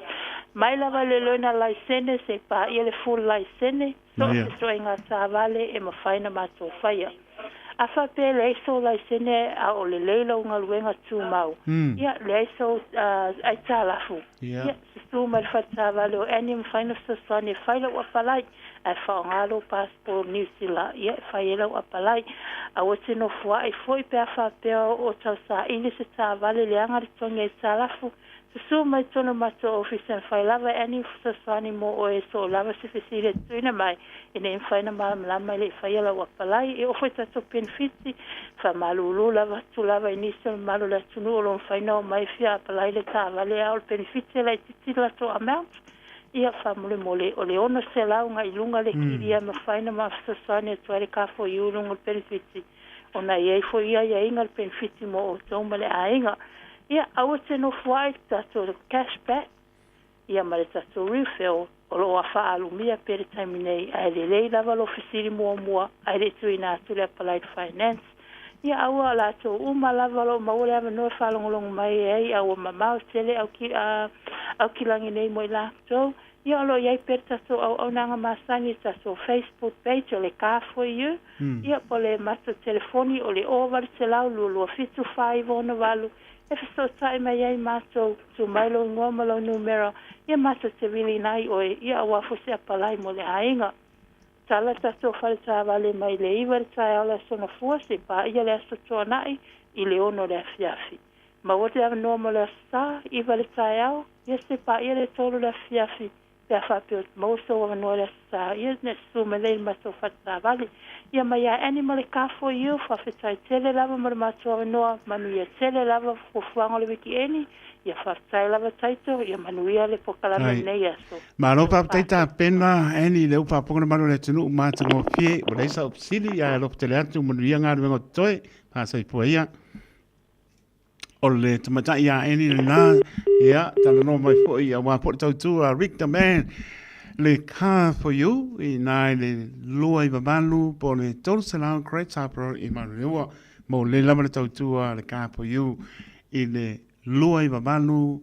[SPEAKER 11] Mai lava i le learner laisene seia paia le full laisene, so o se ituaiga taavale e mafai ona matou faia. A faapea e leai sou laisene a o lelei lau galuega tumau, ia, leai sou aitalafu, ia, susu mai le faletaavale o Annie e mafai ona fesoasoani e fai lau apalai, ae faaaoga lou passport Niu Sila, ia, e fai ai lau apalai. Aua te nofoai foi pe a faapea o tau saili se taavale leaga le togi aitalafu, Susu mai totonu o matou ofisa e mafai lava e Annie fesoasoani mo oe so o lava se fesili e tuuina mai ina ia mafai ona malamalama e le i faia lau apalai. E oo foi tatou penefiti, faamalulu lava atu lava i nisi o le mamalu o le atunuu o lo o mafai ona omai e fia apalai le taavale a o le penefiti e laitiiti le latou amount. Ia, faamolemole, o le 600 agai i luga le kilia e mafai ona ma fesoasoani atu ai le Car4U i luga o le penefiti. Ona e i ai foi aiaiga o le penefiti mo outou ma le aiga. Ia, aua te nofoai le tatou cash back, ia ma le tatou refill o lo o faaalumia pea i le taimi nei, ae lelei lava lou fesili muamua ae le i tuuina atu le Applied Finance. Ia, aua o latou uma lava o lo o maua le avanoa e faalogologo mai ai a ua mamao tele Aukilagi nei mo i latou. Ia, o lo o i ai pea le tatou auaunaga masani i le tatou Facebook page o le Car4You, ia, po o le matou telefoni o le 0800 227 498 e fesootai mai ai matou, tuu mai lou igoa ma lou numera, ia matou te viliina ai oe, ia aua foi se apalai mo le aiga. Tala le tatou fale taavale mai le 9 i le taeao o le Aso Gafua seia paia le Aso Toonai i le 6 i le afiafi. Maua le avanoa mo le Aso Sa, 9 i le taeao, ia seia paia le 3 i le afiafi, pe a faapea ua maua sou avanoa i le Aso Sa, ia ne i susu mai lea i le matou fale taavale. Ia mai ia Annie ma le Car4U, faafetai tele lava mo le matou avanoa, manuia tele lava fuafuaga o le wikieni, ia faafetai lava Taito, ia manuia le pokalame i lenei aso.
[SPEAKER 6] Malo faafetai tapena Annie i le upa faafofoga le mamalu o le atunuu matagofie. Ua leai sau fesili ae alofa tele atu, manuia galuega o totoe, faasoifua ia. O le tamaitai ia Annie lena, ia, talanoa mai foi aua foi le tautua a Rick the Man, le Car for You, i ina i le 298 po o le 300 Great Harbour i Manurewa. Mo le lava le tautua a le Car for You i le 298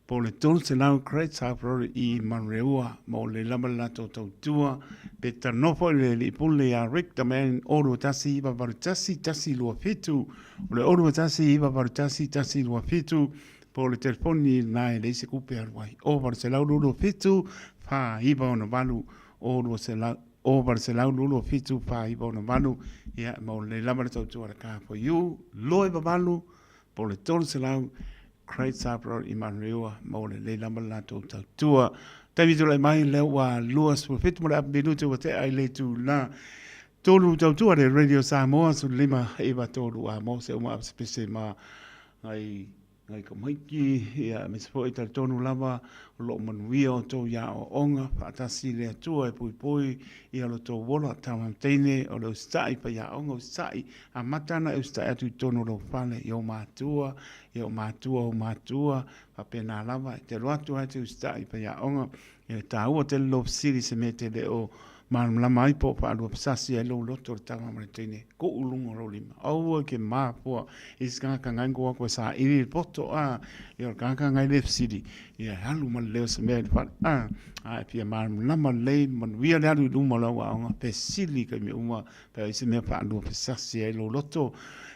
[SPEAKER 6] po o le 300 Great South Road i Manureua mo le lava le latou tautua. Pe talanoa foi le alii pule ia Rick the Man 021 981 127, o le 021 981 127 po o le telefoni lena e leai se kupe e alu ai, 0827 4968 02 0827 4968. Ia, mo le lava le tautua a le Car for You 298 po o le 300 Great South Road i Manurewa mo lelei lava le latou tautua. Taimi tulai mai lea ua 27 ma le apu minute ua tea i le itula tolu tautua le Radio Samoa 15 9 3 a mo se uma apesepese ma ngai ngai tamaiti ia aemaise foi talitonu lava o lo o manuia outou i aoaoga faatasi le Atua e poipoi ia lo tou ola tama ma teine o le usitai faiaoga usitai Amata ana e usitai atu i totonu o lou fale i ou matua, i ou matua o ou matua, faapena lava, e te alu atu lava e te usitai i faiaoga, e taua tele lou fesili i se mea e te le o malamalama ai po o faaluafesasi ai lou loto i le tama ma le teine, tuu i luga o lou lima. Aua e ke mafua i se tagata ngai ko aku e saili i le poto, a, ia o le tagata ngai le fesili, ia e alu ma le leo o se mea i le fale, a, a e fia malamalama lelei, manuia le alu i luma o lau aoga, fesili i taimi uma Pe ai se mea faaluafesasi ai lou loto,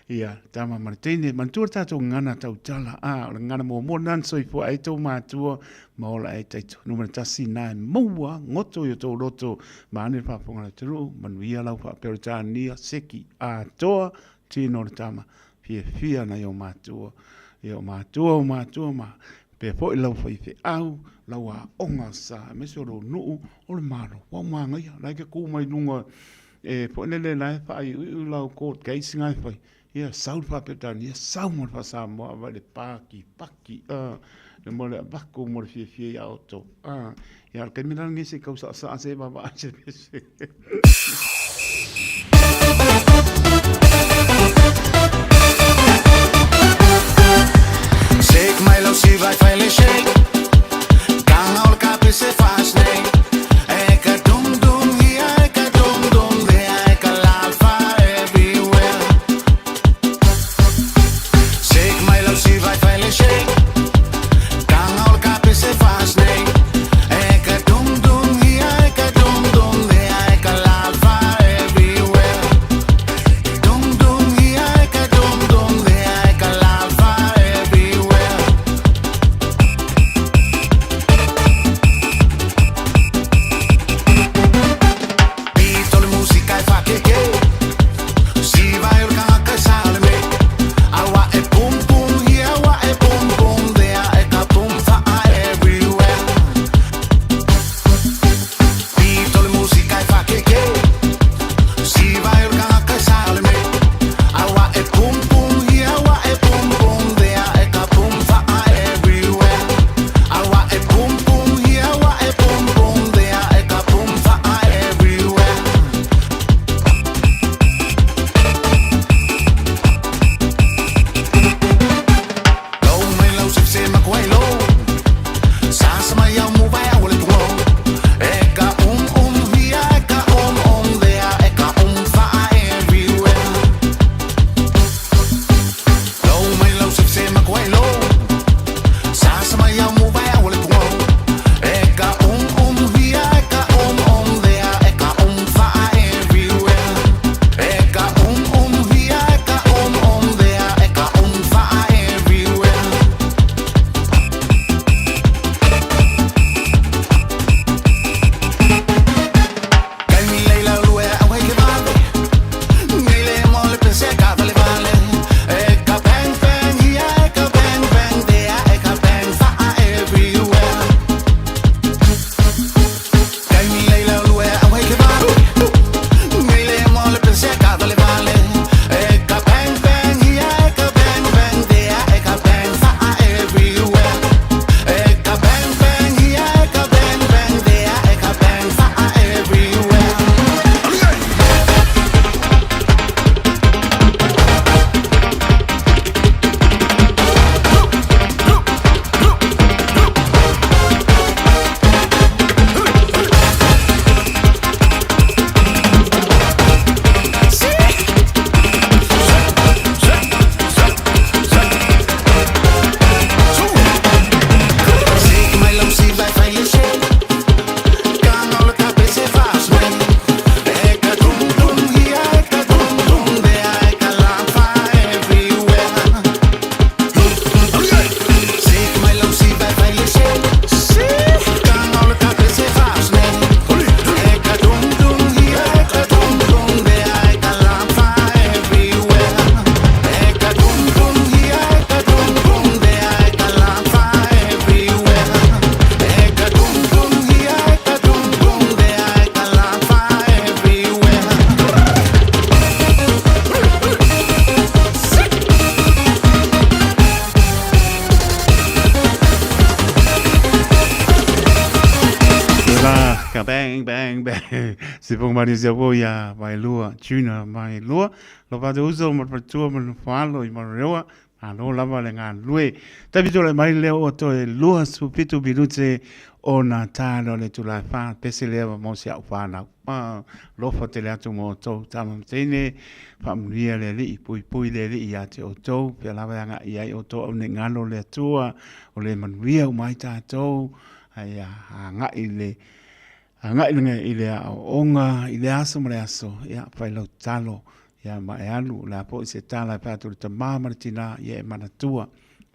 [SPEAKER 6] ia, tama ma le teine. Manatua le tatou gagana tautala, a, o le gagana muamua lena na soifua ai tou matua ma ola ai taito. Numera tasi na e maua goto i o tou loto, vaeane le faafofoga a le atunuu, manuia lau faa-Peretania, seki atoa, tino o le tama, fiafia nai ou matua, ia o matua o matua ma pea foi lau faifeau, lau aoga sa, aemaise o lou nuu, o le Malo, ua manaia, la e te tu mai luga e foi lele la e faaiuiu lau court case nga e fai, ia sau le faa-Peretania, sau ma le faa-Samoa ava i le paki paki a le mo le avako mo le fiafia ia outou a ia o le taimi la lenei se i tau saasaa se vaavaai se pese.
[SPEAKER 9] Shake mai lau siva e fai le shake Tanga o le kapi se fast nei E ka dum dum here e ka dum dum there E ka lafa everywhere Shake mai lau siva e fai le shake Tanga o le kapi se fast nei E ka dum dum here e ka dum dum there E ka lafa
[SPEAKER 6] ka bang, bang, bang. Se ponga mani se po ia Vaelua, Junior Vaelua. Lo pa uso ma patua ma le falo i Marewa. Malo lava le galulue. Taimi tulai mai lea ua toe 27 minute ona ta loa le itula e fa, pese lea mo si au whanau. Ma lofa tele atu mo outou tama ma teine, faamanuia le Alii, puipui le Alii ia te outou, pea lava e agai i ai outou au nei galo le Atua, o le manuia uma ai tatou, ai agai le agai le i le aoaoga i le aso ma le aso, ia fai lau tatalo, ia ma e alu, o le a foi se tala e fai atu i le tama ma le tina, ia e manatua.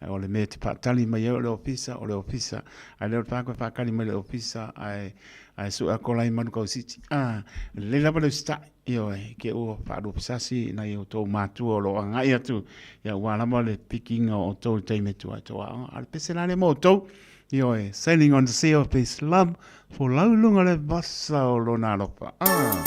[SPEAKER 6] O le mea e te faatali mai ai o le ofisa, o le ofisa. Ae le o le whākoe whakali mai le ofisa, ae, ae sue a kola i Manukau City. Ah, lelei lava le usitai, ioe, ke ua whaaluapisasi nai o tō mātua o lo agai atu, ia ua lava le pikinga o tō taimi atu ai tō aoga. A le pese la le mō tō, ioe, sailing on the sea of his love, for lau lunga le vasa o lona alofa. Ah.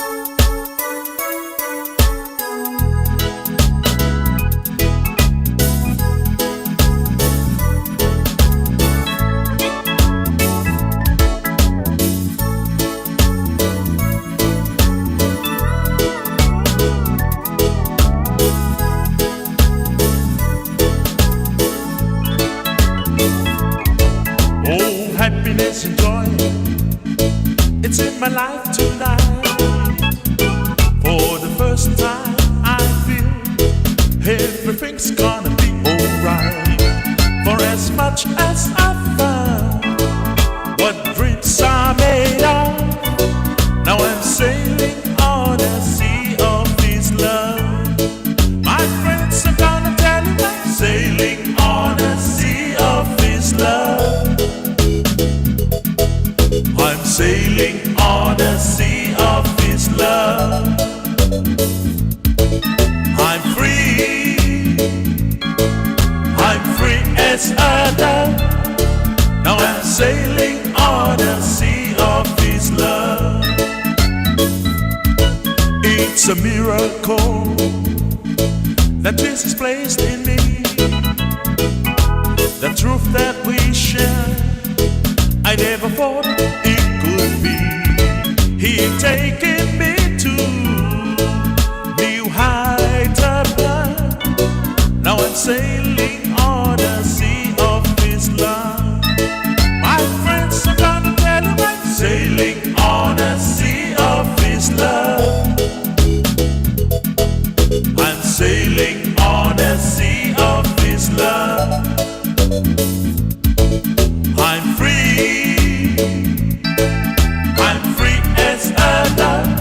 [SPEAKER 7] Oh, happiness and joy, it's in my life tonight. For the first time, I feel everything's gonna be alright. For as much as I found what dreams are made of, now I'm sailing on a sea of his love. My friends, I'm gonna tell you I'm sailing on a sea of his love. I'm sailing on a sea of his love. I'm free. I'm free as a dove. Now I'm sailing on a sea of his love. It's a miracle that Jesus placed in me. The truth that we share, I never thought it could be. He taken me to new heights above. Now I'm sailing on the sea of His love. My friends, I'm gonna tell you I'm sailing on the sea of His love. I'm sailing on the sea of His love. I'm free. I'm free as a dove.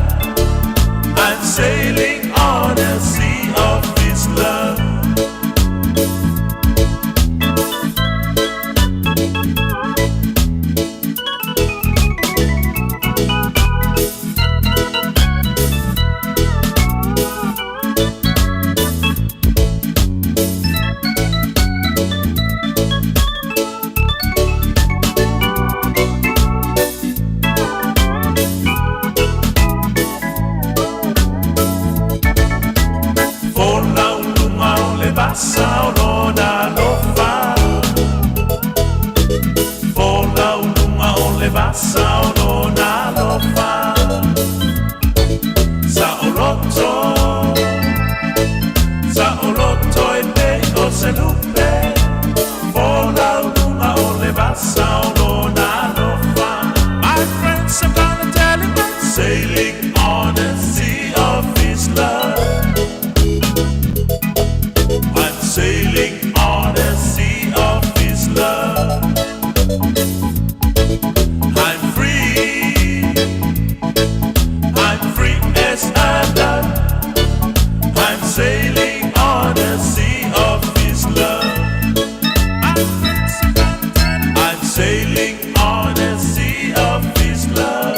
[SPEAKER 7] I'm sailing on the sea of His love. Folau luga o le vasa o lona alofa. Folau luga o le vasa o lona alofa. Saoloto, saoloto e pei o se lupe. Folau luga o le vasa o lona alofa. My friends, I'm gonna tell you I'm sailing on the sea of his love. I'm sailing on the sea of his love. I'm free. I'm free as a dove. I'm sailing on the sea of his love. I'm sailing on the sea of his love.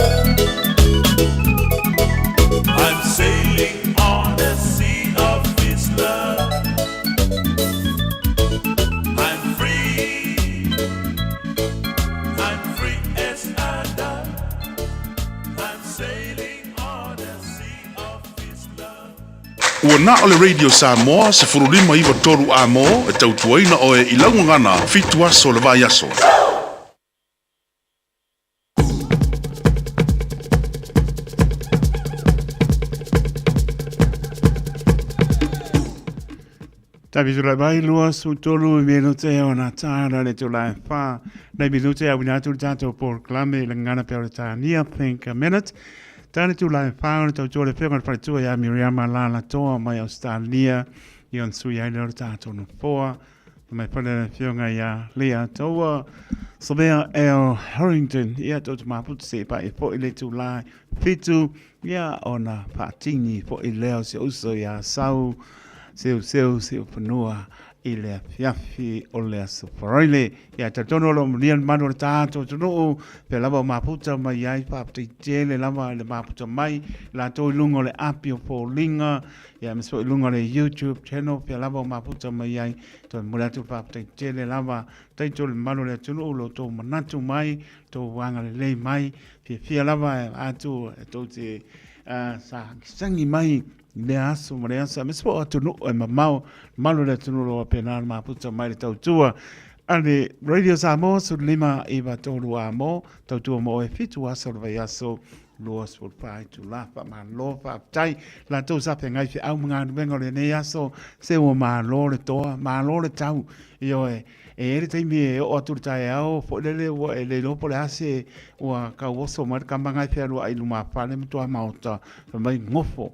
[SPEAKER 7] I'm sailing on the sea of his love. I'm free. I'm free as a dove. I'm sailing on the sea of his love.
[SPEAKER 5] Ua na o le Radio Samoa 1593 amo e tautuaina oe i lau gagana fitu aso o le vaiaso.
[SPEAKER 6] Tabi tulai mai 23 minute o na tāra le tulai whā. Nei minute a wina atu le tātou polokalame i le ngana pea o le tānia, Think a Minute. Tāne tulai whā o le tautua le whenga o le whaletua ia Miriama Lalatoa mai Australia i on sui ai leo le tātou nofoa. Mai whare le whionga ia Lea Taua. Savea L. Harrington, ia tō te maputu se pa e po i le tulai 7, ia ona whaatini po i leo se uso ia sau seu seu se upanua i le afiafi o le aso Faraile. Ia talitonu o lo o manuia le manu o le tātou atunuu, pea lava o maputa mai ai, faafetai tele lava i le maputa mai, latou i luga o le api o Foliga, ia aemaise foi i luga o le YouTube channel, pea lava o maputa mai ai, toe momoli atu le faafetai tele lava, taito le mamalu o le atunuu, lo outou manatu mai, tou agalelei mai, fiafia lava atu e tou te sagisagi mai i lea aso ma lea aso, aemaise foi o atunuu e mamao, mamalu o le atunuu o lo o faapena ona maputa mai le tautua a le Radio Samoa 15 9 3 a mo, tautua mo oe 7 aso o le vaiaso 24 itula. Faamalo, faafetai latou sa feagai feau ma galuega o lenei aso, se ua malo le toa, malo le tau, ioe. E i ai le taimi e oo atu i le taeao foi lele ua e le iloa po o le a se ua tauoso mai le kama lena e fealuai i lumafale ma tuamaota fai mai gofo,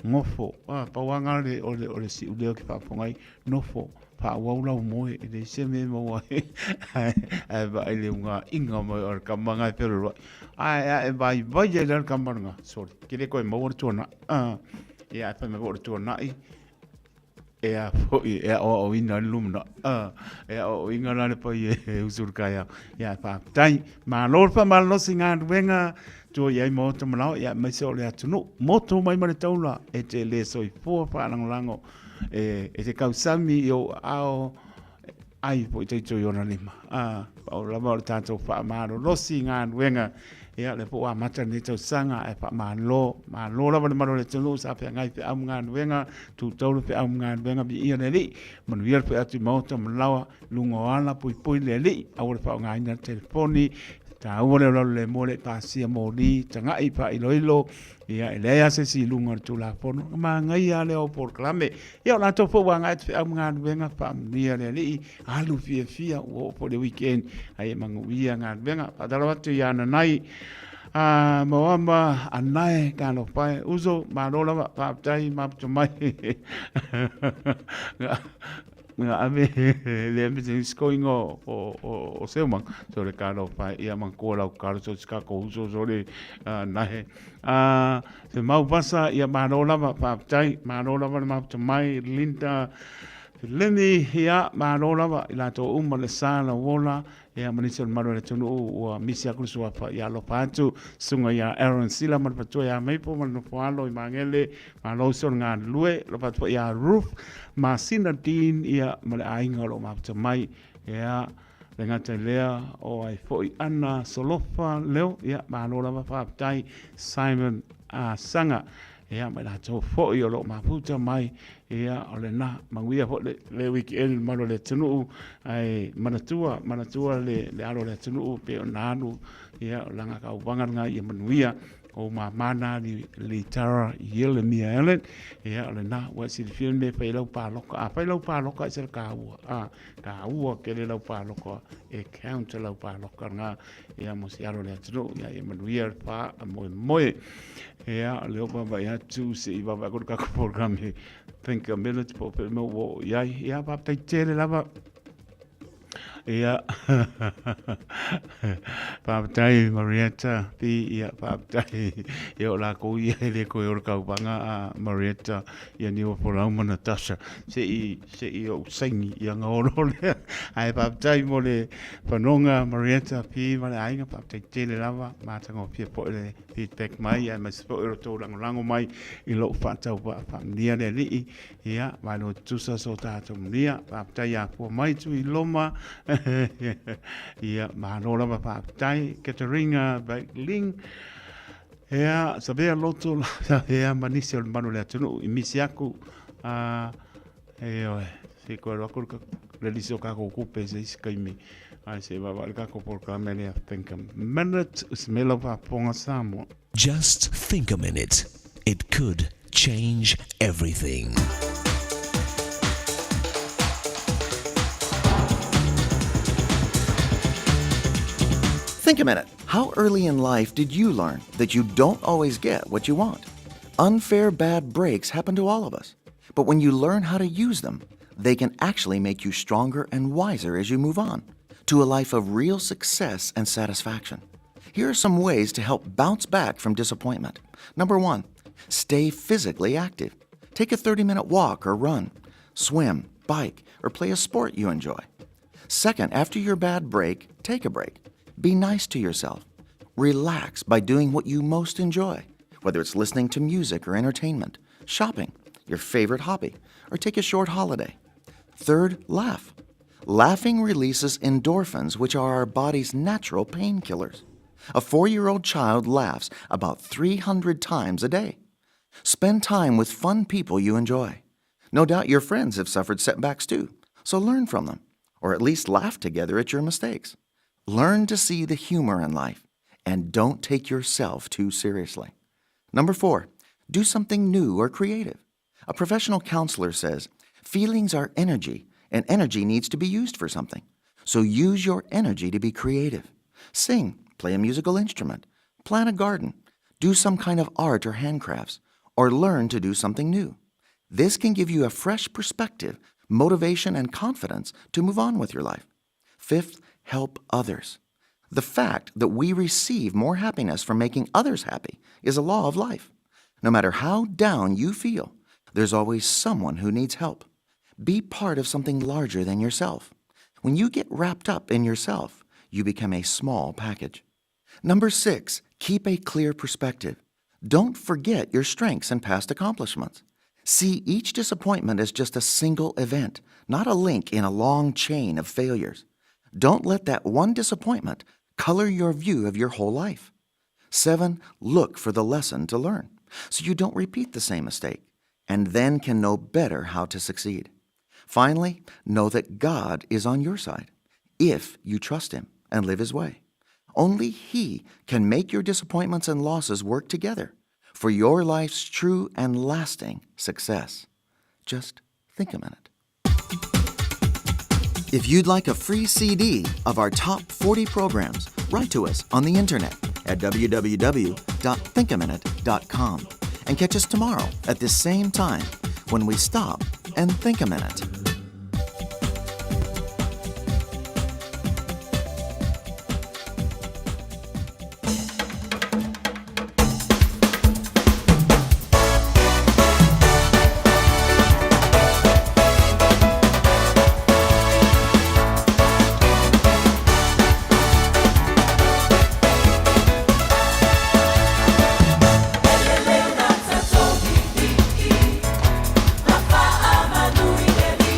[SPEAKER 6] gofo. A, pau lava lena o le, o le, o le siuleo ou te faafofoga ai, nofo, faaauau lau moe, e leai se mea e maua ai. Ae, ae vaai i le unaiga mai o le kama lena e fealualuai. Ae, ae vaivai ai la le kama lena, sole, ke le toe maua le tuanai. A, ia ae fai mai foi o le tuanai, E a foi, e aoaoina ai le lumanai. A, e aoaoina la le paia e usu i le taeao. Ia, faafetai. Malo le faamalolosi i galuega tua i ai maota ma lao, ia, aemaise o le atunuu. Motu mai ma le taula, e te le soifua faalagolago, e, e te tausami i ou aao, ai foi taito i ona lima. A, pau lava o le tatou faamalolosi i galuega, ia, lea foi ua amata lenei tausaga, ae faamalo, malo lava le malu o le atunuu sa feagai feau ma galuega, tu taula feau ma galuega, viia le Alii, manuia le foi atu i maota ma laoa, luga o ala, puipui le Alii, aua le faaaogaina le telefoni, taua le olaola le moa le i pasia moli, tagai faailoilo, ia, e leai lava se isi i luga o le Tulafono, na manaia lava lea o polokalame. Ia, o latou foi ua agai atu feau ma galuega, faamanuia le Alii, alu fiafia, ua oo foi le weekend, ai e manuia galuega. Faatalofa atu ia Nanai, a Moama, Anae, talofa e, uso, malo lava, faafetai, maputa mai. Nga ave le ame se skoinga o Seumanga, so le talofa e, ia matua lau kalo so se kako uso so le nahe. A, se mau vasa, ia malo lava, faafetai, malo lava le mafuta mai, Linda Lemi, ia, malo lava i latou uma le sa lau ola, ia, ma nisi o le malu o le atunuu ua misi aku le suafa, ia alofa atu, susuga ia Aaron Sila ma le faletua ia Maple ma le nofo alo i Magele, malo uso le galulue, alofa atu foi ia Ruth Masina Dean, ia, ma le aiga o lo o mafuta mai, ia, Le gata i lea, o ai foi ana Solofa Leo, ia, malo lava faafetai Simon Asaga, ia, ma i latou foi o lo o mafuta mai, ia, o lena, manuia foi le, le weekend le mamalu o le atunuu, ae manatua, manatua le, le alo o le atunuu pei ona alu, ia, o lana tauvaga lena ia manuia. O mama na li, li Tara Ielemia Allen, ia, o lena, ua e silafia le mea e fai ai lau paloka. A fai lau paloka, e se le taua. A, taua tele lau paloka, e count lau paloka lena, ia, mo se alo o le atunuu, ia, ia manuia le fa a moemoe. Ia, o lea ua vaavaai atu, se i vaavaai atu le tatou polokalame Think a Minute, po o fea le mea ua oo i ai. Ia, faafetai tele lava. Ia, faafetai Marietta P, ia faafetai ia o lakou ia e le toe o le tauvaga a Marietta ia Niua Folau ma Natasha se i se i ou saini ia ona o loa lea. Ae faafetai mo le fanoga Marietta P ma le aiga, faafetai tele lava, matagofie foi le feedback mai aemaise foi o le tou lagolago mai i lou faatauvaa faamanuia le Alii. Ia, malo tutusa so tatou manuia. Faafetai ia Pua mai Tuiloma. Ia, malo lava faafetai. Katerina Baitling. Ia, savea loto, savea ma nisi o le malu o le atunuu i misi aku. Ioe, se i koe alu aku le lisi o kākou kupe se isi kaimi. Ai se i vaavaai le kākou polokalame lea Think a Minute, Usimela Faafofoga Samoa.
[SPEAKER 12] Just think a minute. It could change everything. Think a minute. How early in life did you learn that you don't always get what you want? Unfair bad breaks happen to all of us. But when you learn how to use them, they can actually make you stronger and wiser as you move on to a life of real success and satisfaction. Here are some ways to help bounce back from disappointment. Number one, stay physically active. Take a 30 minute walk or run, swim, bike, or play a sport you enjoy. Second, after your bad break, take a break. Be nice to yourself. Relax by doing what you most enjoy, whether it's listening to music or entertainment, shopping, your favorite hobby, or take a short holiday. Third, laugh. Laughing releases endorphins, which are our body's natural painkillers. A four year old child laughs about 300 times a day. Spend time with fun people you enjoy. No doubt your friends have suffered setbacks too, so learn from them, or at least laugh together at your mistakes. Learn to see the humor in life and don't take yourself too seriously. Number four, do something new or creative. A professional counselor says feelings are energy, and energy needs to be used for something. So use your energy to be creative. Sing, play a musical instrument, plant a garden, do some kind of art or handcrafts, or learn to do something new. This can give you a fresh perspective, motivation, and confidence to move on with your life. Fifth, help others. The fact that we receive more happiness from making others happy is a law of life. No matter how down you feel, there's always someone who needs help. Be part of something larger than yourself. When you get wrapped up in yourself, you become a small package. Number six, keep a clear perspective. Don't forget your strengths and past accomplishments. See each disappointment as just a single event, not a link in a long chain of failures. Don't let that one disappointment color your view of your whole life. Seven, look for the lesson to learn so you don't repeat the same mistake and then can know better how to succeed. Finally, know that God is on your side if you trust Him and live His way. Only He can make your disappointments and losses work together for your life's true and lasting success. Just think a minute. If you'd like a free CD of our top 40 programs, write to us on the internet at www.thinkaminute.com and catch us tomorrow at this same time when we stop and think a minute.
[SPEAKER 2] Fa'amanu i le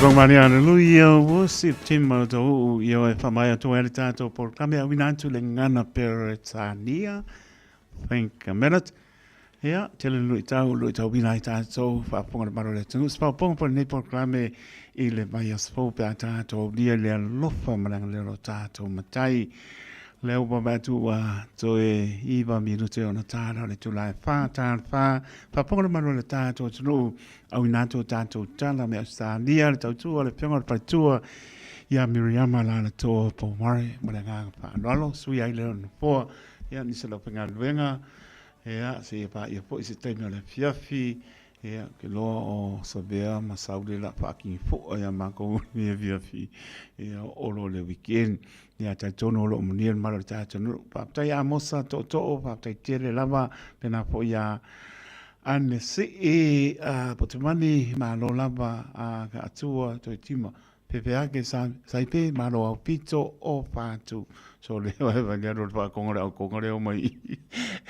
[SPEAKER 6] Faafofoga mai haleluia ua September to uu ia e whamai atu ai le tātou polokalame au ina atu le ngana Peretania. Think a minute. Ia, tele lui tau, lui tau wina ai tātou faafofoga le malo le atunuu. Se paopaoga po lenei polokalame i le vaiaso fou pe a tātou aulia le alofa ma le agalelei o lo tātou Matai. Lea ua vaai atu ua toe 9 minute ona tāla o le itula e 4, tāla 4, faafofoga le mamalu o le tātou atunuu, auina atu o tātou tala me Ausetalia, le tautua, le afioga o le faletua ia Miriama Lalatoa Pomare ma le agaga faaaloalo, sui ai lea o le nofoa, ia nisi o le aufaigaluega, ia seia paia foi se taimi o le afiafi, Ia, ou te iloa o Savea ma Saule la faakigi fo'a iā matou i le afiafi, ia oo loa i le weekend. Ia, talitonu o lo o manuia le mamalu o le tatou atunuu. Faafetai ia Amosa Tootoo, faafetai tele lava, pena foi ia Anne Sii, Potumani, malo lava a Kaatua Toetima. Pepeake sa saipe malo au pito o patu. So le wa wa le ro pa konga le au konga le o mai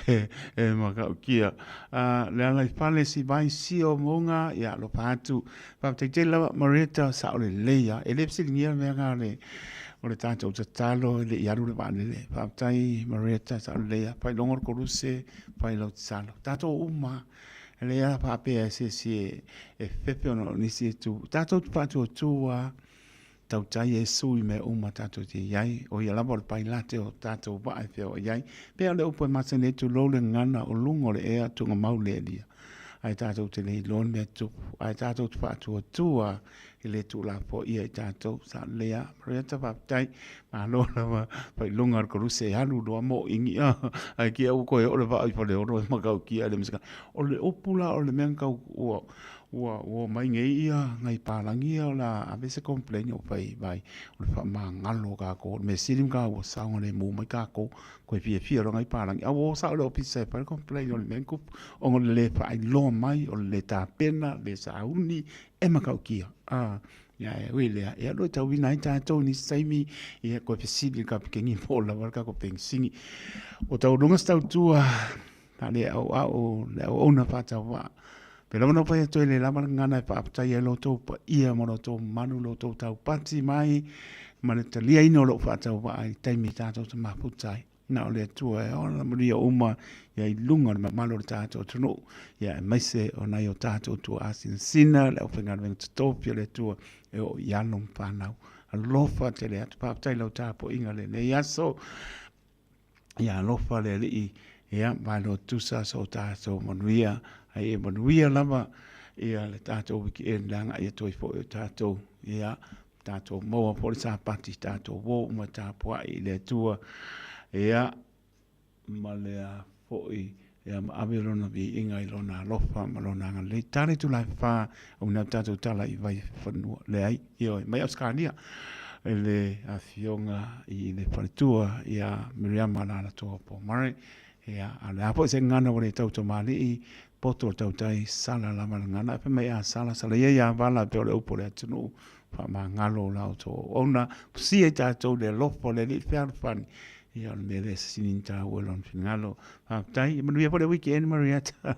[SPEAKER 6] e e makaukia. A le ala i fale si vai si o monga ia lo patu. Pa te te lava Marieta sa o le leia e le psilingia mea nga le o le tātou tatalo le i alu le vaalele. Faafetai Marieta sa o le leia. Pai longo le koluse, pai lau tatalo. Tātou uma E lei a faapea e se isi e fefe ona o nisi e tu. Tatou te faatuatua tautai Iesu i mea uma tatou te i ai. O ia lava o le pailate o tatou vaa e feoai ai. Pea o le upu e masani ai tulou le gagana o luga o le ea tuugamau le alia. Ae tatou te le iloa le mea tupu. Ae tatou te faatuatua e le tuulafoaia i tatou. Sa lelei a. Marieta faafetai. Malo lava failoga le koluse e alu loa mo ingi a. Ai kia ua koe o le vaa i Faleolo e makaukia le masika. O le upu la o le mea kau ua ua ua mai nei ia ngai palangi ia o la ave se complain o fai vai o le faamagalo kākou. O le mea sili ma ka ua saogalemu mai kākou koe fiafia loa ngai palangi. A ua o sao le ofisa e fai le complain o le mea kupu ona o le le faailoa mai o le le tapena le sauni e makaukia. A Ia e ui lea, ia lo e tauina ai tātou i nisi taimi, ia koe fesili i le kapikeni po o lava le kako penisini. O taualuga se tautua, ta le au au, le auauna faatauvaa. Pe lava na fai atu ai le lava le gagana e faafetai ai lo outou paia ma lo outou mamalu, lo outou taupati mai ma le taliaina o lou faatauvaa i taimi tatou te mafuta ai. Na o le Atua e ola manuia uma ia i luga o le mamalu o le tatou atunuu, ia aemaise o nai o tatou tuaasinasina, le aufaigaluega totofi a le Atua e oo i alo ma fanau. Alofa tele atu, faafetai i lau tapuaiga i lenei aso. Ia alofa le Alii, ia malo tusa so tatou manuia, ai e manuia lava ia le tatou weekend le agai atu ai foi o tatou, ia tatou maua foi le Sapati, tatou uo uma tapuai i le Atua, ia, ma le a foi, ia, ma ave Lona viiga i Lona alofa ma Lona agalelei. Tala itula e fa, o mea tatou tala i Vaifanua, leai, ioe, mai Ausetalia, i le afioga i le faletua ia Miriama Lalatoa Pomare, ia, a o le a foi se gagana ua le tau tamalii, poto o le tautai, sala lava le gagana, ae fai mai a sala, sala ia ia vala pei o le upu a le atunuu, Faamagalo la outou auauna, fusia i tatou le alofa o le Alii fealofani. Ia o le mea lea e sisini ni taua i lona finagalo. Faafetai, ia manuia foi le weekend Marietta.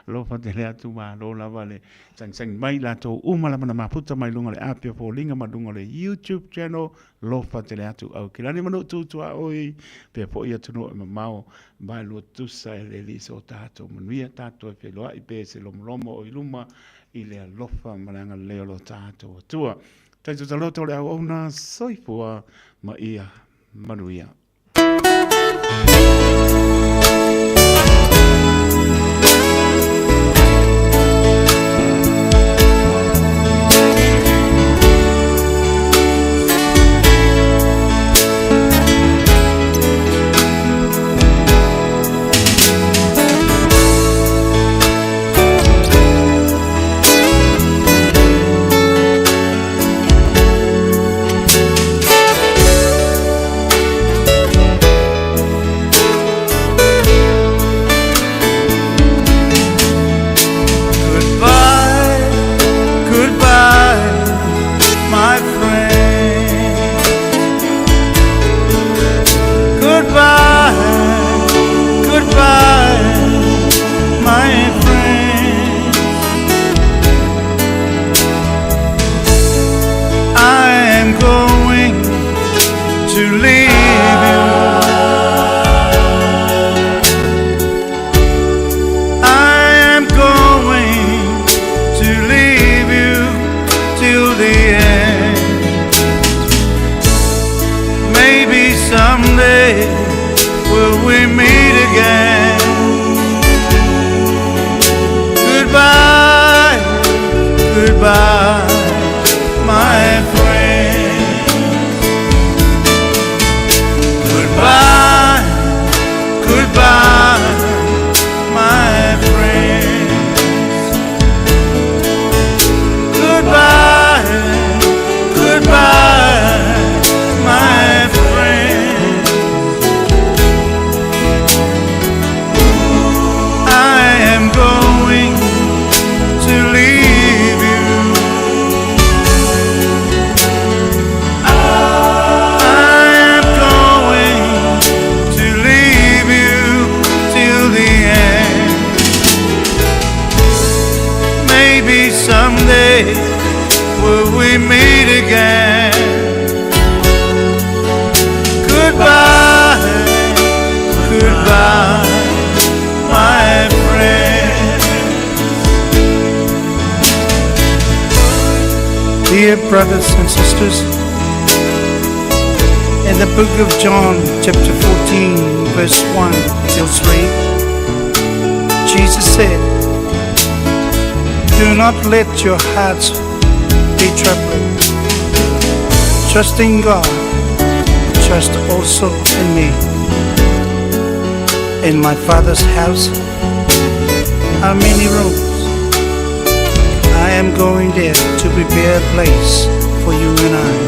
[SPEAKER 6] Alofa tele atu, malo lava le sagisagi mai i latou uma lava na mafuta mai luga o le api o foliga ma luga o le YouTube channel. Alofa tele atu Aukilani ma nuu tu tuaoi, pea foi atunuu e mamao, vaelua tusa e le Alii so tatou manuia, tatou e feiloai pe se lomolomo o i luma i le alofa ma le agalelei o lo tatou Atua. Taito taloto o le auauna, soifua ma ia manuia.
[SPEAKER 7] again. Goodbye, goodbye, my friend. Goodbye, goodbye, my friend. Goodbye, goodbye, my friend. I am going to leave you. I am going to leave you till the end. Maybe someday will we meet again. Goodbye, goodbye, my friend.
[SPEAKER 13] Dear brothers and sisters, in the book of John, chapter 14, verse 1 till 3, Jesus said, Do not let your hearts be troubled. Trust in God, trust also in me. In my Father's house are many rooms. I am going there to prepare a place for you and I.